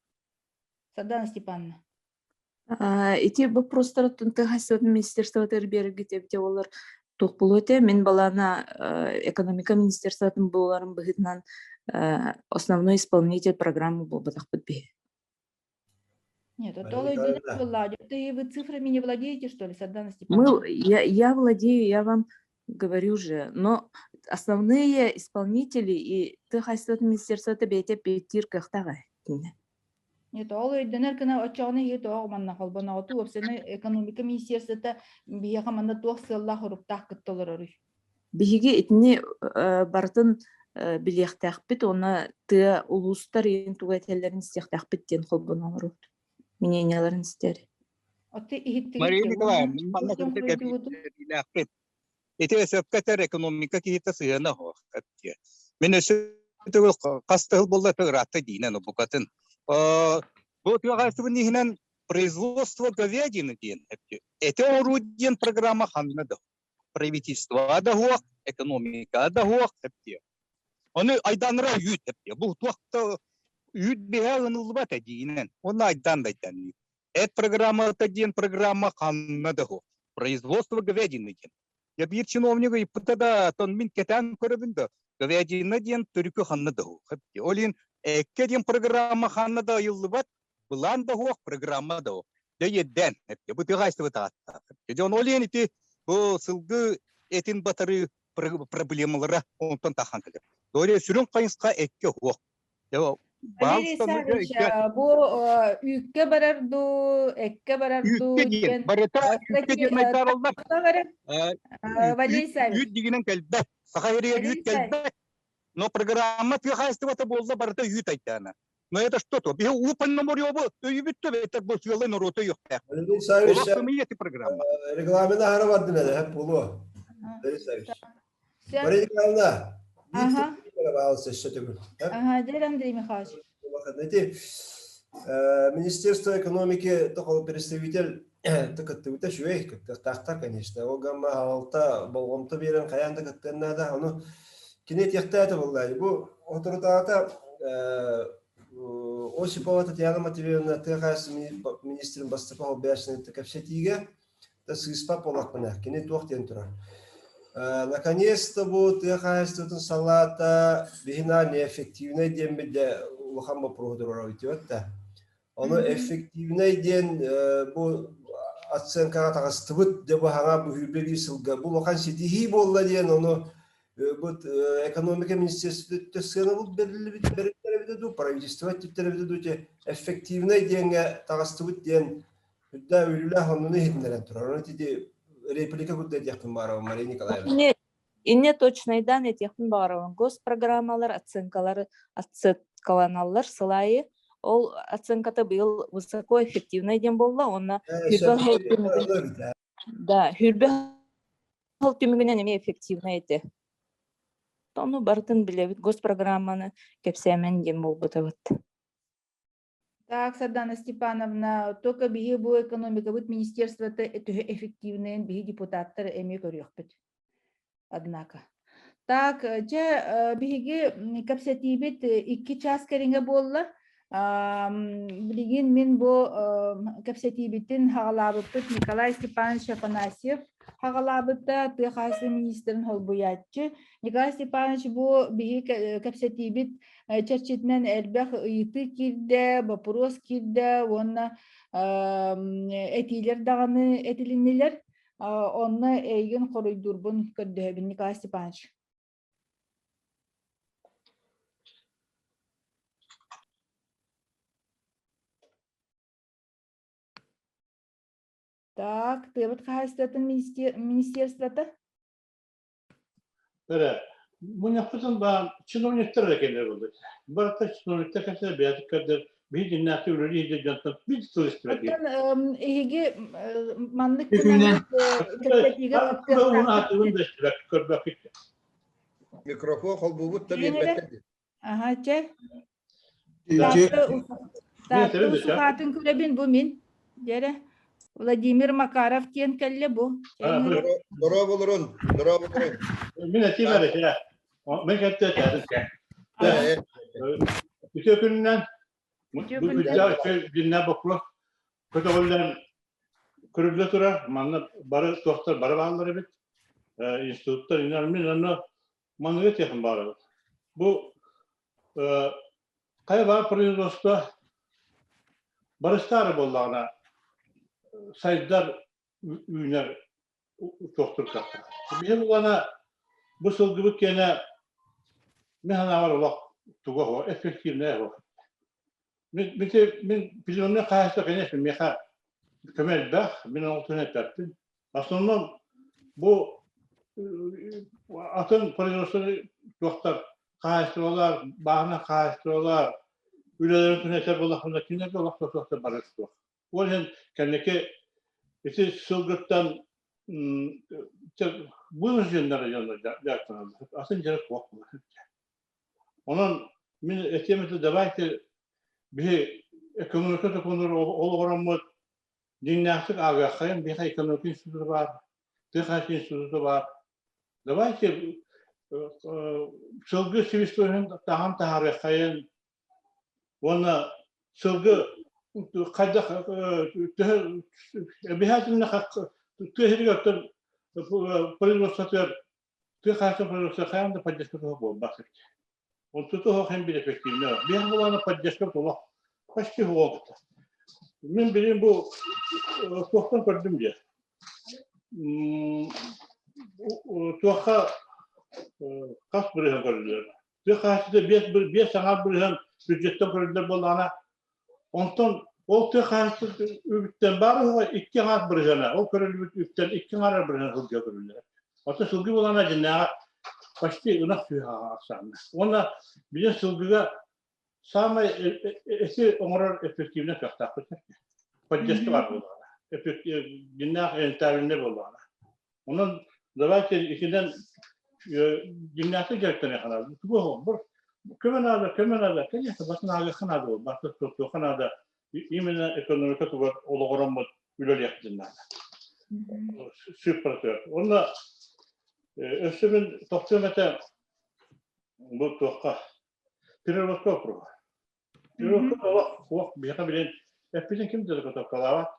Сардана Степановна. Ити вопростар тыа хаһаайыстыбатын министерствотыгар биэрэргит эбитэ буоллар туох буолуо этэ? Мин балаана экономика министерствотын буоларын быһыытынан основной исполнитель программы буолбатахпыт биһи. Нет, это Ты вы цифрами не владеете, что ли, Сардана Степановна? Мы, я владею, я вам говорю же, но основные исполнители и тыа хаһаайыстыбатын министерствота бэйэтэ эппиэттиир кыахтаах ээ итиннэ. Нет, ол өйдөнөр гына оччоҕуна иһи тоҕо манна холбоноҕуту уопсайынан экономика министерствота биһиэхэ манна туох сыаллаах уруктаах кытта олороруй? Биһиги итини барытын билиэхтээхпит уонна тыа улуустар иһин тугу этэллэрин истиэхтээхпит диэн холбоно олоробут. Мненияларын истэр. Отты иһиттигит Мария дьэ Николаевна, уонна мин манна туох кырдьык хоруйдугутуй? эбиилээхпин. Ити сөпкө этэр экономика киһитэ сыһыана суох. Мин өссө төгүл хас да сыл буолла ыраатта диинэн букатын. Бу тыаҕаастыбын иһинэн производство говядины диэн эти оҥоруу диэн программа ханна да правительство да суох, экономика да суох диye. Оны айданыра үүт диye. Бу туохта үүт биһэ ыныллыбат диинэн. Оны айдан да айдан. Эт программата диэн программа ханна да суох. Производство говядины диэн. Я биир чиновнига ыйыппыта да, тон мин кэтээн көрөбүн да, говядина диэн төрүкү ханна да суох. Ол иһин экке диэн программа ханна да ыйыллыбат, былаан да суох, программа да суох. Дьэ иэдээн, бу тыа хаһаайыстыбата ааттаах. Дьон ол иһин ити бу сылгы этин батарыы проблемалара онтон тахан кэлэр. Дори сүрүн хайысха экке суох. Валерий Исаевич, бу үүккэ барар дуу, эккэ барар дуу Үүккэ диэн, барыта үүккэ диэн айдараллар. Валерий Исаевич. Үүт дигинэн кэлбэт. Саха сиригэр үүт кэлбэт. Но программа тыа хаһаайыстыбата буолла барыта үүт айдаана. Но это что то? Биһи уупан номориобу өйүбүт төбөтөр бу сыалай норуота өйөхтээх. Валерий Исаевич, Олох сымыйа эти программа. регламент аһара бардын эле, хеп болуо. Валерий Исаевич. Мария Николаевна, биир пожалуйста, өссө төгүл. Ага, дьэ Андрей Михайлович. Эти Министерство экономики такой представитель кыттыбыта үчүгэй, кыттыахтаахтар, конечно. Ол гамма алта болҕомто биэрэн хайаан да кыттыан наада. Ону кини этиэхтээтэ буоллаа. Бу соторутааҕыта Осипова Татьяна Матвеевна тыа хаһаайыстыбатын министрин бастакы солбуйааччыны кэпсэтиигэ да сыыспат буоллахпына, кини туох диэн турар. Наконец-то бу тыа хаһаайыстыбатын салаата биһина неэффективнэй диэммит дьэ улахан боппуруоһу туруорабыт диэбит да. Ону эффективнэй диэн бу оценкаҕа таҕыстыбыт дьэ бу хаҥа бу сүүрбэ биир сылга бу улахан ситиһии буолла диэн ону бу экономика министерствота сыанабыл бэриллибит бэриллэр эбитэ дуу правительство өттүттэн эбитэ дуу эффективнэй диэҥҥэ таҕыстыбыт диэн Үрдээх үөрүүлээх оннуну иһитиннэрэн турар. Оны ити реплика курдук этиэхпин баҕарабын Мария Николаевна. Инне, инне точнайдан этиэхпин баҕарабын. Госпрограммалар оценкалары оценкаланаллар сыл аайы. Ол оценката быйыл высокоэффективный диэн буолла. Уонна хүрбэ сыл түмүгүн да, хүрбэ сыл түмүгүнэн эмиэ эффективный этэ. Ону барытын билэбит. Госпрограмманы кэпсээмэн диэн буолбутабыт. Так, Сардана Степановна, только биһи бу экономикабыт министерствота төһө эффективныйын биһи депутаттар эмиэ көрүөхпүт. Однако. Так, чэ, биһиги кэпсэтиибит икки час кэриҥэ буолла. Билигин мин бу кэпсэтиибитин хаҕалаабыппыт Николай Степанович Афанасьев хаҕалаабыта тыа хаһаайыстыба министрин холбуйааччы. Николай Степанович бу биһи кэпсэтиибит чэрчитинэн элбэх ыйытыы киирдэ, боппуруос киирдэ уонна этиилэр даҕаны этилиннилэр. Онно эйигин хоруйдуурбун көрдөһөбүн, Николай Степанович. Так, тыабыт хаһаайыстыбатын министерствота? Эрэ, мунньахпытын баан чиновниктар эрэ кэлэр буолбут. Барыта чиновниктар кэлсэ бэйэтик көрдөр, биһи дьиннээхти үлэлии сылдьар дьонтон биир тыл истибэтигит. Оттон эһиги маннык гынаммыт кэпсэтиигэ кыттыахтаахпыт. да истибэк, көрбөккүт. Микрофон холбуубут да биэрбэттэр. Аха, чэ. Таатта усухаатын көрөбүн бу мин. Дьэрэ. Владимир Макаров диэн кэллэ бу. Дорооболорун, дорооболорун. Мин этиим эрэ чэ. Мин кэлтэ этээдим. Үтүө күнүнэн бу күннээх дьиннээх боппуруос көтөҕүллэн көрүллэ турар. Манна бары туохтар бары бааллар эбит. Институттар мин онно Манныгы этиэхим баҕарабын. Бу хайа баар производство барыстаары буоллаҕына сайдар үүнэр туохтур кыахтаах. Биһи булана Бу сылгыбыт киэнэ мин санаабар олох туга суох, эффективнэй суох. Мин мин племенной хаһаайыстыба конечно миэхэ көмө элбэх, мин оҥотун эппэппин. Основном бу атын производственный туохтар хаһаайыстыбалар, бааһынай хаһаайыстыбалар үлэлэрин түнэтэр буоллахпына кинилэргэ олох туохтар барыс суох. Ол иһин кэнники ити сылгыттан вынужденнары дьоннор дьарыктаналлар. Атын дьарык суох буолар. Онон мин этиэм этэ давайте биһи экономика сокуоннары олоҕураммыт дьиҥнээхтик ааҕыаххайын биһиэхэ экономика института баар, тыа хаһаайыстыбатын института баар. Давайте сылгы себестоимоһын таһан таһаарыаххайын уонна сылгы хайдах төһө обязательно тыа сиригэр производствотыгар тыа хаһаайыстыбатын производствота хайаан да поддержка туһа буолбат эбит. Онту туһа хэн бир эффективнэ. Биир булаана поддержка тула почти суох. Мин билин бу туохтан көрдүм дии. Туохха хас бырыһан көрүллэр. Тыа хаһаайыстыбата биэс биэс саҥа бырыһан бюджеттан көрүллэр буоллаҕына Онтон ол тыа хаһаайыстыбатын үбүттэн баар уһуга икки аҥаар бырыһыана, ол көрүллүбүт үптэн икки аҥаар бырыһыан сылгыга көрүллэр. Оттон сылгы буолана дьиннээҕэ почти ынах сүөһү ахсаанна. Уонна билин сылгыга саамай эти оҥорор эффективнэй кыахтаахпыт. Поддержка баар буоллаҕына. Дьиннээх рентабельнай буоллаҕына. Онон давайте итинэн дьиҥнээхтик дьарыктаныахха наада. Тугу бу көмө наада, көмө наада. Конечно, басын ааҕыахха наада ол, баста туохха наада. Именно экономика тугар олоҕороммут үлэлиэхпитин наада. Сыыппаратыгар. Онно өссө мин тохтуом этэ бу туохха переработка округа. Переработка олох суох биһиэхэ билин эппитин ким да заготовкалаабат.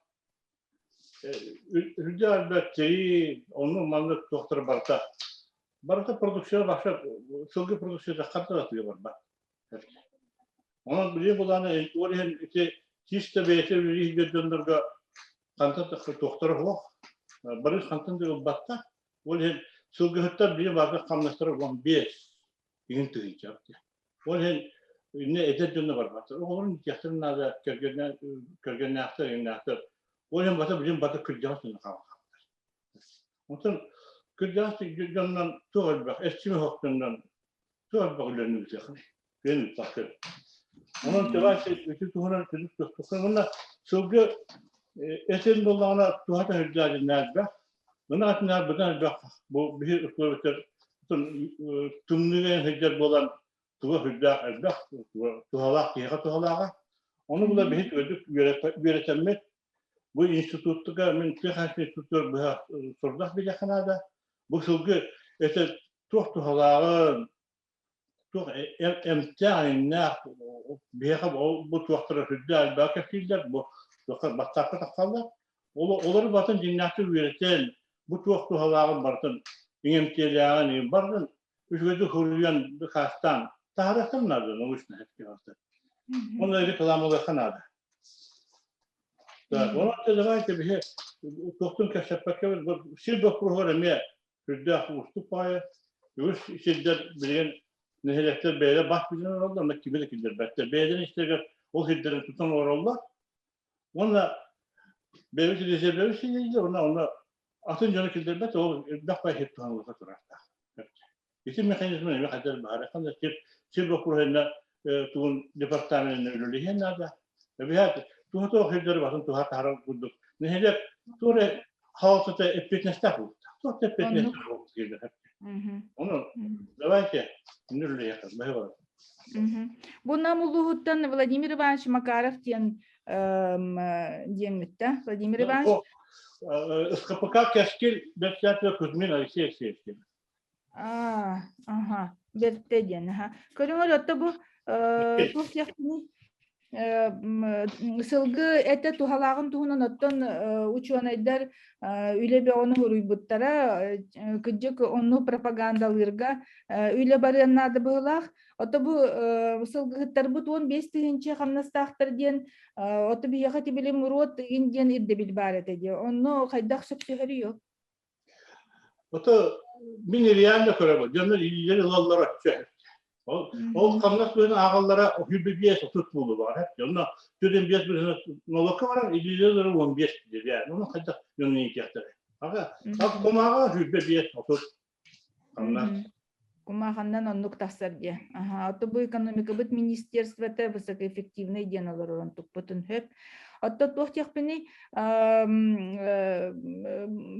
Үрдэ альберт тирии, оннук маннык туохтар барыта. Барыта продукция баша сылгы продукцията ханна да тыа барбат. Онон билигин булааны ол иһин ити чисто бэйэтэ үлэлиир дьоннорго хантан туохтара суох. Бары хантан да ылбаттар. Ол иһин сылгыһыттар билигин барыта хамнастара 15 иһин тыһыынча. Ол иһин иннэ эдэр дьонно барбаттар. Оҕолорун иитиэхтэрин наада, кэргэннээхтэр, иҥнээхтэр. Ол иһин бата билим бата кырдьаҕас дьонно хаалбаттар. Онтон кырдьаҕас дьоннон туох элбэх, эрчими оһох дьоннон туох элбэх үлэни ыытыаххыный? Күөн ыыппаккын. Онон Тывайся ити туһунан күнүс туспуккун. Уонна сылгы этин буоллаҕына туһата сылдьаадьын элбэх. Мына атынаар быдан элбэх бу биһи условиятар тымныыга сылдьар буолан туга сүрдээх элбэх туһалаах киһиэхэ туһалааҕа. Ону була биһи үөрдүк үөрэтэммит бу институттга мин тыа хаһаайыстыбатын институтугар быһа сорудах биэриэххэ наада. Бу сылгы этэ туох туһалааҕын туох эмтээх эҥнээх биһиэхэ бу туохтара сүрдээх элбэҕи кэпсииллэр бу туохха бастаахха тахсаллар олору барытын дьиҥнээхтик үөрэтэн бу туох туһалааҕын барытын иҥэмтиэлээҕин барытын үчүгэйдик суруйан дакаастаан таһаарыахтарын наада научно Онно рекламалыахха наада. Так, онон давайте биһи туохтун кэпсэппэккэ сир боппуруоһугар эмиэ Сүрдээх уустук баҕайы. Үгүс сирдэр билигин нэһилиэктэр бэйэлэрэ бас билэн олороллор, онно кими да киллэрбэттэр. Бэйэлэрин истэригэр ол сирдэрин тутан олороллор. Уонна бэйэбит резервэбит синиилэр, уонна онно атын дьону киллэрбэт, ол элбэх баай сир туһанылла турардаах. Ити механизмы эмиэ хайдах баара. Ханна сир, сир боппуруоһунна тугун департаменына үлэлиһиэн наада. Эбиһээт туһа туох сирдэри батын туһа таһарар курдук. Нэһилиэк туора хаалтата эппиэтинэстээх буолуохтаах. Туох да эппиэтинэстээх буолуохтаах. Ону давайте үлэлиэххэ баһы Бу Нам улууһуттан Владимир Иванович Макаров диэн диэн Владимир Иванович СКПК Кэскил председателя Кузьмин Алексей Алексеевич Аа, аха, бэртэ диэн, аха. Көрүҥэр отто бу э, туох диэхпиний? Э, сылгы этэ туһалааҕын туһунан оттон э, учуонайдар э, үлэ бөҕөнү суруйбуттара, э, кырдьык онну пропагандалыырга э, үлэ барыан наада быһыылаах. Ото бу э, сылгыһыттарбыт 15 тыһыынча хамнастаахтар диэн, э, ото биһиэхэ тибили муруот ыйын диэн ирдэбил баар этэ диэ. Онно хайдах сөпсөһөрүй ол? Ото Мин реально көрөбүн. Дьоннор илиилэр ылаллара өттө. Ол ол хамнас быһын ааҕаллара 35 30 буолу баар. Онно 45 быһын нолокка барар илиилэр 15 диир. Оны хайдах дьонун иитиэхтэрэ. Ага, кумааҕа 25 30 хамнас. Кумааханнан оннук тахсар диэ. Аха, ото бу экономикабыт министерствота высокоэффективный диэн олоророн туппутун хөп. Отто туох диэхпиний,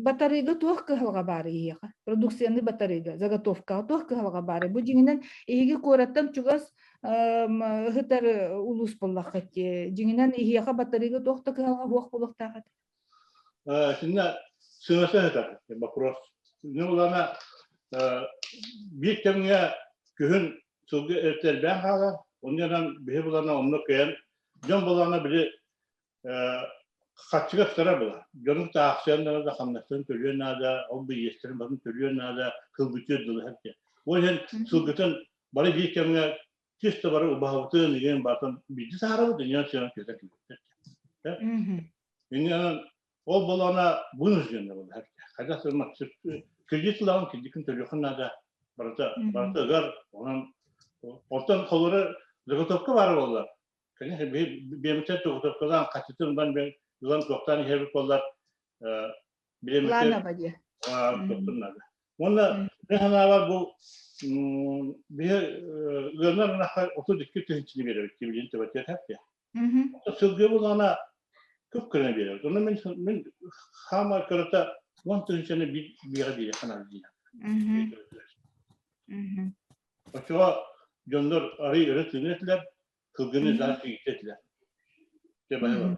батарыыга туох кыһалҕа баар иһиэхэ? Продукцияны батарыыга, заготовкаҕа туох кыһалҕа баар? Бу дьиҥинэн эһиги куораттан чугас ыһытар улуус буоллаххыт дьиҥинэн иһиэхэ батарыыга туох да кыһалҕа суох буолуохтаах этэ. Итиннэ сыҥаса сытар вопрос. Улана биир кэмҥэ күһүн сылгы эртэрбээн хаалар, онньонон биһи булана онно кыайан дьон булана били хаччыга ыктара була. Дьону таахсыан наада, хамнастарын төлүөн наада, ол бириэстэрин барын төлүөн наада, кылбытыар дылы хэпте. Ол иһин сылгытын бары биир кэмҥэ чисто бары убаһабытын игин бартан биирдэ саарабыт, иньэн сыан көтө килбиттэр. Иньэн ол болона вынужденно было. Когда кредит ылаҕын, кредикин төлүөххүн наада. Барыта, барыта ыгар, онон оттон холура заготовка баар буолла. Конечно, биэмитер заготовкалаан хачытын бан ылан туохтаан иһэрбит буоллар Планово диye. Туохтун наада. Уонна мен санаабар бу биһи ыанар ынахха 32 тыһынчыны биэрэбит билин төбөтүгэр хэппиэ. Сылгы булана көп көрөн биэрэр. Онно мен мен хаама көрөтө 10 тыһынчаны биэҕэ биэре ханар диир. Оччоҕо дьоннор арый өрө тыынар этилэр, кылгыны заар кигитэ этилэр. Дьэ баһылар.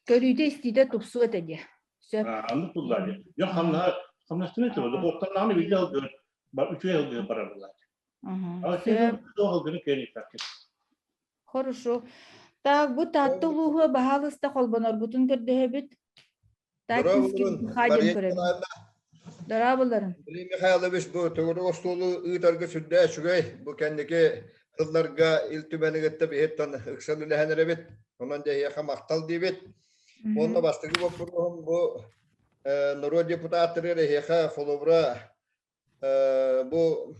Көрүүтэ истиитэ тупсуо этэ диэ. Сөп. Аннык буллар диэ. Дьон хамнаһа хамнастыны этэ болду. Оттоннаҕына билде алгыр, үчүгэй алгыр барар буллар. Сөп. Хорошо. Так, бу Таатта улууһу баһаалыста холбоноргутун көрдөһөбүт. Тааттинский Михайлин көрөбүт. Дорооболорун. Андрей Михайлович бу төгүрүк остуолу ыытарга сүрдээх үчүгэй. Бу кэнники сылларга Ил Түмэни кытта биһиттэн ыксал үлэһэн эрэбит. Онон дьэһиэхэ махтал диибит. Уонна бастакы боппуруоһум бу норуот депутаттарыгар эһиэхэ холобура Бу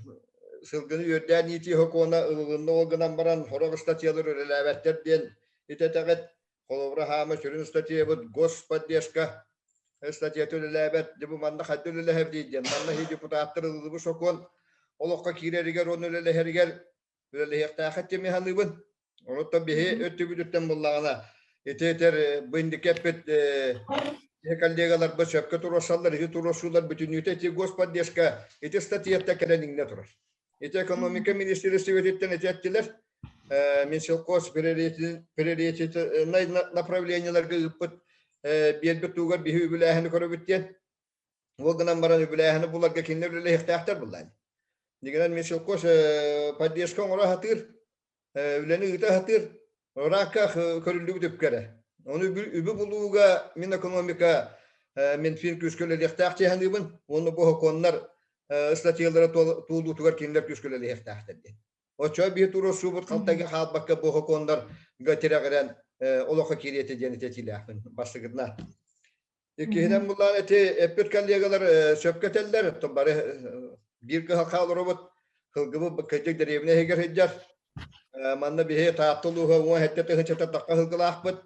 сылгыны үөрдээн иитии сокуона ылылынна ол гынан баран сорох ыстатыйалар үлэлээбэттэр диэн итэтэҕит. Холобура хаама сүрүн ыстатыйабыт господдержка ыстатыйата үлэлээбэт. Дьэ бу манна хайда үлэлэһэбитий диэн. Манна иһи депутаттар ылыллыбыт сокуон олоххо киирэригэр уонна үлэлэһэригэр үлэлэһиэхтээххит диэн саныыбын. Онуттан биһи өттүбүтүттэн буллаҕына ити этэр бу инники эппит коллегаларбыт сөпкө туруорсаллар, ити туруорсуулар бүтүннүүтэ ити господдержка ити статьяттан кэлэн иҥнэ турар. Ити экономика министиэристибэтиттэн ити эттилэр. Минсельхоз приоритетнай направлениеларга ыыппыт биэрбит тугар биһи үбүлээһини көрөбүт диэн. Ол гынан баран үбүлээһини буларга кинилэр үлэлэһиэхтээхтэр буллаан. Дигинэн Минсельхоз поддержка оҥоро сатыыр, үлэни ыыта сатыыр, ыраакка көрүллүбүт үпкэ эрэ. Ону үбү булууга Минэкономика Минфин күүскэ үлэлиэхтээх дии саныыбын. Уонна бу сокуоннар ыстатыйалара туолуутугар кинилэр күүскэ үлэлиэхтээхтэр диэн. Оччоҕо биир туруорсуубут халтайга хаалбакка бу сокуоннарга тирэҕирэн олоххо киириэ этэ диэн этиилээхпин бастакытына. Иккиһинэн буллаан эти эппит коллегалар сөпкө этэллэр, бары биир кыһалҕа олоробут, сылгыбыт кырдьык дэриэбинэ иһигэр сылдьар. Манна биһи Таатта улууһа 17 тыһыынчата тахха сылгылаахпыт.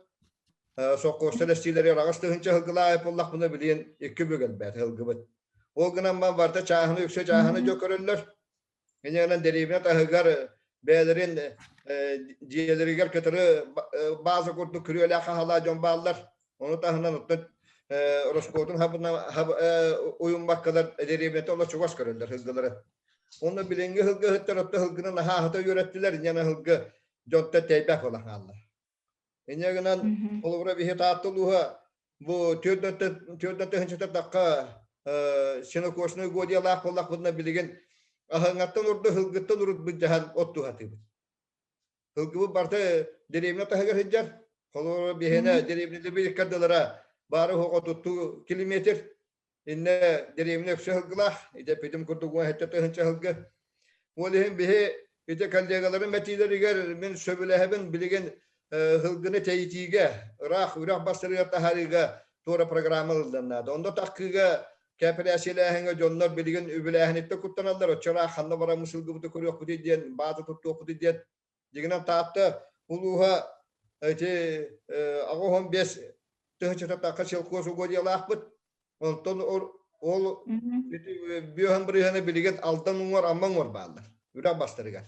Соккуостар эстиилэри араҕас тыһыынча сылгылаах буоллахпына билигин икки бүк элбээтэ сылгыбыт. Ол гынан барыта чааһыны үксэ чааһыны дьо көрөллөр. Инньэ дэриэбинэ таһыгар бэйэлэрин дьиэлэригэр кытары бааза курдук күрүөлээх хаһалаах дьон бааллар. Ону таһынан оттон ороскуотун уйуммаккалар дэриэбинэтэ олох чугас көрөллөр сылгылары. Онно билиҥҥи сылгыһыттар оттон сылгыны наһаа аһата үөрэттилэр, инньэ сылгы дьонтон тэйбэх буолан хаалла. Инньэ гынан, холобура биһи Таатта улууһа бу түөрт тыһыынча тахха сенокосный угодьялаах буоллахпытына билигин аһыҥаттан урду сылгыттан урут былдьаһан от туһатыыбыт. Сылгыбыт барыта дэриэбинэ таһыгар сылдьар. Холобура биһиэнэ дэриэбинэлэрбит иккардылара баары оһоҕо туттуу километр Иннэ дэриэбинэ өксө сылгылаах, ити эппитим курдук 17 тыһыынча сылгы. Ол иһин биһи ити коллегаларым этиилэригэр мин сөбүлэһэбин билигин сылгыны тэйитиигэ, ыраах үрэх бастарыгар таһаарыыга туора программа ылыллан наада. Онно таккыыга Кээпэрээсийэлээһиҥҥэ дьоннор билигин үбүлээһиниттэн куттаналлар, оччолоох ханна бараммыт сылгыбыты көрүөхпүтүй диэн, баата туттуохпутуй диэн. Дьиҥинэн Таатта улууһа ити 85 тыһыынчата тахха сельхоз угодьялаахпыт. Онтон ол бүөһэн бырыһыана билигин Алдан уҥуор, Амма уҥуор бааллар. Үрэх бастарыгар.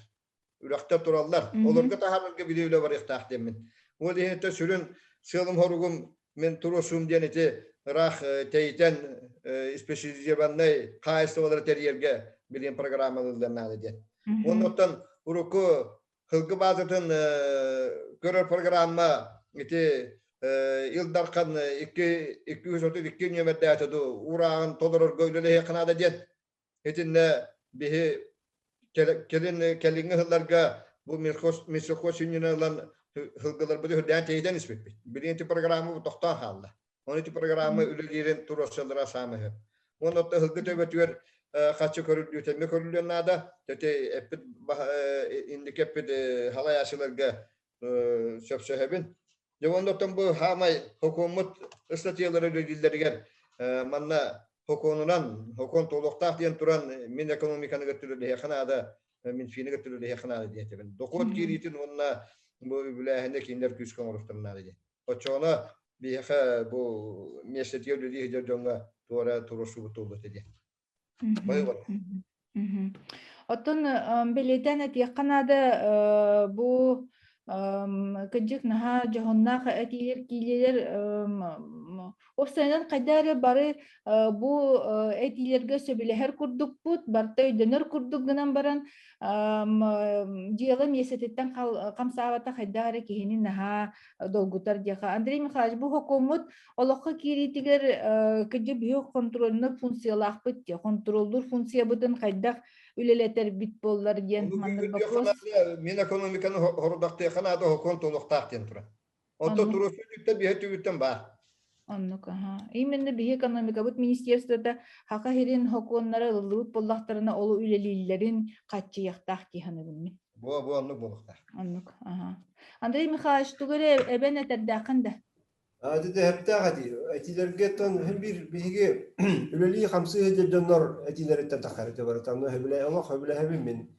Үрэхтэр тураллар. Олорго таһаарарга били үлэ барыахтаах диэммин. Ол иһин сүрүн сыалым-соругум мин туруорсуум диэн ити ыраах тэйитэн специализированнай хаһаайыстыбалары тэрийэргэ билигин программалыыллар наада диэн. Оннуттан урукку Сылгы баазатын көрөр программа ити Ил Дархан 232 нүөмэрдээтэ дуу уурааҕын толорорго үлэлэһиэххэ наада диэн. Итиннэ биһи кэлин кэлиҥҥи сылларга бу Минсельхоз сүнньүнэн ылан сылгыларбыты үрдээн тэйитэн испиппит. Билигин ити программа тохтоон хаалла. Оны ити программа үлэлиирин туруорсаллара саамай сөп. Уонна оттон сылгы төбөтүгэр хаччы көрүллүү тэммэ көрүллүөн наада. Төте эппит инники эппит халайааччыларга сөпсөһөбүн. Дьэ уонна оттон бу хаамай хокуоммут ыстатыйалара үлэлииллэригэр манна хокуонунан хокуон туолуохтаах диэн туран мин экономиканы кытта үлэлэһиэххэ наада, Минфини кытта үлэлэһиэххэ наада диэтэбин. Дохуот киириитин уонна бу үбүлээһини кинилэр күүскэ оҥоруохтарын наада диэн. Оччоҕуна биһиэхэ бу миэстэтигэр үлэлии сылдьар дьоҥҥо туора туруорсубут туолбут диэн. Байылар. Оттон бэлиэтээн этиэххэ наада бу кырдьык наһаа дьоһуннаах этиилэр киилэлэр Уопсайынан хайда эрэ бары бу этиилэргэ сөбүлэһэр курдукпут, барыта өйдөнөр курдук гынан баран дьыала миэстэтиттэн хамсаабата хайдах эрэ киһини наһаа долгутар диэхэ. Андрей Михайлович, бу хокуоммут олоххо киириитигэр кырдьык биһиги контрольнай функциялаахпыт диye, контроллуур функциябытын хайдах үлэлэтэрбит буоллар диэн маннык вопрос. Мин экономиканы хорудахтыахха наада хокуон туолуохтаах диэн турар. Онтон туруорсуу түттэн биһи түгүттэн баар. Оннук, аха. Именно биһи экономикабыт министерствота хака хирин хокуоннара ылыллыбыт буоллахтарына ол үлэлииллэрин хаччыйахтаах дии саныыбын мин. Бу бу оннук буолуохтаах. Оннук, аха. Андрей Михайлович, тугу эрэ эбэн этэрдээххин да? Ити дэһэптээх этии. Этиилэргэ тон биир биһиги үлэлии хамсыы сылдьар дьоннор этиилэриттэн таххар этэ барыта. Онно сөбүлэ олох сөбүлэһэбин мин.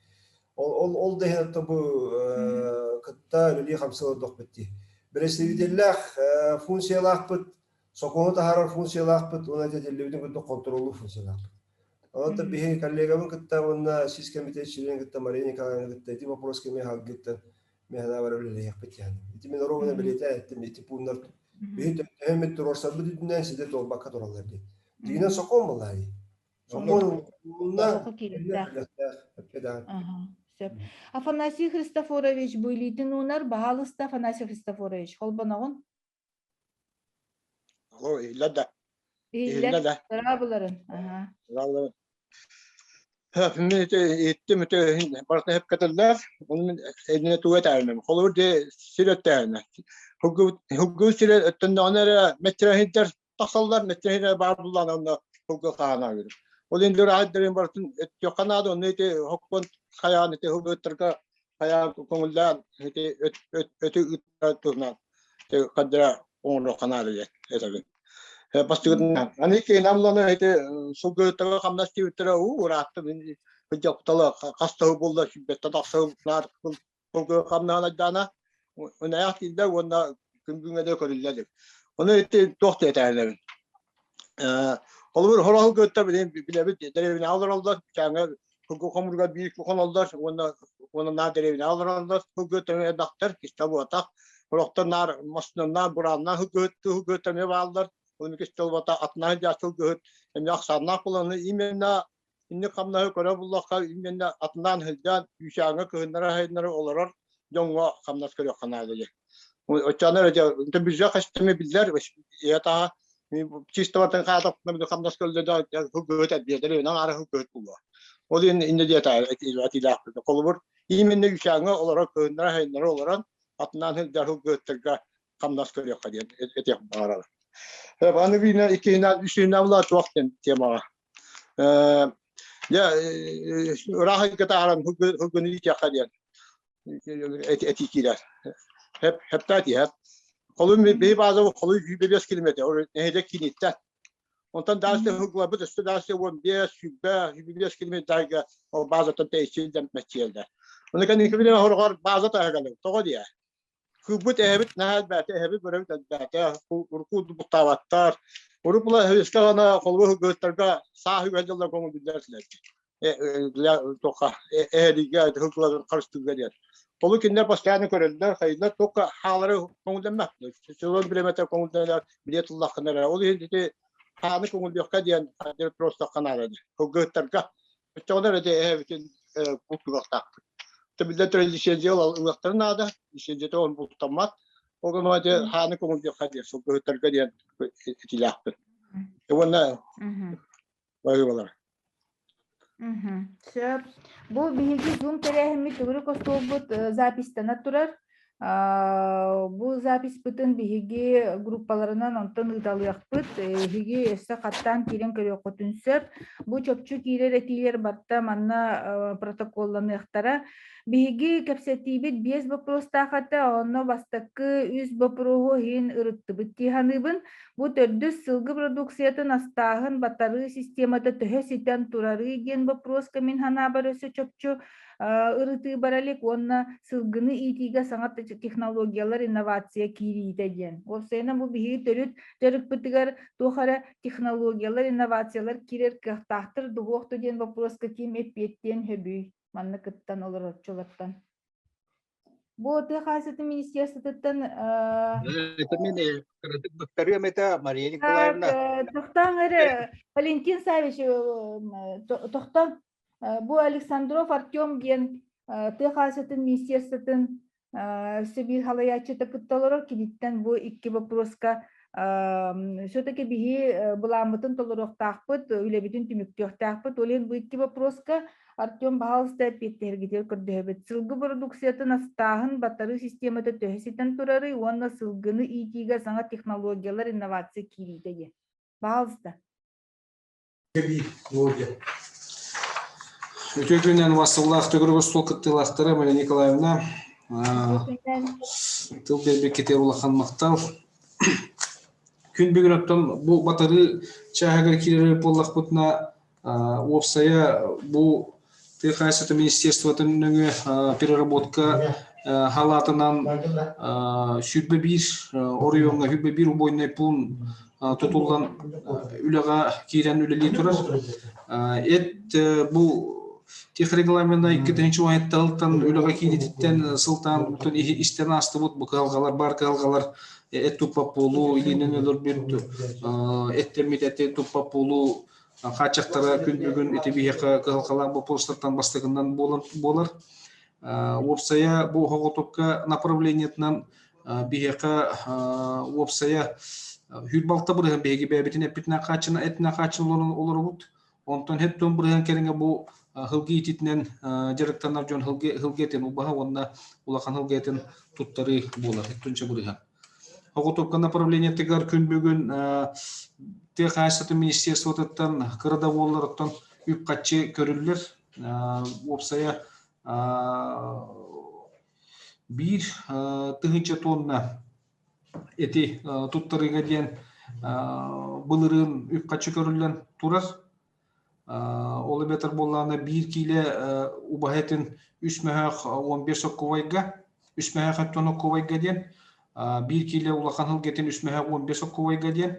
Ол ол ол да иһин бу кытта үлэлии хамсыы олордохпут дии. Бэрэстэбиитэллээх функциялаахпыт, сокуону таһаарар функциялаахпыт уонна этиллибитин курдук хонтуруоллуур функциялаахпыт. Онон биһиги коллегабын кытта уонна сис кэмитиэт чилиэнин кытта Мария Николаевна кытта ити вопрос кэми хаалгыттан миэхэ бары үлэлэһиэхпит диэн. Ити мин оруобуна бэлиэтээн эттим, ити пууннар биһи төһөмүт туруорсарбыт үрдүнэн ситэ туолбакка тураллар диэн. Дьиҥинэн сокуон буоллаа дии. Сокуон Сөп. Афанасий Христофорович бу илиитин уунар, баһаалыста Афанасий Христофорович, холбоноҕун? Алло, иһиллэр да. Иһиллэр да. Дорооболорун. Аха. Дорооболорун. Мин ити иһиттим ити барытын эп кэтэллэр. Оны мин эдине туга этээбинем. Холобур де сир өттээбинэ. Хуггу сире өттөндөҕүнэ эрэ мэччирэһиттэр тахсаллар, мэччирэһиттэр баар буллаан онно хуггу хаана көрөр. Ол индир аайдарын барытын өттүөххэ наада, онно ити хоккон хайаан ити хуггуттарга хайаан көҥүллээн ити өтү ыытар туһунан хаддара оҥоруохха наада диэн этэбин. Бастыгытынан аны иккиһин амланы ити сылгыһыттарга хамнас диэбиттэрэ уу ыраатта мин дьоктала хас да буолла сүүрбэттэн тахса наар сылгы хамнаһын айдаана унаах киирдэ уонна күн бүгүҥҥэ да көрүллэ илик. Ону ити туох диэтээнэбин. Холобур хороһу кытта билэбит дэриэбинэҕэ олороллор, чааҥҥа сылгы хомурга биир хоноллор уонна уонна наар дэриэбинэҕэ олороллор. Сылгы тэҥэ элбэхтэр, кистэл буотах. Сорохтор наар массыынаннаах, бурааннаах сылгыһыт эмиэ бааллар. Оны кистэл буотах атынаах дьаа сылгыһыт эмиэ ахсааннаах буолан именно инник хамнаһы көрө буллахха именно атынаан сылдьан үүсээҥҥэ кыһыннара-сайыннара олорор дьоҥҥо хамнас көрүөххэ наада диye. Оччоҕуна эрэ дьэ бюджет хастыми биллэр ийэ таһа чисто бартан хаатаппына хамнас көрүллэ да сылгыһыт эбиэтэр инан аара сылгыһыт булуо. Ол иһин иннэ диэтэ этиилээхпит. Холобур именно үүсээҥҥэ олорор кыһыннара-сайыннара олорон атынаан сылдьар сылгыһыттарга хамнас көрүөххэ диэн этиэх баҕарабын. Аны биинэ иккиһинэн үсүһүнэн була туох диэн темаҕа. Дьэ ыраах ыйга таһааран сылгыны иитиэххэ диэн этии киирэр. Хептаат иһэр. Холун биһи бааза холуй 105 километр, нэһилиэк кииниттэн. Онтон дальше хылгыларбыт өссө дальше 15, 100, 105 километрга ол базаттан тэйиччи мэччиэллэр. Оны кэнники биле хорҕор база таһагалык. Тоҕо диэ? Кыылбыт эһэбит наһаа элбээтэ, эһэбит бөрөбүт элбээтэ, урукку буттаабаттар. Урук була өскө ана холбу хылгыһыттарга саа үгэн дьыллар көҥүл биллэр этилэр. Тоха эһэлигэ хылгыларын харыстыырга диэн. Толу кинилэр постоянно көрөллөр, хайылар только хаалары көҥүллэммэт. Сезон бириэмэтэ көҥүллэнэр, билиэт ыллаххына эрэ. Ол иһин ити хааны көҥүллүөххэ диэн просто ханаара хылгыһыттарга Оччоҕуна эрэ эһэбитин бултуруохтаахпыт. Биллэн турар лицензия ылыахтарын наада. Лицензията он бултаммат. Ол гынан ити хааны көҥүллүөххэ диэн, сылгыһыттарга диэн этилээхпин. Уонна баһыыбалар. Сөп. Бу биһиги Zoom тэрээһиммит төгүрүк остуолбут записьтана турар. Бу записпытын биһиги группаларынан онтон ыыталыахпыт. Эһиги өссө хаттаан киирэн көрүөххүтүн сөп. Бу чопчу киирэр этиилэр барыта манна протоколланыахтара. Биһиги кэпсэтиибит биэс боппуруостаах этэ, онно бастакы үс боппуруоһу иһин ырыттыбыт дии саныыбын. Бу төрдүс сылгы продукциятын астааһын, батарыы системата төһө ситэн турарый диэн боппуруоска мин санаабар өссө чопчу ырытыы бара илик уонна сылгыны иитиигэ саҥа технологиялар инновация киириитэ диэн. Уопсайынан бу биһиги төрүт дьарыкпытыгар туох эрэ технологиялар, инновациялар киирэр кыахтаахтар дуһуох диэн боппуруоска ким эппиэттиэн сөбүй манна кыттан олороччулартан. Бу тыа хаһаайыстыбатын министерствотыттан Это мен кыратык быктарыам этэ Мария Николаевна. Тохтоон эрэ Валентин Савич тохтоон Бу Александров Артем диэн тыа хаһаайыстыбатын министерствотын өссө биир халайааччыта кытта олорор. Киниттэн бу икки боппуруоска все-таки биһи былааммытын толоруохтаахпыт, үлэбитин түмүктүөхтээхпит. Ол иһин бу икки боппуруоска Артем баһаалыста эппиэттэһэргитигэр көрдөһөбүт. Сылгы продукциятын астааһын, батарыы системата төһө ситэн турарый уонна сылгыны иитиигэ саҥа технологиялар, инновация киириитэ диэн. Баһаалыста. Үтүө күнүнэн Вассыллаах төгүрүк остуол кыттыылаахтара Мария Николаевна тыл биэрбиккитигэр улахан махтал. Күн бүгүн оттон бу батарыы чааһыгар киирэр буоллахпытына уопсайа бу тыа хаһаайыстыбатын министерствотын нөҥүө переработка халаатынан 21 оройуоҥҥа 21 убойнай пуун тутуллан үлэҕэ киирэн үлэлии турар. Эт бу техрегламена 2017 үлэҕэ киириититтэн сылтаан истэн аастыбыт бу кыһалҕалар бар кыһалҕалар эт туппат буолуу илиинэн өлөрбүт эттэммит эти туппат буолуу хааччахтара күн бүгүн ити биһиэхэ кыһалҕалаах боппуруостартан бастакынан буолар. Уопсайа бу оһоҕотукка направлениетынан биһиэхэ уопсайа 106 бырыһан биһиги бэйэбитин эппитинэн хааччына этинэн хааччына олоробут. Онтон хэт бырыһан кэриҥэ бу хылгы иититинэн дьарыктанар дьон хылгы этин убаһа уонна улахан хылгы этин туттарыы буолар. Хэттунча бырыһан. Оҕотуопка направлениетыгар күн бүгүн тыа хаһаайыстыбатын министерствотыттан кыра да буоллар үп-харчы көрүллэр. Уопсайа 1 тыһыынча тонна эти туттарыыга диэн былырыын үп-харчы көрүллэн турар. Ол эбэтэр буоллаҕына биир киилэ убаһа этин үс мөһөөх 15 соккубайга, үс мөһөөх өттөн оккубайга диэн, биир киилэ улахан сылгы этин үс мөһөөх 15 соккубайга диэн,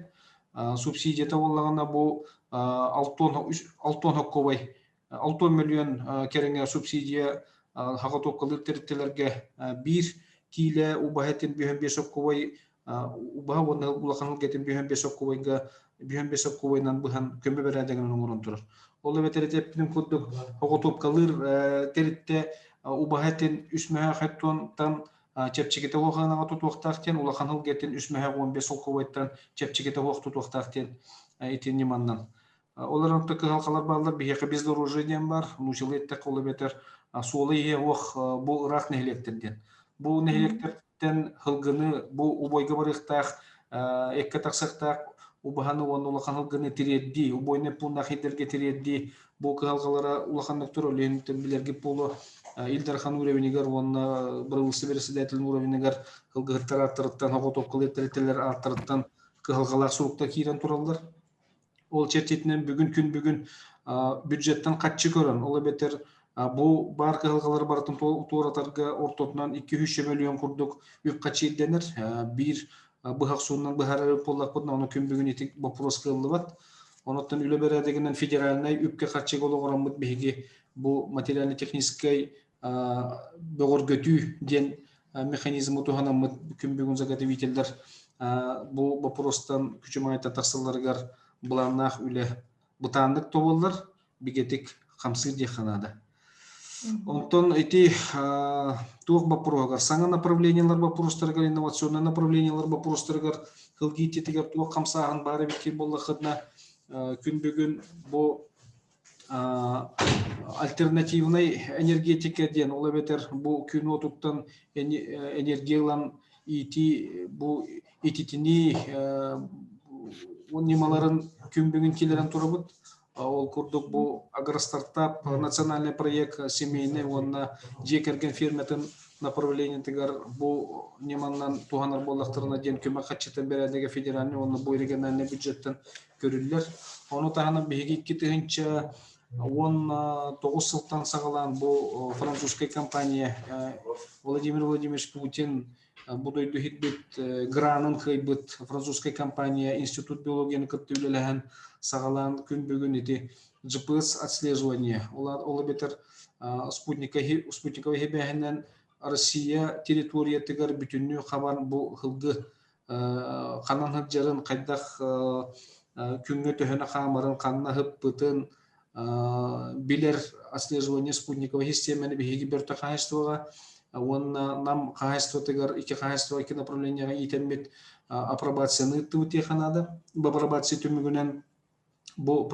субсидията буоллаҕына бу 60 соккубай 60 миллион кэриҥэ субсидия хаготуоккалыыр тэрилтэлэргэ биир киилэ убаһа этин 55 соккубай убаһа уонна улахан ылгэтин 55 соккубайга 55 соккубайынан быһан көмө бэрээдэгинэн оҥорон турар. Ол эбэтэр эппитим курдук оҕотуопкалыыр тэрилтэ убаһа этин үс мөһөөх тонтан чэпчэкитэ уоханаҕа тутуохтаах диэн улахан ылгэтин үс мөһөөх 15 солкуобайтан чэпчэкитэ уох тутуохтаах диэн ити ньыманнан Ол эрэн кыһалҕалар бааллар, биһиэхэ бездорожье диэн баар, нуучалыы эттэххэ ол эбэтэр суола-ииһэ уох бу ыраах нэһилиэктэр диэн. Бу нэһилиэктэртэн һылгыны бу убойга барыахтаах, эккэ тахсыахтаах убаһаны уонна улахан һылгыны тириэрдии, убойнай пууннаах иһитэргэ тириэрдии бу кыһалҕалара улаханнык турар, үлэһиттэн билэргит буолуо. Ил Дархан уровенигар уонна бырабыылса бэрэссэдээтэлин уровенигар һылгыһыттар ааттарыттан, оҕотуопкалыыр тэрилтэлэр ааттарыттан кыһалҕалаах суруктар киирэн тураллар. Ол чэрчитинэн бүгүн күн бүгүн бюджеттан хаччы көрөн, ол эбэтэр бу баар кыһалҕалары барытын туоратарга ортотунан 200 мөлүйүөн курдук үп-харчы ирдэнэр. Биир быһах суунан быһаарар буоллахпытына, ону күн бүгүн ити боппуруос кыаллыбат. Онуттан үлэ бэрээдэгинэн федеральнай үпкэ харчыга олоҕураммыт биһиги бу материально-техническэй бөҕөргөтүү диэн механизмы туһанаммыт күн бүгүн заготовителлэр бу боппуруостан күчүмэҕэйтэн тахсалларыгар былааннаах үлэ бытааннык тобуллар, бигэтик хамсыыр диэххэ наада. Онтон ити туох боппуруоһугар саҥа направлениелар боппуруостарыгар, инновационнай направлениелар боппуруостарыгар хылгиититигэр туох хамсааһын баар эбит буоллаххытына, күн бүгүн бу альтернативнай энергетика диэн, ол эбэтэр бу күн уотуттан энергия ылан иитии, бу ититинии ньымаларын күн бүгүн киллэрэн турабыт. Ол курдук бу агростартап национальный проект семейный уонна дьиэ кэргэн ферматын направлениетыгар бу ньыманан туһанар буоллахтарына диэн көмө харчыта бэрээдэгэ федеральный уонна бу региональный бюджеттан көрүллэр. Ону таһынан биһиги 2019 сылтан саҕалаан бу французскай компания Владимир Владимирович Путин бу дойду иһитбит гранын кыайбыт французскай компания Институт биологияны кытта үлэлэһэн саҕалаан күн бүгүн ити GPS отслеживание ол эбэтэр спутниковай хибээһинэн Россия территориятыгар бүтүннүү хабан бу сылгы ханан сылдьарын, хайдах күҥҥэ төһөнө хаамарын, ханна ыһыппытын билэр отслеживание спутниковой системаны биһиги бөртө хаһайыстыбаҕа уонна Нам хаһайыстыбатыгар икки хаһайыстыба икки направлениеҕа иитэммит апробацияны ыыттыбыт диэххэ наада. Бу апробация түмүгүнэн бу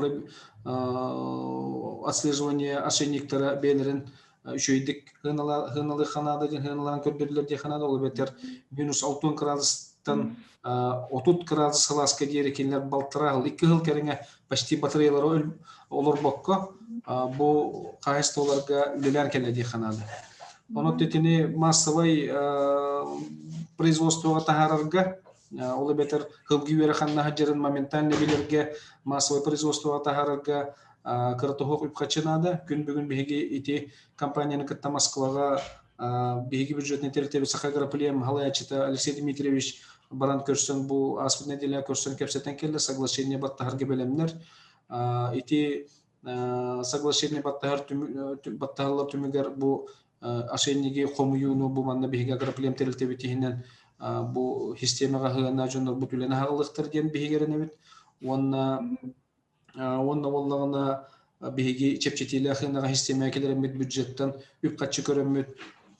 отслеживание ошейниктара бэйэлэрин үчүгэйдик сыаналыахха наада диэн сыаналаан көрдөрдүлэр диэххэ наада. Ол эбэтэр минус 60 градустан 30 градус сылааска диэри кинилэр балтараа сыл, икки сыл кэриҥэ почти батареялары олорбокко бу хаһайыстыбаларга үлэлээн кэллэ диэххэ наада. Онон итини массовай производствоҕа таһаарарга ол эбэтэр сылгы үөрэ ханна сылдьарын моментально билэргэ, массовай производствоҕа таһаарарга кыратоһуох үп-харчы наада. Күн бүгүн биһиги ити компанияны кытта Москваҕа биһиги бюджетный тэрилтэбит Сахагроплем халаяччыта Алексей Дмитриевич баран көрсөн бу ааспыт нэдиэлэ көрсөн кэпсэтэн кэллэ, соглашение баттаһарга бэлэмнэр. Ити соглашение баттаһар баттаһаллар түмүгэр бу ошейниги хомуйууну бу манна биһиги агроплем тэрилтэбит иһинэн бу системаҕа сыһыаннаах дьоннорбут үлэни аһаҕалыахтар диэн биһиги эрэнэбит уонна уонна буоллаҕына биһиги чэпчэтиилээх сыанаҕа систиэмэҕэ киллэрэммит бюджеттан үп-харчы көрөммүт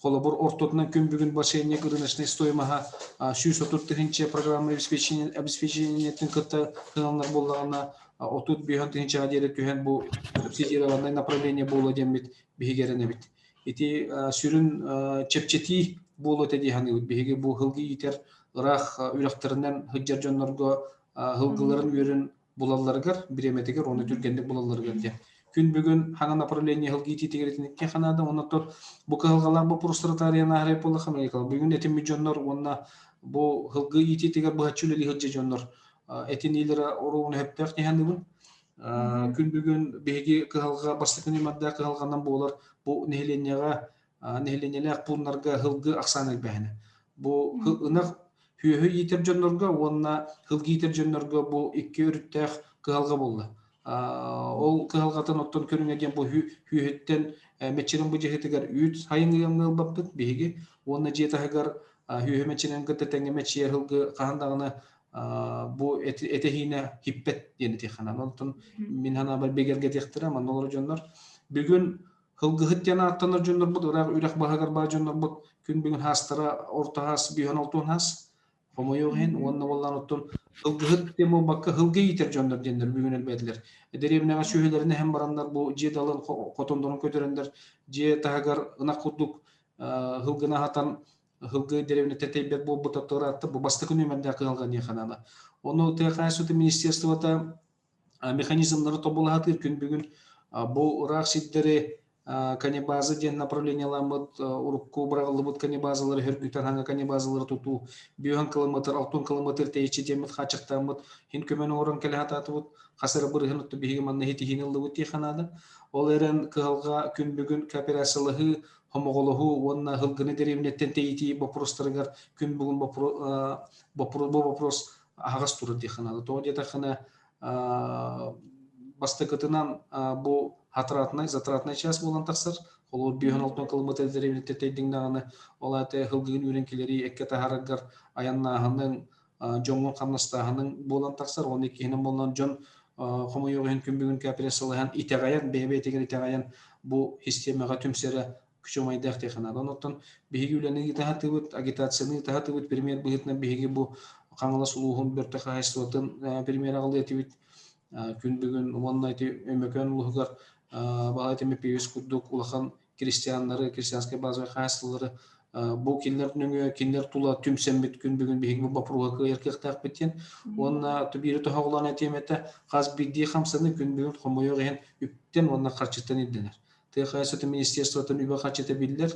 холобур ортотунан күн бүгүн бассейнник рыночной стоимоһа 130 тыһыынча программа обеспечениетин кытта сыаналанар буоллаҕына 35 тыһыынчаҕа диэри түһэн бу субсидированное направление буолуо диэммит биһиги эрэнэбит. Ити сүрүн чэпчэтии буолуо этэ дии саныыбыт. Биһиги бу сылгы иитэр ыраах үрэхтэринэн сылдьар дьоннорго сылгыларын үөрүн булалларыгар, бириэмэтигэр уонна түргэнник булалларыгар диэн. Күн бүгүн хаҥа направление сылгы иитиитигэр итинниккэ ханаада, онон бу кыһалҕалаах боппуруостары таарыйан ааһар буоллахха, бүгүн этиммит дьоннор уонна бу сылгы иитиитигэр быһаччы үлэлии сылдьар дьоннор этиниилэрэ оруолун сөптөөх дии саныыбын. Күн бүгүн биһиги кыһалҕа бастакы ньымардаах кыһалҕанан буолар бу нэһилиэнньэҕэ нэһилиэнньэлээх пууннарга сылгы ахсаана элбээһинэ. Бу ынах сүөһү иитэр дьоннорго уонна сылгы иитэр дьоннорго бу икки өрүттээх кыһалҕа буолла. Ол кыһалҕатын оттон көрүҥэ диэн бу сүөһүттэн мэччирэҥ быдьаһытыгар үүт сайын ыамҥа ылбаппыт биһиги уонна дьиэ таһыгар сүөһү мэччирэҥ кытта тэҥҥэ мэччийэр сылгы хаһан даҕаны бу этэһиинэ хиппэт диэн этиэххэ наада. Онтон мин санаабар бигэргэтиэхтэрэ манна олорор дьоннор. Бүгүн Кылгыһыт диэн ааттанар дьоннорбут, ыраах үрэх баһыгар баар дьоннорбут күн бүгүн хаастара орто хаас бүүһэн алтуон хаас хомойуох иһин уонна буоллаан оттон кылгыһыт диэн буолбакка сылгы иитэр дьоннор диэннэр бүгүн элбээтилэр. Дэриэбинэҕэ сүөһүлэрин эһэн бараннар бу дьиэ далын хотоннорун көтөрөннөр дьиэ таһыгар ынах курдук сылгыны аһатан сылгы дэриэбинэтэ тэйбэт буолбута ыраатта бу бастакы нүөмэрдээх кыһалҕа диэххэ наада. Ону тыа хаһаайыстыбатын министерствота механизмнары тобулаһатыыр күн бүгүн бу ыраах сирдэри Конебаза диэн направлениеламмыт урукку быраҕыллыбыт конебазалары хөргүтэн хаҥа конебазалары тутуу 5 километр, 6 километр тэйиччи диэммит хааччахтааммыт хин көмөнү оҥорон кэлэ сатаатыбыт. Хас эрэ бырыһын отту биһиги манна хитиһиини ыллыбыт дии ханаада. Ол эрэн кыһалҕа күн бүгүн кооперациялаһыы, хомоҕолоһуу уонна һылгыны дэриэбинэттэн тэйитии боппуруостарыгар күн бүгүн бу вопрос аһаҕас турар дии ханаада. Тоҕо диэтэххинэ бастакытынан бу затратнай затратнай час буолан тахсар. Холобур, 5-6 километр дэриэбинэттэн тэйдиҥ ол аата һылгыгын үүрэн килэрии эккэ таһаараргар айаннааһының, дьоҥҥун хамнастааһының буолан тахсар. Уонна иккиһинэн буолан дьон хомойуох иһин күн бүгүн кооперациялаһан итэҕэйэн, бэйэ-бэйэтигэр итэҕэйэн бу систиэмэҕэ түмсэрэ күчүмайдаах диэххэ Онон биһиги үлэни ыыта сатыыбыт, агитацияны ыыта сатыыбыт. Премьер быһыытынан биһиги бу Хаҥалас улууһун Бөртө хаһаайыстыбатын премьер аҕалыы этибит. Күн бүгүн уонна ити Өймөкөөн улууһугар Баһылай Тимофеевич курдук улахан крестьяннары, крестьянскай базовай хаһаайыстыбалары бу кинилэр нөҥүө кинилэр тула түмсэммит күн бүгүн биһиги бу боппуруоһу кыайар кыахтаахпыт диэн. Уонна биири тоһоҕолоон этиэм этэ, хас биирдии хамсаныы күн бүгүн хомойуох иһин үптэн уонна харчыттан ирдэнэр. Тыа хаһаайыстыбатын министерствотын үбэ-харчыта биллэр.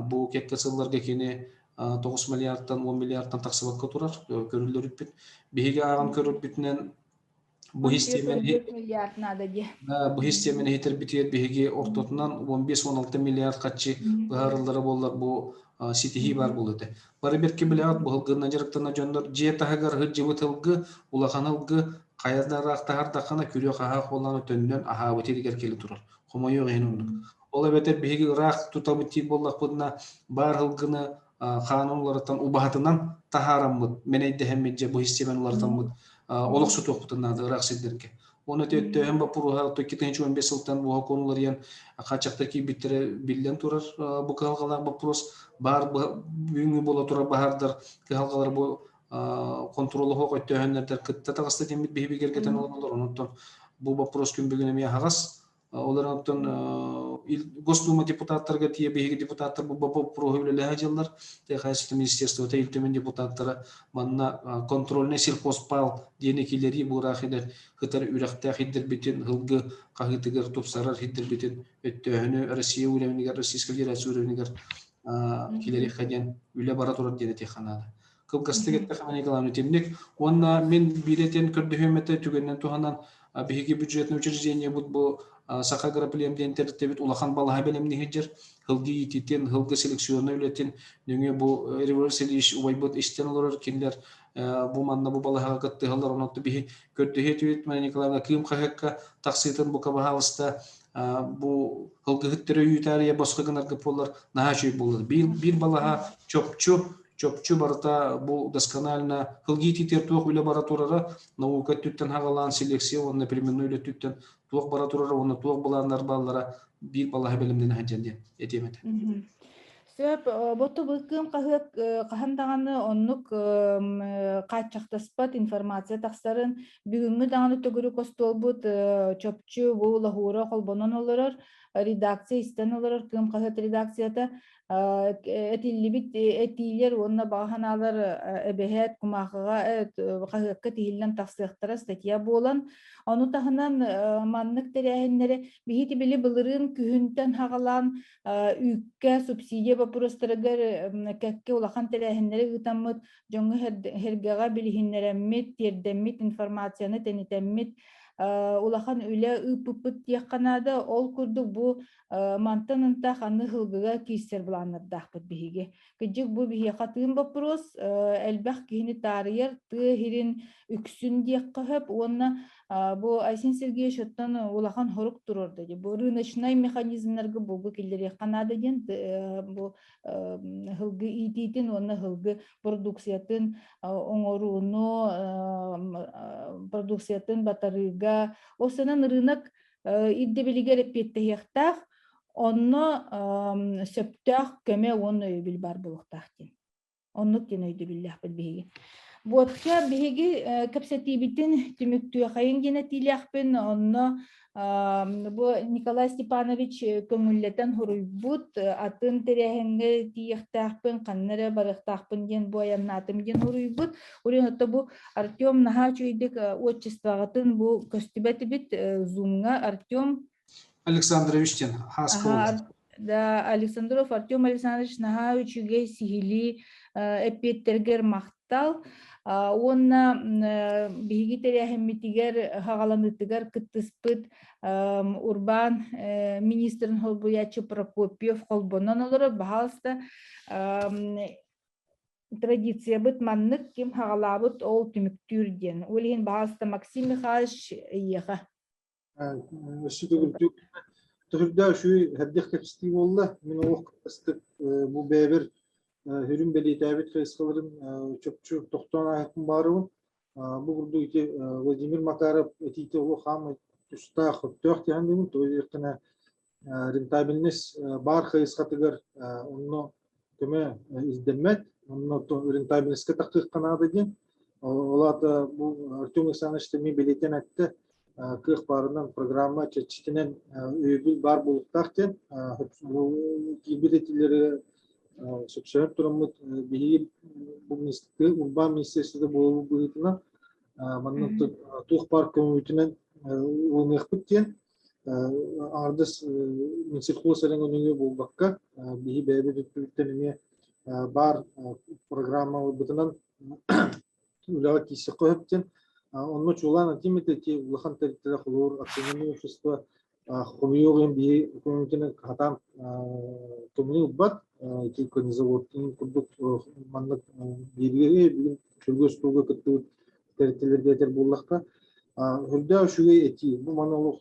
Бу кэккэ сылларга кини 9 миллиардтан 10 миллиардтан тахсыбакка турар көрүллэр үппүт. Биһиги ааҕан көрөрбүтүнэн бу систиэмэни миллиард надо дии. Бу систиэмэни иһитэрбитигэр биһиги ортотунан 15-16 миллиард харчы быһаарыллара буоллар бу ситиһии баар буолуо этэ. Бары бэркэ билэҕит бу һылгынна дьарыктана дьоннор дьиэ таһыгар сылдьыбыт һылгы, улахан һылгы хайа да ыраахтаһардаххына күрүө-хаһаа буолан төннөн аһаабыт иригэр кэлэ турар. Хомойуох иһин оннук. Ол эбэтэр биһиги ыраах тутабыт диир буоллахпытына баар һылгыны хаанын уларытан убаһатынан таһаараммыт, мэнэйдэһэммит дьэ бу систиэмэни уларытаммыт олох сутуохпутун наада ыраах сирдэргэ. Уонна төттөөһүн боппуруоһа 2015 сылтан буоһа куонуларыйан хааччахтар киирбиттэрэ биллэн турар бу кыһалҕалаах боппуруос баар бүгүҥҥү буола турар баһаардар кыһалҕалар бу хонтуруолуһуох өттөөһүннэрдэр кытта таҕыста диэммит биһи бигэргэтэн олороллор онон бу боппуруос күн бүгүн эмиэ аһаҕас Ол эрэн оттон Госдума депутаттарга тиийэ биһиги депутаттар бу боппуруоһу үлэлэһэ дьыллар. Тыа министерствота Ил Түмэн депутаттара манна контрольный сельхозпал диэни киллэрии буораах идэр кытар үрэхтээх ирдэрбитин һылгы хаһыытыгар тупсарар ирдэрбитин өттөөһүнү Россия уровенигэр, Российская Федерация уровенигэр киллэриэххэ диэн үлэ бара турар диэн этиэххэ наада. Кылгастык эттэххэ Николаевна итинник. Уонна мин биир этэн көрдөһүөм этэ түгэнинэн туһанан биһиги бюджетное учреждениебыт бу Саха агроплем диэн тэрилтэбит улахан балаһа бэлэмниһидьэр һылгы иититин, һылгы селекционнай үлэтин нөҥүө бу Революция Ильич убайбыт истэн олорор кинилэр бу манна бу балаһаҕа кыттыһаллар онон биһи көрдөһүө этибит Мария Николаевна Кыым хаһыакка тахсыытын бука баһаалыста бу һылгыһыт төрөйүүтаарыйа босхо гынарга буоллар наһаа үчүгэй буолар. Биир, биир балаһа чопчу чопчу барыта бу досконально һылгыы ититиэр туох үлэ бара турара наука өттүттэн хаҕалаан селекция уонна племенной үлэ өттүттэн туох бара турара уонна туох былааннар бааллара биир балаһа бэлэмнэнэ сылдьан диэн этиэм этэ. Сөп, боту быккым хаһыат хаһан даҕаны оннук хааччахтаспат информация тахсарын бүгүҥҥү даҕаны төгүрүк остуолбут чопчу бу лоһуура холбонон олорор редакция истэн олорор кыым хаһыат редакцията этиллибит этиилэр уонна баҕа санаалар эбэһээт кумаахыга хаһыакка тиһиллэн тахсыахтара статья буолан ону таһынан маннык тэрээһиннэри биһиги били былырыын күһүнтэн хаҕалаан үүккэ субсидия боппуруостарыгар кэккэ улахан тэрээһиннэри ыытаммыт дьоҥҥо сэргэҕэ билиһиннэрэммит тиэрдэммит информацияны тэнитэммит улахан үлэ ыыппыппыт диэххэ наада ол курдук бу Мантан ынтах аны һылгыга киирсэр былааннардаахпыт биһиги. Кыдьык бу биһиэхэ тыын боппуруос, элбэх киһини таарыйар тыа иһирин үксүн диэххэ сөп уонна бу Айсен Сергеевич оттон улахан хорук туруорда дии. Бу рыночнай механизмнарга булгу киллэриэххэ наада диэн бу һылгы иитиитин уонна һылгы продукциятын оҥорууну продукциятын батарыыга ол сынан рынок ирдэбилигэр эппиэттэһиэхтээх, онно сөптөөх көмө уонна өйөбүл баар буолуохтаах диэн. Оннук диэн өйдөбүллээхпит биһиги. Буотка биһиги кэпсэтиибитин түмүктүөхэйин диэн этиилээхпин. Онно бу Николай Степанович көҥүллэтэн суруйбут атын тэрээһиҥҥэ тиийиэхтээхпин, ханна эрэ барыахтаахпын диэн бу айаннаатым диэн суруйбут. Урин отто бу Артем наһаа үчүгэйдик отчествоҕытын бу көстүбэт эбит Zoom-ҥа Артем. Александрович диэн Хаска Да, Александров Артем Александрович наһаа үчүгэй сиһилии эппиэттэргэр махтал. Уонна биһиги тэрээһиммитигэр хаҕаланыытыгар кыттыспыт урбаан министрин холбуйааччы Прокопьев холбонон олорор. Баһаалыста традициябыт маннык ким хаҕалаабыт ол түмүктүүр диэн. Ол иһин баһаалыста Максим Михайлович эйиэхэ. Өссө төгүрдүк төһүрдээх үчүгэй эрдэх кэпсэтии буолла. Мин олох кылгастык бу бэйэбэр үрүн бэлиэтээбит хайысхаларын чопчу тохтоон ааһыахпын баарыбын. Бу курдук ити Владимир Макаров этиитэ олох хаамай тустаах, өптөөх диэн дибин. Тоҕо диэххинэ рентабельность баар хайысхатыгар онно көмө ирдэммэт, онно рентабельностька тахсыахха наада диэн. Ол аата бу Артем Александрович эмиэ бэлиэтээн эттэ, кыах баарынан программа чэрчитинэн өйөбүл баар буолуохтаах диэн. Киирбит этиилэри сөпсөһөн тураммыт биһиги бу урбаан министерствота буолуу быһыытынан манна туох баар көмөбүтүнэн ылыныахпыт диэн аҥардас Минсельхоз эрэ нөҥүө буолбакка, биһи бэйэбит өттүбүттэн эмиэ баар программаларбытынан үлэҕэ киирсиэххэ сөп диэн. Онно чуолаан этим этэ ити улахан тэрилтэлэр холобур акционерное общество хомуйуох иһин биһи көмөтүнэн хатаан көмөнү ылбат. Ити конезаводтун курдук маннык биэрии бүгүн чөлгө остуолга кыттыбыт тэрилтэлэргэ этэр буоллахха, үрдээх үчүгэй этии. Бу маны олох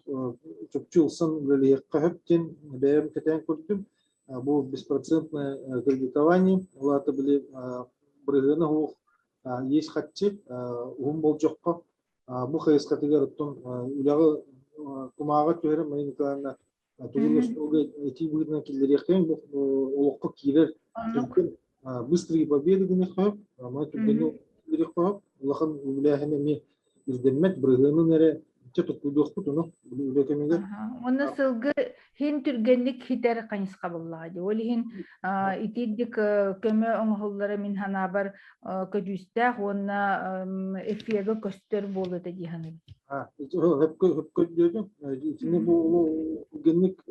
чопчу ылсан үлэлиэххэ сөп диэн бэйэм кэтээн көрдүм. Бу беспроцентное кредитование, ол аата били бырыһыана суох иэс харчы уһун болдьоххо бу хайысхатыгар оттон үлэҕэ кумааҕы түһэрэн Марина Николаевна тугун остуолга этии быһыытынан киллэриэхтээн бу олоххо киирэр түргэн быстрые победы гыныахха сөп маны түргэнник киллэриэххэ сөп улахан үбүлээһин эмиэ ирдэммэт бырыһыанын эрэ чэ токкуйдуохпут ону үлэ кэмигэр Уонна сылгы хин түргэнник хитэр хайысха буллаҕа дии. Ол иһин итирдик көмө оҥоһуллара мин санаабар көдьүүстээх уонна эффегэ көстөр буолуо этэ дии саныыбын. Хөпкө өйдөөтүм. Итини бу түргэнник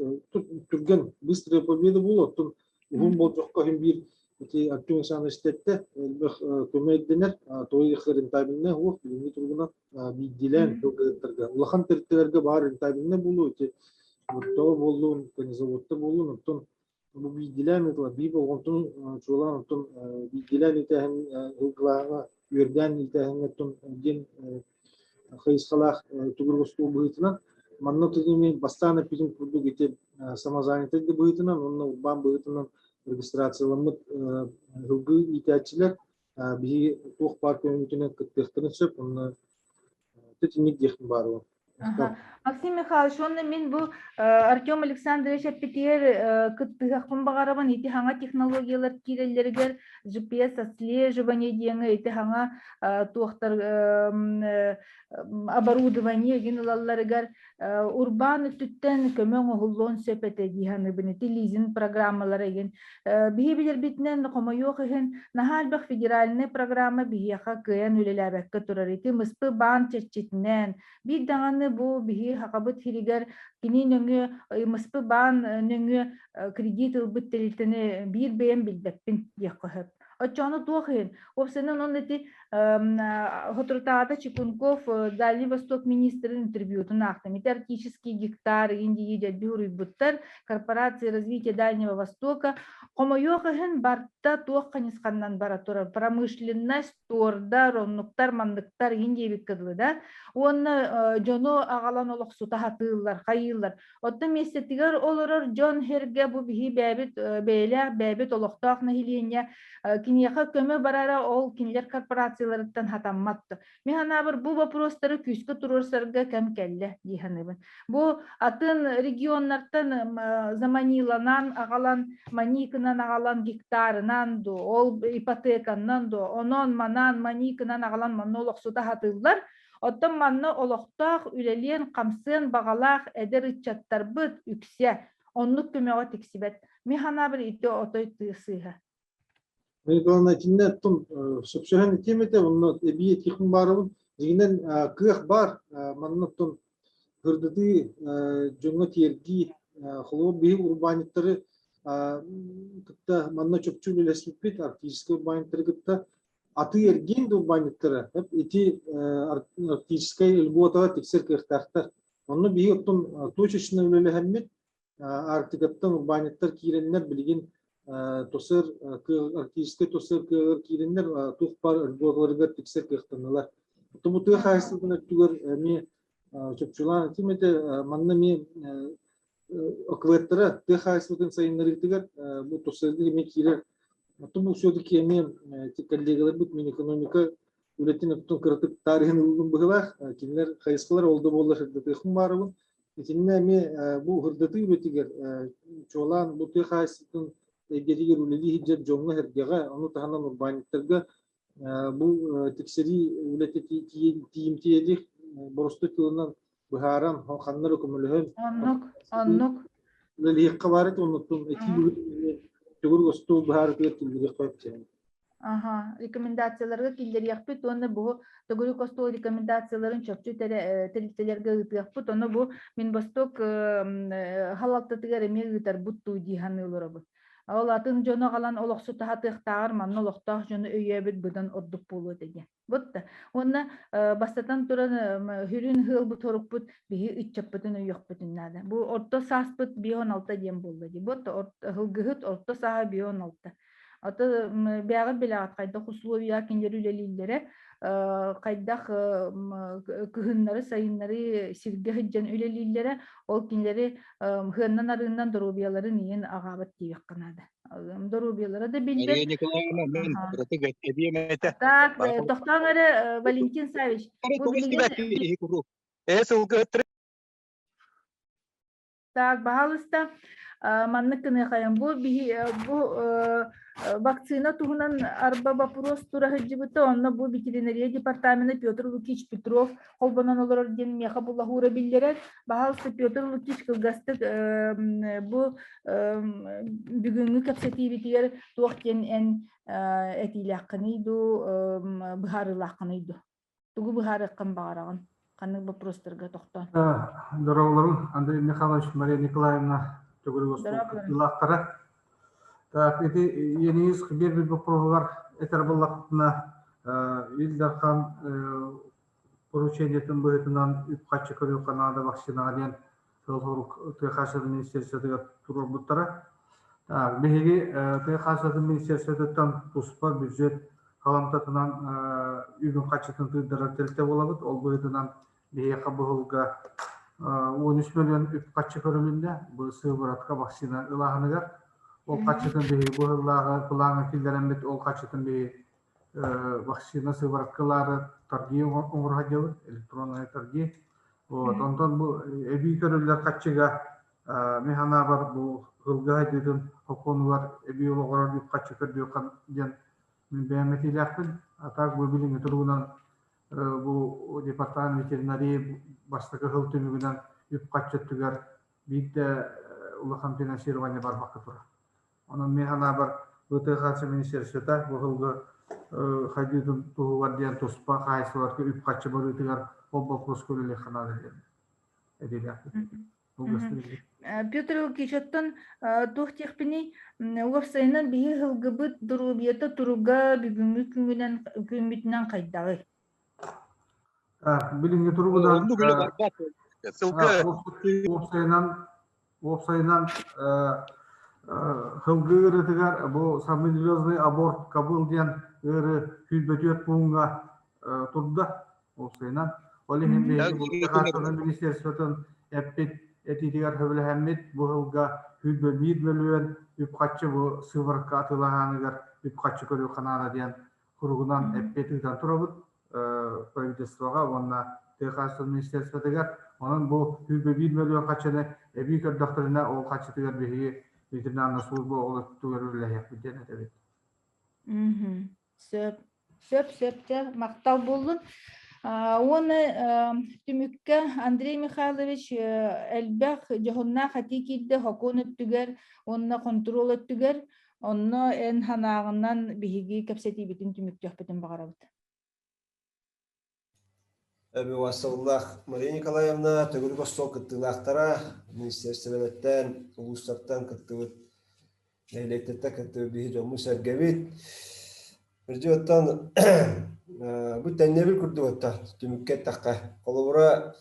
түргэн быстрая победа буолуо. Оттон уһун болдьоххо иһин биир ити Артем Александрович эттэ элбэх көмө ирдэнэр. Той рентабельнай уох билиҥҥи туругунан биирдиилээн тылгыһыттарга улахан тэрилтэлэргэ баар рентабельнай буолуо ити Оттоо буоллун, конезаводта буоллун, оттон бу биирдиилээн ыытылар биир болҕомтону чуолаан оттон биирдиилээн иитээһин ылгылааҕа үөрдээн иитээһиҥҥэ оттон диэн хайысхалаах төгүрүк остуол быһыытынан манна тутуми бастаан эппитим курдук ити самозанятай да быһыытынан уонна урбаан быһыытынан регистрацияламмыт ылгыы иитээччилэр биһиги туох баар көмөбүтүнэн кыттыахтарын сөп онно итинник диэхпин баарыбын Максим Михайлович, уонна мин бу Артем Александрович эппитигэр кыттыһыахпын баҕарабын. Ити хаҥа технологиялар киирэллэригэр GPS отслеживание диэҥэ ити хаҥа туохтар оборудование игин ылалларыгар урбаан өттүттэн көмө оҥоһуллуон сөп этэ дии саныыбын. Ити лизинг программалара игин. Биһи билэрбитинэн хомойуох иһин наһаа элбэх федеральнай программа биһиэхэ кыайан үлэлээбэккэ турар. Ити МСП баан чэрчитинэн биир даҕаны бу биһи Хахабыт сиригэр кини нөҥүө МСП баан нөҥүө кредит ылбыт тэрилтэни биир бэйэм билбэппин диэххэ сөп. Оччону туох иһин? Уопсайынан он ити соторутааҕыта Чекунков Дальний Восток министрин интервьютун аахтым. Ити арктический гектар Индии дэлби уруйбуттар. Корпорация развития Дальнего Востока. Хомойуох иһин барта туох хайысханнан бара турар. Промышленность, туордар, оннуктар, манныктар иһин диэбиккэ дылы да. Уонна дьону аҕалан олохсута сатыыллар, хайыыллар. Оттон миэстэтигэр олорор дьон сиргэ бу биһи бэйэбит бэйэлээх бэйэбит олохтоох нэһилиэнньэ киниэхэ көмө барара ол кинилэр корпорацияларыттан хатаммат. Мин санаабар бу вопростары күүскэ туруорсарга кэм кэллэ дии саныыбын. Бу атын регионнартан заманиланан аҕалан, маникынан аҕалан гектарынан ду, ол ипотеканнан ду, онон манан маникынан аҕалан манна олохсута сатыыллар. Оттон манна олохтоох үлэлиэн-хамсыан баҕалаах эдэр ыччаттарбыт үксэ оннук көмөҕө тиксибэт. Мин санаабар ити отой тыы сыыһа. Николаевна, итиннэ оттон сөпсөһөн этиэм этэ, онно эбии этиэхпин баарабын. Дьиҥинэн кыах баар, манна оттон Ырдытыы дьоҥҥо тиэрдии, холобур, биһиги урбаанньыттары кытта манна чопчу үлэлэспиппит, арктическай урбаанньыттары кытта атыы-эргиэн да урбаанньыттара ити арктическай льготаҕа тиксэр кыахтаахтар. Онно биһиги оттон точечно үлэлэһэммит, Арктикаттан урбаанньыттар киирэннэр билигин ТОСЭР арктическай ТОСЭР кыаҕар киирэннэр туох баар льготаларыгар тиксэр кыахтаннылар. Оттон бу тыа хаһаайыстыбатын өттүгэр эмиэ чопчулаан этим этэ, манна эмиэ ОКВЭДтара тыа хаһаайыстыбатын сайыннарыытыгар бу ТОСЭРга эмиэ киирэр. Оттон бу все-таки эмиэ коллегаларбыт Минэкономика үлэтин оттон кыратык таарыйан ыллым быһыылаах. Кинилэр хайысхалар ол да буоллар сырдатыахпын баарыбын. Итиннэ эмиэ бу сырдатыы үлэтигэр чуолаан бу тыа хаһаайыстыбатын эйгэтигэр үлэлии сылдьар дьоҥҥо-сэргэҕэ, ону таһынан урбаанньыттарга бу тиксэрии үлэтэ тиийимтиэлиих боростуой тылынан быһааран, ханна эрэ көмөлөһөн Оннук, оннук. үлэлиэххэ баар этэ, оннуттан этии быһыытынан төгүрүк остуол быһаарытыгар киллэриэххэ сөп. Аха, рекомендацияларга киллэриэхпит уонна бу төгүрүк остуол рекомендацияларын чопчу тэрилтэлэргэ ыытыахпыт. Ону бу Минвосток халалтатыгар эмиэ ыытарбыт дуу дии саныы олоробут. Ол атын дьону аҕалан олохсута сатыахтааҕар манна олохтоох дьону өйөөбүт быдан ордук буолуо этэ диэн. Бутта. Уонна бастатан туран хүрүн ыалбыт хорукпут биһи ыччаппытын өйүөхпүтүн наада. Бу орто сааспыт 5-16 диэн буолла дии. Бу ылгыһыт орто сааһа 5-16. Ото бэҕэ билэҕит хайдах условия кинилэр үлэлииллэрэ, хайдах кыһыннары, сайыннары сиргэ сылдьан үлэлииллэрэ, ол кинилэри хыаннан-арыыннан доруобуйаларын иин аҕаабат диэххэ наада. Доруобуйалара да Мария билбэт. Николаевна, мен кыратык эбиэм этэ. Так, тохтоон эрэ, Валентин Савич, бу билигин Э сылгыһыттары Так, баһаалыста, маннык гыныахайым. Бу биһи бу вакцина туһунан арба вопрос тура сылдьыбыта, онно бу ветеринария департамена Петр Лукич Петров холбонон олорор диэн миэхэ булаһуура биллэрэр. Баһаалыста Петр Лукич кылгастык бу бүгүҥҥү кэпсэтиибитигэр туох диэн эн этиилээххиний дуу, быһаарыылааххыный дуу? Тугу быһаарыаххын баҕараҕын? Ханнык боппуруостарга тохтоон? Здороволорун, Андрей Михайлович, Мария Николаевна төгүрүк остуол кыттыылаахтара. Так, ити Енис биэрбит боппуруоһугар этэр буоллахпытына, Ил Дархан поручениетын быһыытынан үп-харчы көрүөххэ наада вакцинаҕа диэн сыл-сорук тыа хаһаайыстыбатын министерствотыгар туруорбуттара. Биһиги тыа хаһаайыстыбатын министерствотыттан туспа бюджет халамтатынан үбүн харчытын тыырдарар тэрилтэ буолабыт. Ол быһыытынан биһиэхэ быһылга 13 миллион үп харчы көрүлүннэ. Бу сыворотка вакцина ылааһыныгар. Ол харчытын биһиги быһыллааҕы плаҥҥа киллэрэммит, ол харчытын биһиги вакцина сывороткалаары торги оҥоро сылдьабыт, электронные торги. Вот, онтон бу эбии көрүллэр харчыга мин санаабар бу ылга хайдыытын сокуонугар эбии олоҕурар үп харчы көрдүөххэ диэн мин бэйэм этиилээхпин. А так бу билиҥҥи туругунан бу департамент ветеринарии бастакы сыл түмүгүнэн үп харчы өттүгэр биир да улахан финансирование барбакка турар. Онон мин санаабар ВТХ министерствота бу сылга хайдыытын туһугар диэн туспа хаһаайыстыбаларга үп-харчы барыытыгар ол боппуруоска үлэлиэххэ наада диэн этиилээхпин. Петр Лукич, оттон туох диэхпиний, уопсайынан биһи сылгыбыт доруобуйата туруга бүгүҥҥү күҥүнэн күммүтүнэн хайдаҕый? Билиҥҥи туругунан уопсайынан Уопсайынан, сылгы ыарыытыгар бу сальмонеллезный аборт кабыл диэн ыарыы 104 пууҥҥа турда. Уопсайынан, ол иһин биһиги министерствотын эппит этиитигэр сөбүлэһэммит бу сылга 101 мөлүйүөн үп-харчы бу сыворотка атыылаһааныгар үп-харчы көрүөххэ наада диэн куругунан эппиэт ыытан турабыт правительствоҕа уонна тыа хаһаайыстыбатын министерствотыгар. Онон бу 101 мөлүйүөн харчыны эбии көрдөхтөрүнэ ол харчытыгар биһиги ветеринарная служба ол өттүгэр үлэлэһиэхпит диэн этэбит. Сөп. Сөп, сөп, дьэ, махтал буоллун. Уонна түмүккэ Андрей Михайлович элбэх дьоһуннаах этии киирдэ сокуон өттүгэр уонна хонтуруол өттүгэр. Онно эн санааҕынан биһиги кэпсэтиибитин түмүктүөхпүтүн баҕарабыт. Эбиуассаллаах Мария Николаевна төгүрүк остуол кыттыылаахтара, министиэристибэлэртэн, улуустартан кыттыбыт, нэһилиэктэртэн кыттыбыт биһи дьоммут-сэргэбит. Кырдьык оттон бу тэҥнэбил курдук оттон түмүккэ эттэххэ, холобура,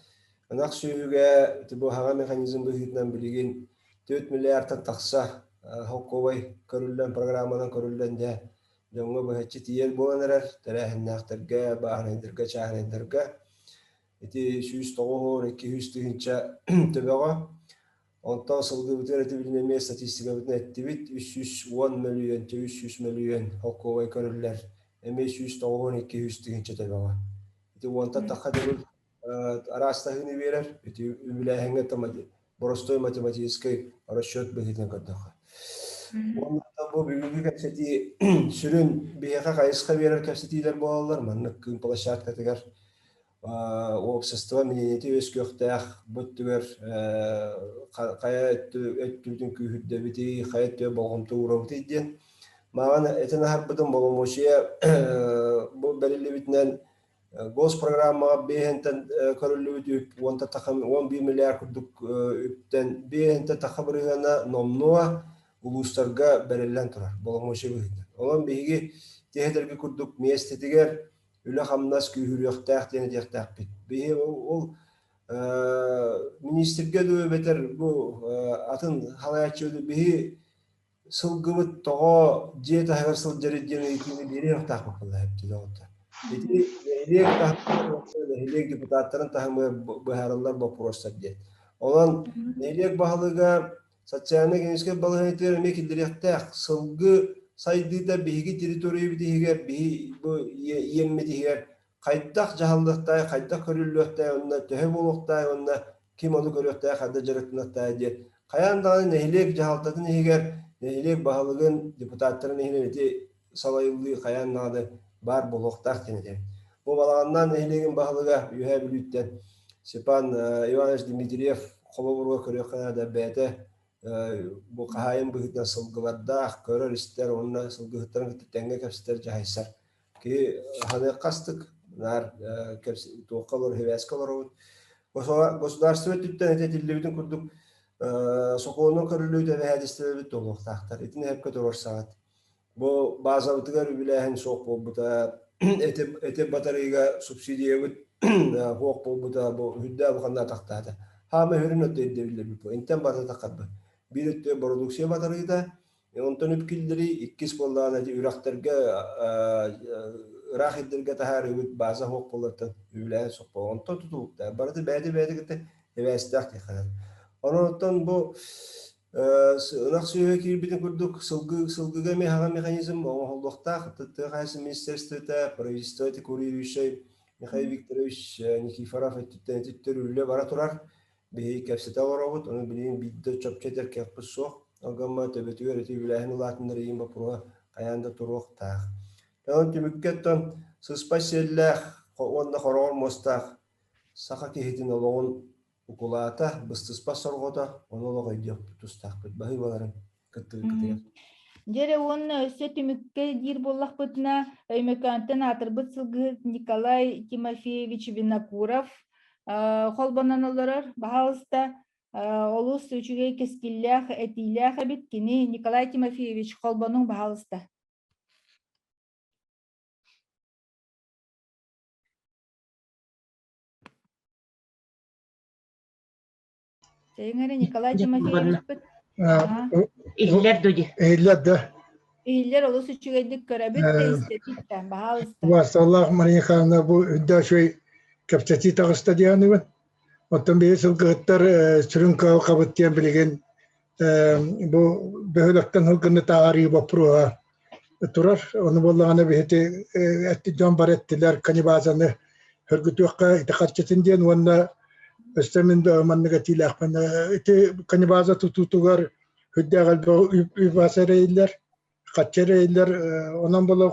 ынах сүөһүгэ ити бу хаҥа механизм быһыытынан билигин 4 миллиардтан тахса холкуобай көрүллэн, программанан көрүллэн дьэ дьоҥҥо быһаччы тиийэр буолан эрэр тэрээһиннээхтэргэ, бааһынайдарга, чааһынайдарга ити 192 тыһыынча төбөҕө. Онтон сылгыбытыгар ити билин эмиэ статистикабытын эттибит, 310 мөлүйүөн, 300 мөлүйүөн холкуобай көрүллэр, эмиэ 192 тыһыынча төбөҕө. Ити уонтан тахха төгүл араастаһыыны биэрэр, ити үбүлээһиҥҥэ боростуой математическай расчет быһыытынан көрдөххө. Уонна бу бүгүҥҥү кэпсэтии сүрүн биһиэхэ хайысха биэрэр кэпсэтиилэр буолаллар. Маннык кыым площадкатыгар уопсастыба мнениети үөскүөхтээх бу өттүгэр хайа өттүбүтүн күүһүрдэбитий, хайа өттүгэр болҕомто уурабытый диэн. Мааҕын этэн аһарбытым боломуочуйа бу бэриллибитинэн Госпрограммаҕа биэһинтэн көрүллүбүт үп 11 миллиард курдук үптэн биэһинтэн тахха бырыһыана номнуо улуустарга бэриллэн турар боломуочуйа быһыытынан. Онон биһиги тиһэтэргэ курдук миэстэтигэр үлэ-хамнас күүһүрүөхтээх диэн этиэхтээхпит. Биһи ол министргэ дуу эбэтэр бу атын халайааччы биһи сылгыбыт тоҕо дьиэ таһыгар сылдьарый диэн ыйытыыны биэриэхтаахпыт буолла доҕоттор. Ити нэһилиэк таһымыгар нэһилиэк депутаттарын таһымыгар быһаарыллар боппуруостар диэн. Онон нэһилиэк баһылыга социальнай-экономическай балаһыанньатыгар эмиэ киллэриэхтээх. Сылгы сайдыыта биһиги территориябыт иһигэр, биһи бу иэммит иһигэр хайдах дьаһаллыахтаах, хайдах көрүллүөхтээх уонна төһө буолуохтаах уонна ким ону көрүөхтээх, хайдах дьарыктаныахтаах диэн хайаан даҕаны нэһилиэк дьаһалтатын иһигэр, нэһилиэк баһылыгын, депутаттарын иһинэн ити салайыллыы хайаан даҕаны баар буолуохтаах диэн этэбин. Бу Балаҕаннаан нэһилиэгин баһылыга Үөһээ Бүлүүттэн Степан Иванович Дмитриев холобурга көрүөххэ наада бэйэтэ бу хаһаайын быһыытынан сылгылардаах, көрөр-истэр уонна сылгыһыттарын кытта тэҥҥэ кэпсэтэр, дьаһайсар Киһи ханыахха астык, наар туохха олорор, сибээскэ олоробут. Государство өттүттэн этиллибитин курдук сокуонун көрүллүбүт эбэһээдистибэбит туолуохтаахтар. Итини сөпкө туруорсаҕыт. Бу базабытыгар үбүлээһин суох буолбута, эти батарыыга субсидиябыт суох буолбута, бу үрдээх улаханна атахтаата. Хаама үрүн өттө ирдэбиллэрбит бу. Интэн барыта таххарбыт. Биир өттө бородууксуйа батарыыта, Онтон үп киллэрии иккис буоллаҕына ити үрэхтэргэ ыраах ирдэргэ таһаарыыбыт бааза суох буолартан үбүлээн суох буолар. Онтон тутулуктаах. Барыта бэйэтэ-бэйэтэ кытта эбээстээх диэххэ наада. Онон бу ынах сүөһү киирбитин курдук сылгы сылгыга эмиэ хаҕа механизм оҥоһуллуохтаах. Тыа хаһаайыстыбатын министерствота, правительство ити курирующай Михаил Викторович Никифоров өттүттэн ити үлэ бара турар. Биһиги кэпсэтэ олоробут, ону билигин биирдэ чопчу этэр кыахпыт суох. Ол гымма төбөтүгэр ити үбүлээһин улаатыннар иһин боппуруоһа хайаан да туруохтаах. Онон түмүккэ оттон сыспай сиэллээх уонна хороҕор муостаах саха киһитин олоҕун укулаата, быстыспат сорҕото, ону олох өйдүөхпүт тустаахпыт. Баһыыбаларын кыттыбыккытыгар. Дьэрэ уонна өссө түмүккэ диир буоллахпытына, Өймөкөөнтөн аатырбыт сылгыһыт Николай Тимофеевич Винокуров холбонон олорор. Баһаалыста, олус үчүгэй кэскиллээх этиилээх эбит. Кини Николай Тимофеевич холбонуҥ баһаалыста. Чэйиҥ эрэ Николай Тимофеевичпыт. Иһиллэр дуди. Иһиллэр да. Иһиллэр олус үчүгэйдик көрөбүт да истэбит да, баһаалыста. Убаасталлаах Мария Михайловна бу үрдэ үчүгэй кэпсэтии таҕыста диэхинибин. Оттон биһи сылгыһыттар сүрүн кыһалҕабыт диэн билигин бу бөһүөлэктэн сылгыны таһаарыы боппуруоһа турар. Ону буоллаҕына биһити дьон бары эттилэр канибазаны хөргүтүөххэ ити харчытын диэн уонна өссө мин маннык этиилээхпин ити канибаза тутуутугар үрдээх элбэх үп ас эрэйиллэр харчы эрэйиллэр онон буолар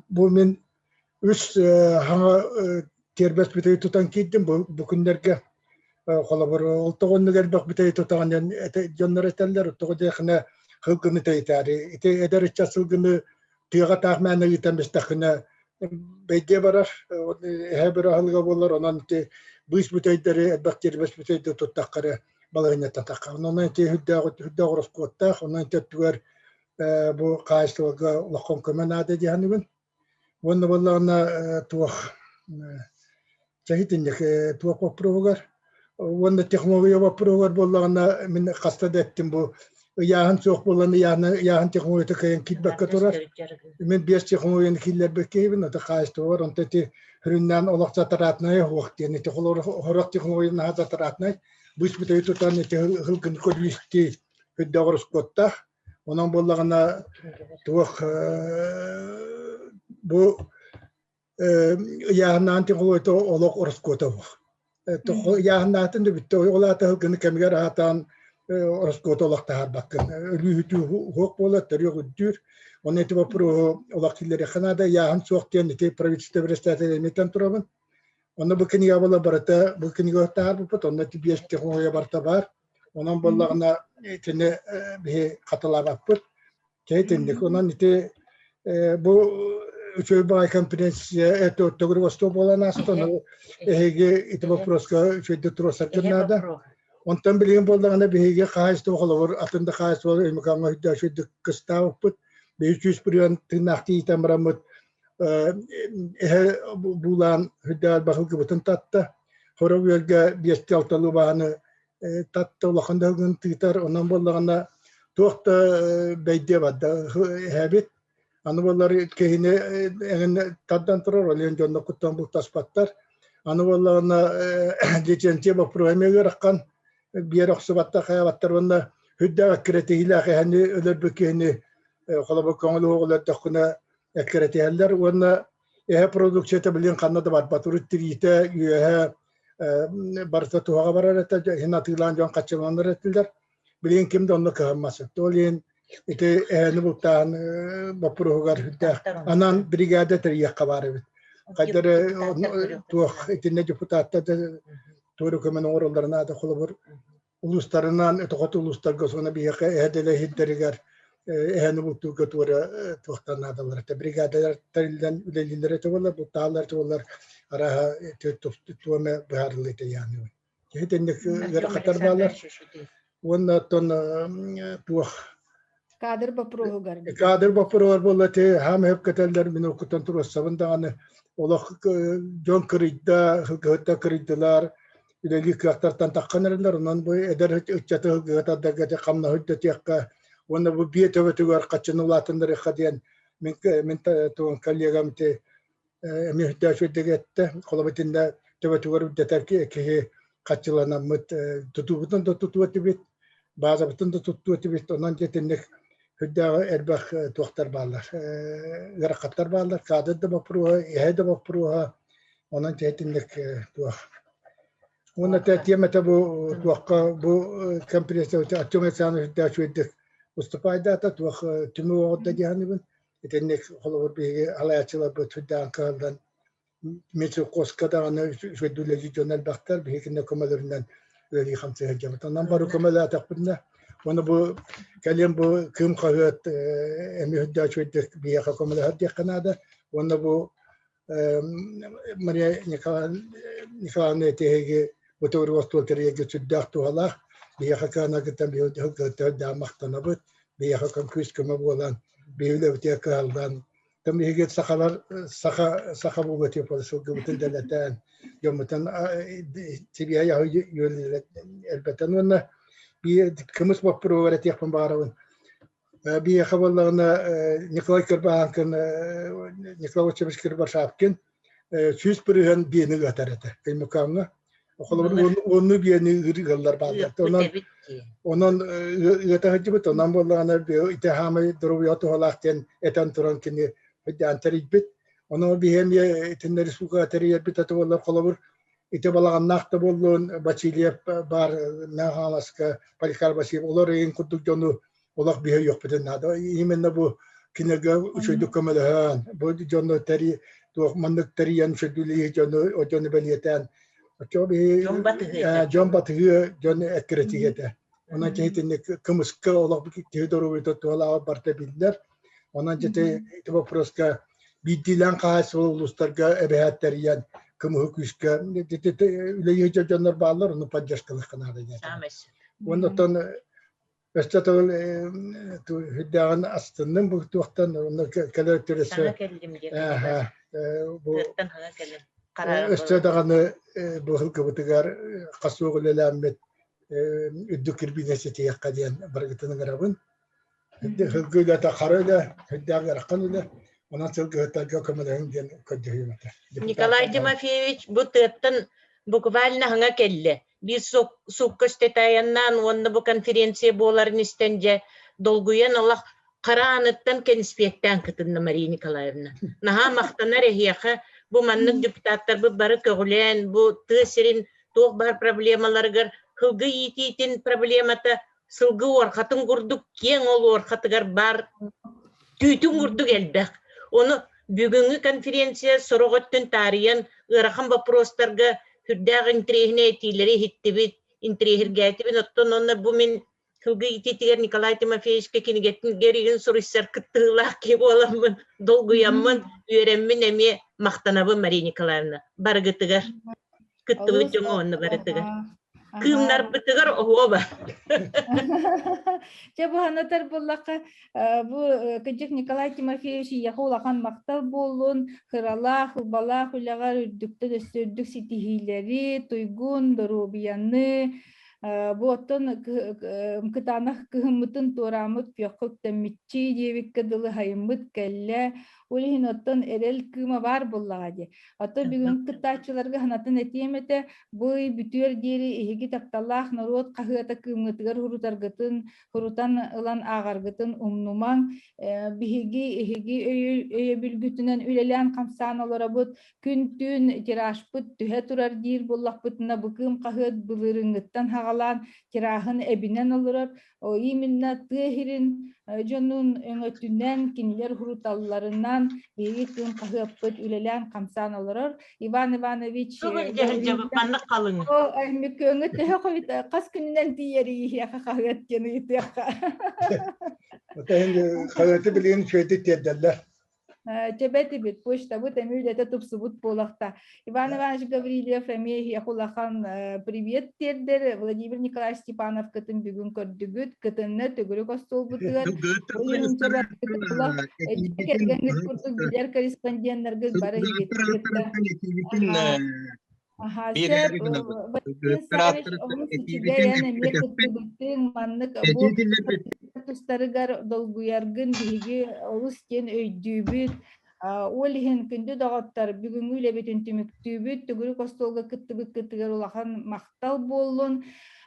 бу мин үс хаҥа тиэрбэс бүтэйи тутан киирдим бу бу күннэргэ холобур ол тоҕоннук элбэх бүтэйи тутаҕын диэн дьоннор этэллэр тоҕо диэхинэ сылгыны тэйитээри ити эдэр ыччат сылгыны тыаҕа таах мээнэ ыытан бистэххинэ. бэйдиэ барар, эһэ бөрө аһылыга буолар, онон ити быыс бүтэйдэри, элбэх тиэрбэс бүтэйдэри туттахха эрэ балаһыанньаттан тахха. Онон ити үрдээх үрдээх ороскуоттаах, онон ити өттүгэр бу хаһаайыстыбаларга улахан көмө наада дии саныыбын. Уонна буоллаҕына туох чэһитинник туох боппуруоһугар уонна технология боппуруоһугар буоллаҕына мин хаста да эттим бу ыйааһын суох буолан ыйааһын ыйааһын технологията кыайан киирбэккэ турар. Мин биэс технологияны киллэрбит киһибин, аты хаһаайыстыбалар онто ити сүрүннээн олох затратнай уох диэн ити хорох технология наһаа затратнай. Быыс бүтэйи тутан ити һылгын көрүүстүү үрдээх ороскуоттаах. Онон буоллаҕына туох бу ыйааһыннаан технологията олох ороскуота суох. Ыйааһыннаатын да бүттэ ол аата һылгыны кэмигэр аатаан ороскуота олох таһаарбаккын. Өлүү-сүтүү уһуох буолар, төрүөх үрдүүр. Онно ити боппуруоһу олох киллэриэххэ наада. Ыйааһын суох диэн ити правительство председателэ эмиэтэн турабын. Онно бу кинигэ буола барыта бу кинигэ таһаарбыппыт, онно ити биэс технология барыта баар. Онон буоллаҕына итини биһи хатылаабаппыт. Чэ итинник. Онон ити бу үчүгэй баҕайы конференция төгүрүк остуол буолан ааста. Ону эһиги ити боппуруоска үчүгэйдик туруорсаргыт наада. Онтон билигин буоллаҕына биһиги хаһаайыстыба холобур атын да хаһаайыстыба Өймөкөөҥҥө үрдээх үчүгэйдик кыстаабыппыт. Биһи 100% тыыннаахтыы иитэн бараммыт эһэ буулаан үрдээх баһылгыбытын татта. Хоро үөлгэ биэсти алталыы бааны татта улахан да ыгын тыытар. Онон буоллаҕына туох да бэйдиэ барда эһэбит. Аны буоллар киһини эҥин тардан турар, ол иһин дьонно куттан бултаспаттар. Аны буоллаҕына лицензия боппуруоһа эмиэ ыарахан биэр охсубаттар, хайабаттар уонна үрдээх эккирэтиһиилээх эһэни өлөрбүт киһини холобур көҥүл уоҕу өлөрдөххүнэ эккирэтиһэллэр уонна эһэ продукцията билигин ханна да барбат урут тириитэ үөһэ барыта туһаҕа барар этэ иһин атыылаан дьон хаччыланар этилэр билигин ким да онно кыһаммас ол иһин ити эһэни бултаан боппуруоһугар үрдээх анаан бригада тэрийиэххэ баар эбит хайдары туох итиннэ депутаттар да туору көмөнү оҥороллор наада холобур улуустарынан хоту улуустарга уонна биһиэхэ эһэ дэлэ иһирдэригэр эһэни бултуурга туора туохтан наадалар этэ бригадалар тэриллэн үлэлииллэр этэ буолар бултааллар этэ буолар арааһа туоме быһаарыллыыта яаны киһи тэнник ыарахаттар бааллар уонна оттон туох Кадр боппуруоһугар. Кадр боппуруоһугар буолла ти хаам өп кетеллер мин уккутан туруоссабын даҕаны олох дьон кырыйда кыһытта кырыйдылар үлэлии кыахтартан таххан эрэллэр онон бу эдэр ыччаты ыгытардарга хамнаһы үрдэтиэххэ уонна бу биэ төбөтүгэр хаччыны улаатыннарыахха диэн мин мин туон коллегам ти эмиэ үрдээчүрдик эттэ холобур итиннэ төбөтүгэр үрдэтэр киһи хаччыланаммыт тутуубутун да тутуо этибит баазабытын да туттуо этибит онон итинник үрдээҕи элбэх туохтар бааллар ыарахаттар бааллар кадр да боппуруоһа иһэ да боппуруоһа онон итинник туох Уонна тиэмэтэ бу туохха бу конференция Артем Александрович үчүгэйдик выступайдаата туох түмүк оҕордо диэханыбын итинник холобур биһиги алаяччыларбыт сүрдээх кыһаллан Минсельхозка даҕаны үчүгэйдик үлэлиир дьон элбэхтэр биһиги кинилэр көмөлөрүнэн үлэлии хамсыы сылдьабыт онон бары көмөлөөтөхпүтүнэ уонна бу кэлин бу Кыым хаһыат эмиэ үрдээх үчүгэйдик биһиэхэ көмөлөһөр диэххэ наада уонна бу Мария Николаевна этиһиги бу төгүрүк остуол тэрийэргэ сүрдээх туһалаах. Биһиэхэ кыанаргыттан биһиги махтанабыт. Биһиэхэ күүс көмө буолан, биһиги үлэбитигэр кыһаллан, там биһиги сахалар саха саха буолуо типа сылгыбытын дэлэтэн, дьоммутун сибиэһэй аһы элбэтэн уонна кымыс боппуруогар этиэхпин баҕарабын. Биһиэхэ буоллаҕына Николай Кырбаһааҥкын Николай Васильевич Кырбашапкин 100% биэни ыатар этэ Өймөкөөҥҥө. Холобур уонну биэни ыаллар бааллар. Онон онон ыата сылдьыбыт. Онон буоллаҕына ити хаамай доруобуйаҕа туһалаах диэн этэн туран кини өйдөөн тэрийбит. Онон биһи эмиэ итиннэ республикаҕа тэрийэрбит этэ буоллар холобур ити балаҕаннаах да буоллун Васильев баар Мэҥэ Хаҥаласка Поликарп Васильев олор ыйын курдук дьону олох биһи өйүөхпүтүн наада. Именно бу кинилэргэ үчүгэйдик көмөлөһөн, бу дьону тэри туох маннык тэрийэн үчүгэйдик дьону дьону бэлиэтээн оччоҕо биһи дьон батыһыа, дьон эккирэтиһиэ этэ. Онон киһи итинник кымыска олох киһи доруобуйата туһалааҕа барыта биллэр. Онон ити ити вопроска биирдиилээн хаһаайыстыба улуустарга эбэһээт тэрийэн кымыһы күүскэ үлэлиир дьоннор бааллар, ону поддержкалыахха наада диэн. Уонна оттон өссө төгүл үрдээҕин астынным бу туохтан онно кэлэр өттүрөссө Саҥа кэллим диэн бу тыаттан саҥа кэлин өссө даҕаны бу сылгыбытыгар хас суох үлэлээммит үрдүк кирбиинэ ситиһиэххэ диэн барыгытын ыҥырабын. Сылгы үлэтэ хара үлэ, сүрдээх ыарахан үлэ. Онон сылгыһыттарга көмөлөһүҥ диэн көрдөһүүм этэ. Николай Тимофеевич бу тыаттан буквально хаҥа кэллэ. Биир суукка үстэтайаннаан уонна бу конференция буоларын истэн дьэ долгуйан олох хара ааныттан кэниспиэктээн кытынна Мария Николаевна. Наһаа махтанар эһиэхэ бу маннык депутаттарбыт бары көҕүлээн бу тыа сирин туох баар проблемаларыгар сылгы иитиитин проблемата сылгы уорхатын курдук киэҥ ол уорхатыгар баар түүтүн курдук элбэх. Ону бүгүҥҥү конференция сорох өттүн таарыйан ыарахан боппуруостарга сүрдээх интэриэһинэй этиилэри иһиттибит, интэриэһиргээтибит. Оттон онно бу мин сылгы иитиитигэр Николай Тимофеевичка кинигэтин игин суруйсар кыттыылаах киһи буоламмын, долгуйаммын, үөрэммин эмиэ махтанабын Мария Николаевна барыгытыгар. Кыттыбыт дьоҥҥо уонна барытыгар. Кыымнарбытыгар оһуоба. Чэ бу санатар буллахха бу кыдьык Николай Тимофеевич ийэхэ улахан махтал буоллун, кыралаах, ылбалаах үлэҕэр үрдүктэн өссө үрдүк ситиһиилэри, туйгун, доруобуйаны, Бу оттон кытаанах кыһыммытын туорааммыт күөххэ үктэммиччи диэбиккэ дылы хайыммыт кэллэ. Ол иһин оттон эрэл кыыма баар буоллаҕа дии. Оттон бүгүн кыттааччыларга санатын этиэм этэ, бу ый бүтүөр диэри эһиги тапталлаах норуот хаһыата кыымҥытыгар урутаргытын, урутан ылан ааҕаргытын умнумаҥ. Биһиги эһиги өйөбүлгүтүнэн үлэлээн-хамсаан олоробут. Күн-түүн тиражпыт түһэ турар диир буоллахпытына, бу Кыым хаһыат былырыыҥҥыттан саҕалаан тираһын эбинэн олорор. Именно тыа сирин дьонун өҥөтүнэн, кинилэр уруталларынан биһиги Кыым хаһыаппыт үлэлээн-хамсаан олорор. Иван Иванович маннык халыҥ. Өҥө төһө хас күнүнэн тиийэр иһиэхэ хаһыат диэн ыйытыахха. Хаһыаты билигин үчүгэйдик тиэрдэллэр. Чэбэтибит, почтабыт эмиэ үлэтэ тупсубут буолахта. Иван Иванович Гаврильев эмиэ эһиэхэ улахан привет тиэрдэр. Владимир Николаевич Степанов кытын бүгүн көрдүгүт. Кытынна төгүрүк остуолбутугар. Кэргэҥҥит курдук билэр корреспонденнаргыт бары Аха, сөп. Валентин Савич олус үчүгэй эн эмиэ кыттыбытыҥ, маннык бу тустарыгар долгуйаргын биһиги олус диэн өйдүүбүт. Ол иһин күндү доҕоттор, бүгүҥҥү үлэбитин түмүктүүбүт. Төгүрүк остуолга кыттыбыккытыгар улахан махтал буоллун.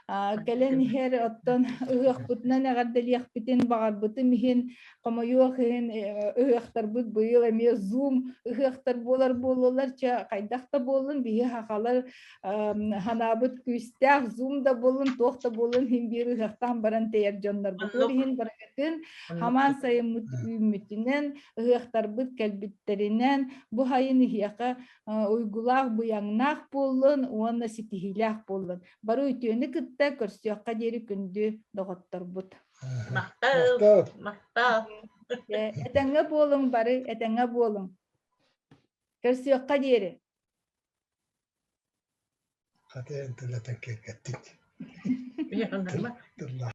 Кэлэн иһэр оттон ыһыахпытынан эҕэрдэлиэхпитин баҕарбытым иһин хомойуох иһин ыһыахтарбыт быйыл эмиэ зум ыһыахтар буолар буоллулар чэ хайдах да буоллун биһи хахалар ханаабыт күүстээх зум да буоллун туох да буоллун иһин биир ыһыахтаан баран тэйэр дьоннорбут ол иһин барыгытын хамаан сайыммыт үүммүтүнэн ыһыахтарбыт кэлбиттэринэн бу сайын иһиэхэ уйгулаах быйаҥнаах буоллун уонна ситиһиилээх буоллун бары үтүөнү кытта көрсүөххэ диэри күндү доҕотторбут Махтал. Махтал. Этэҥҥэ буолуҥ бары, этэҥҥэ буолуҥ. Көрсүөххэ диэри. Хатыйан тыллатан киэргэттик. Тылла.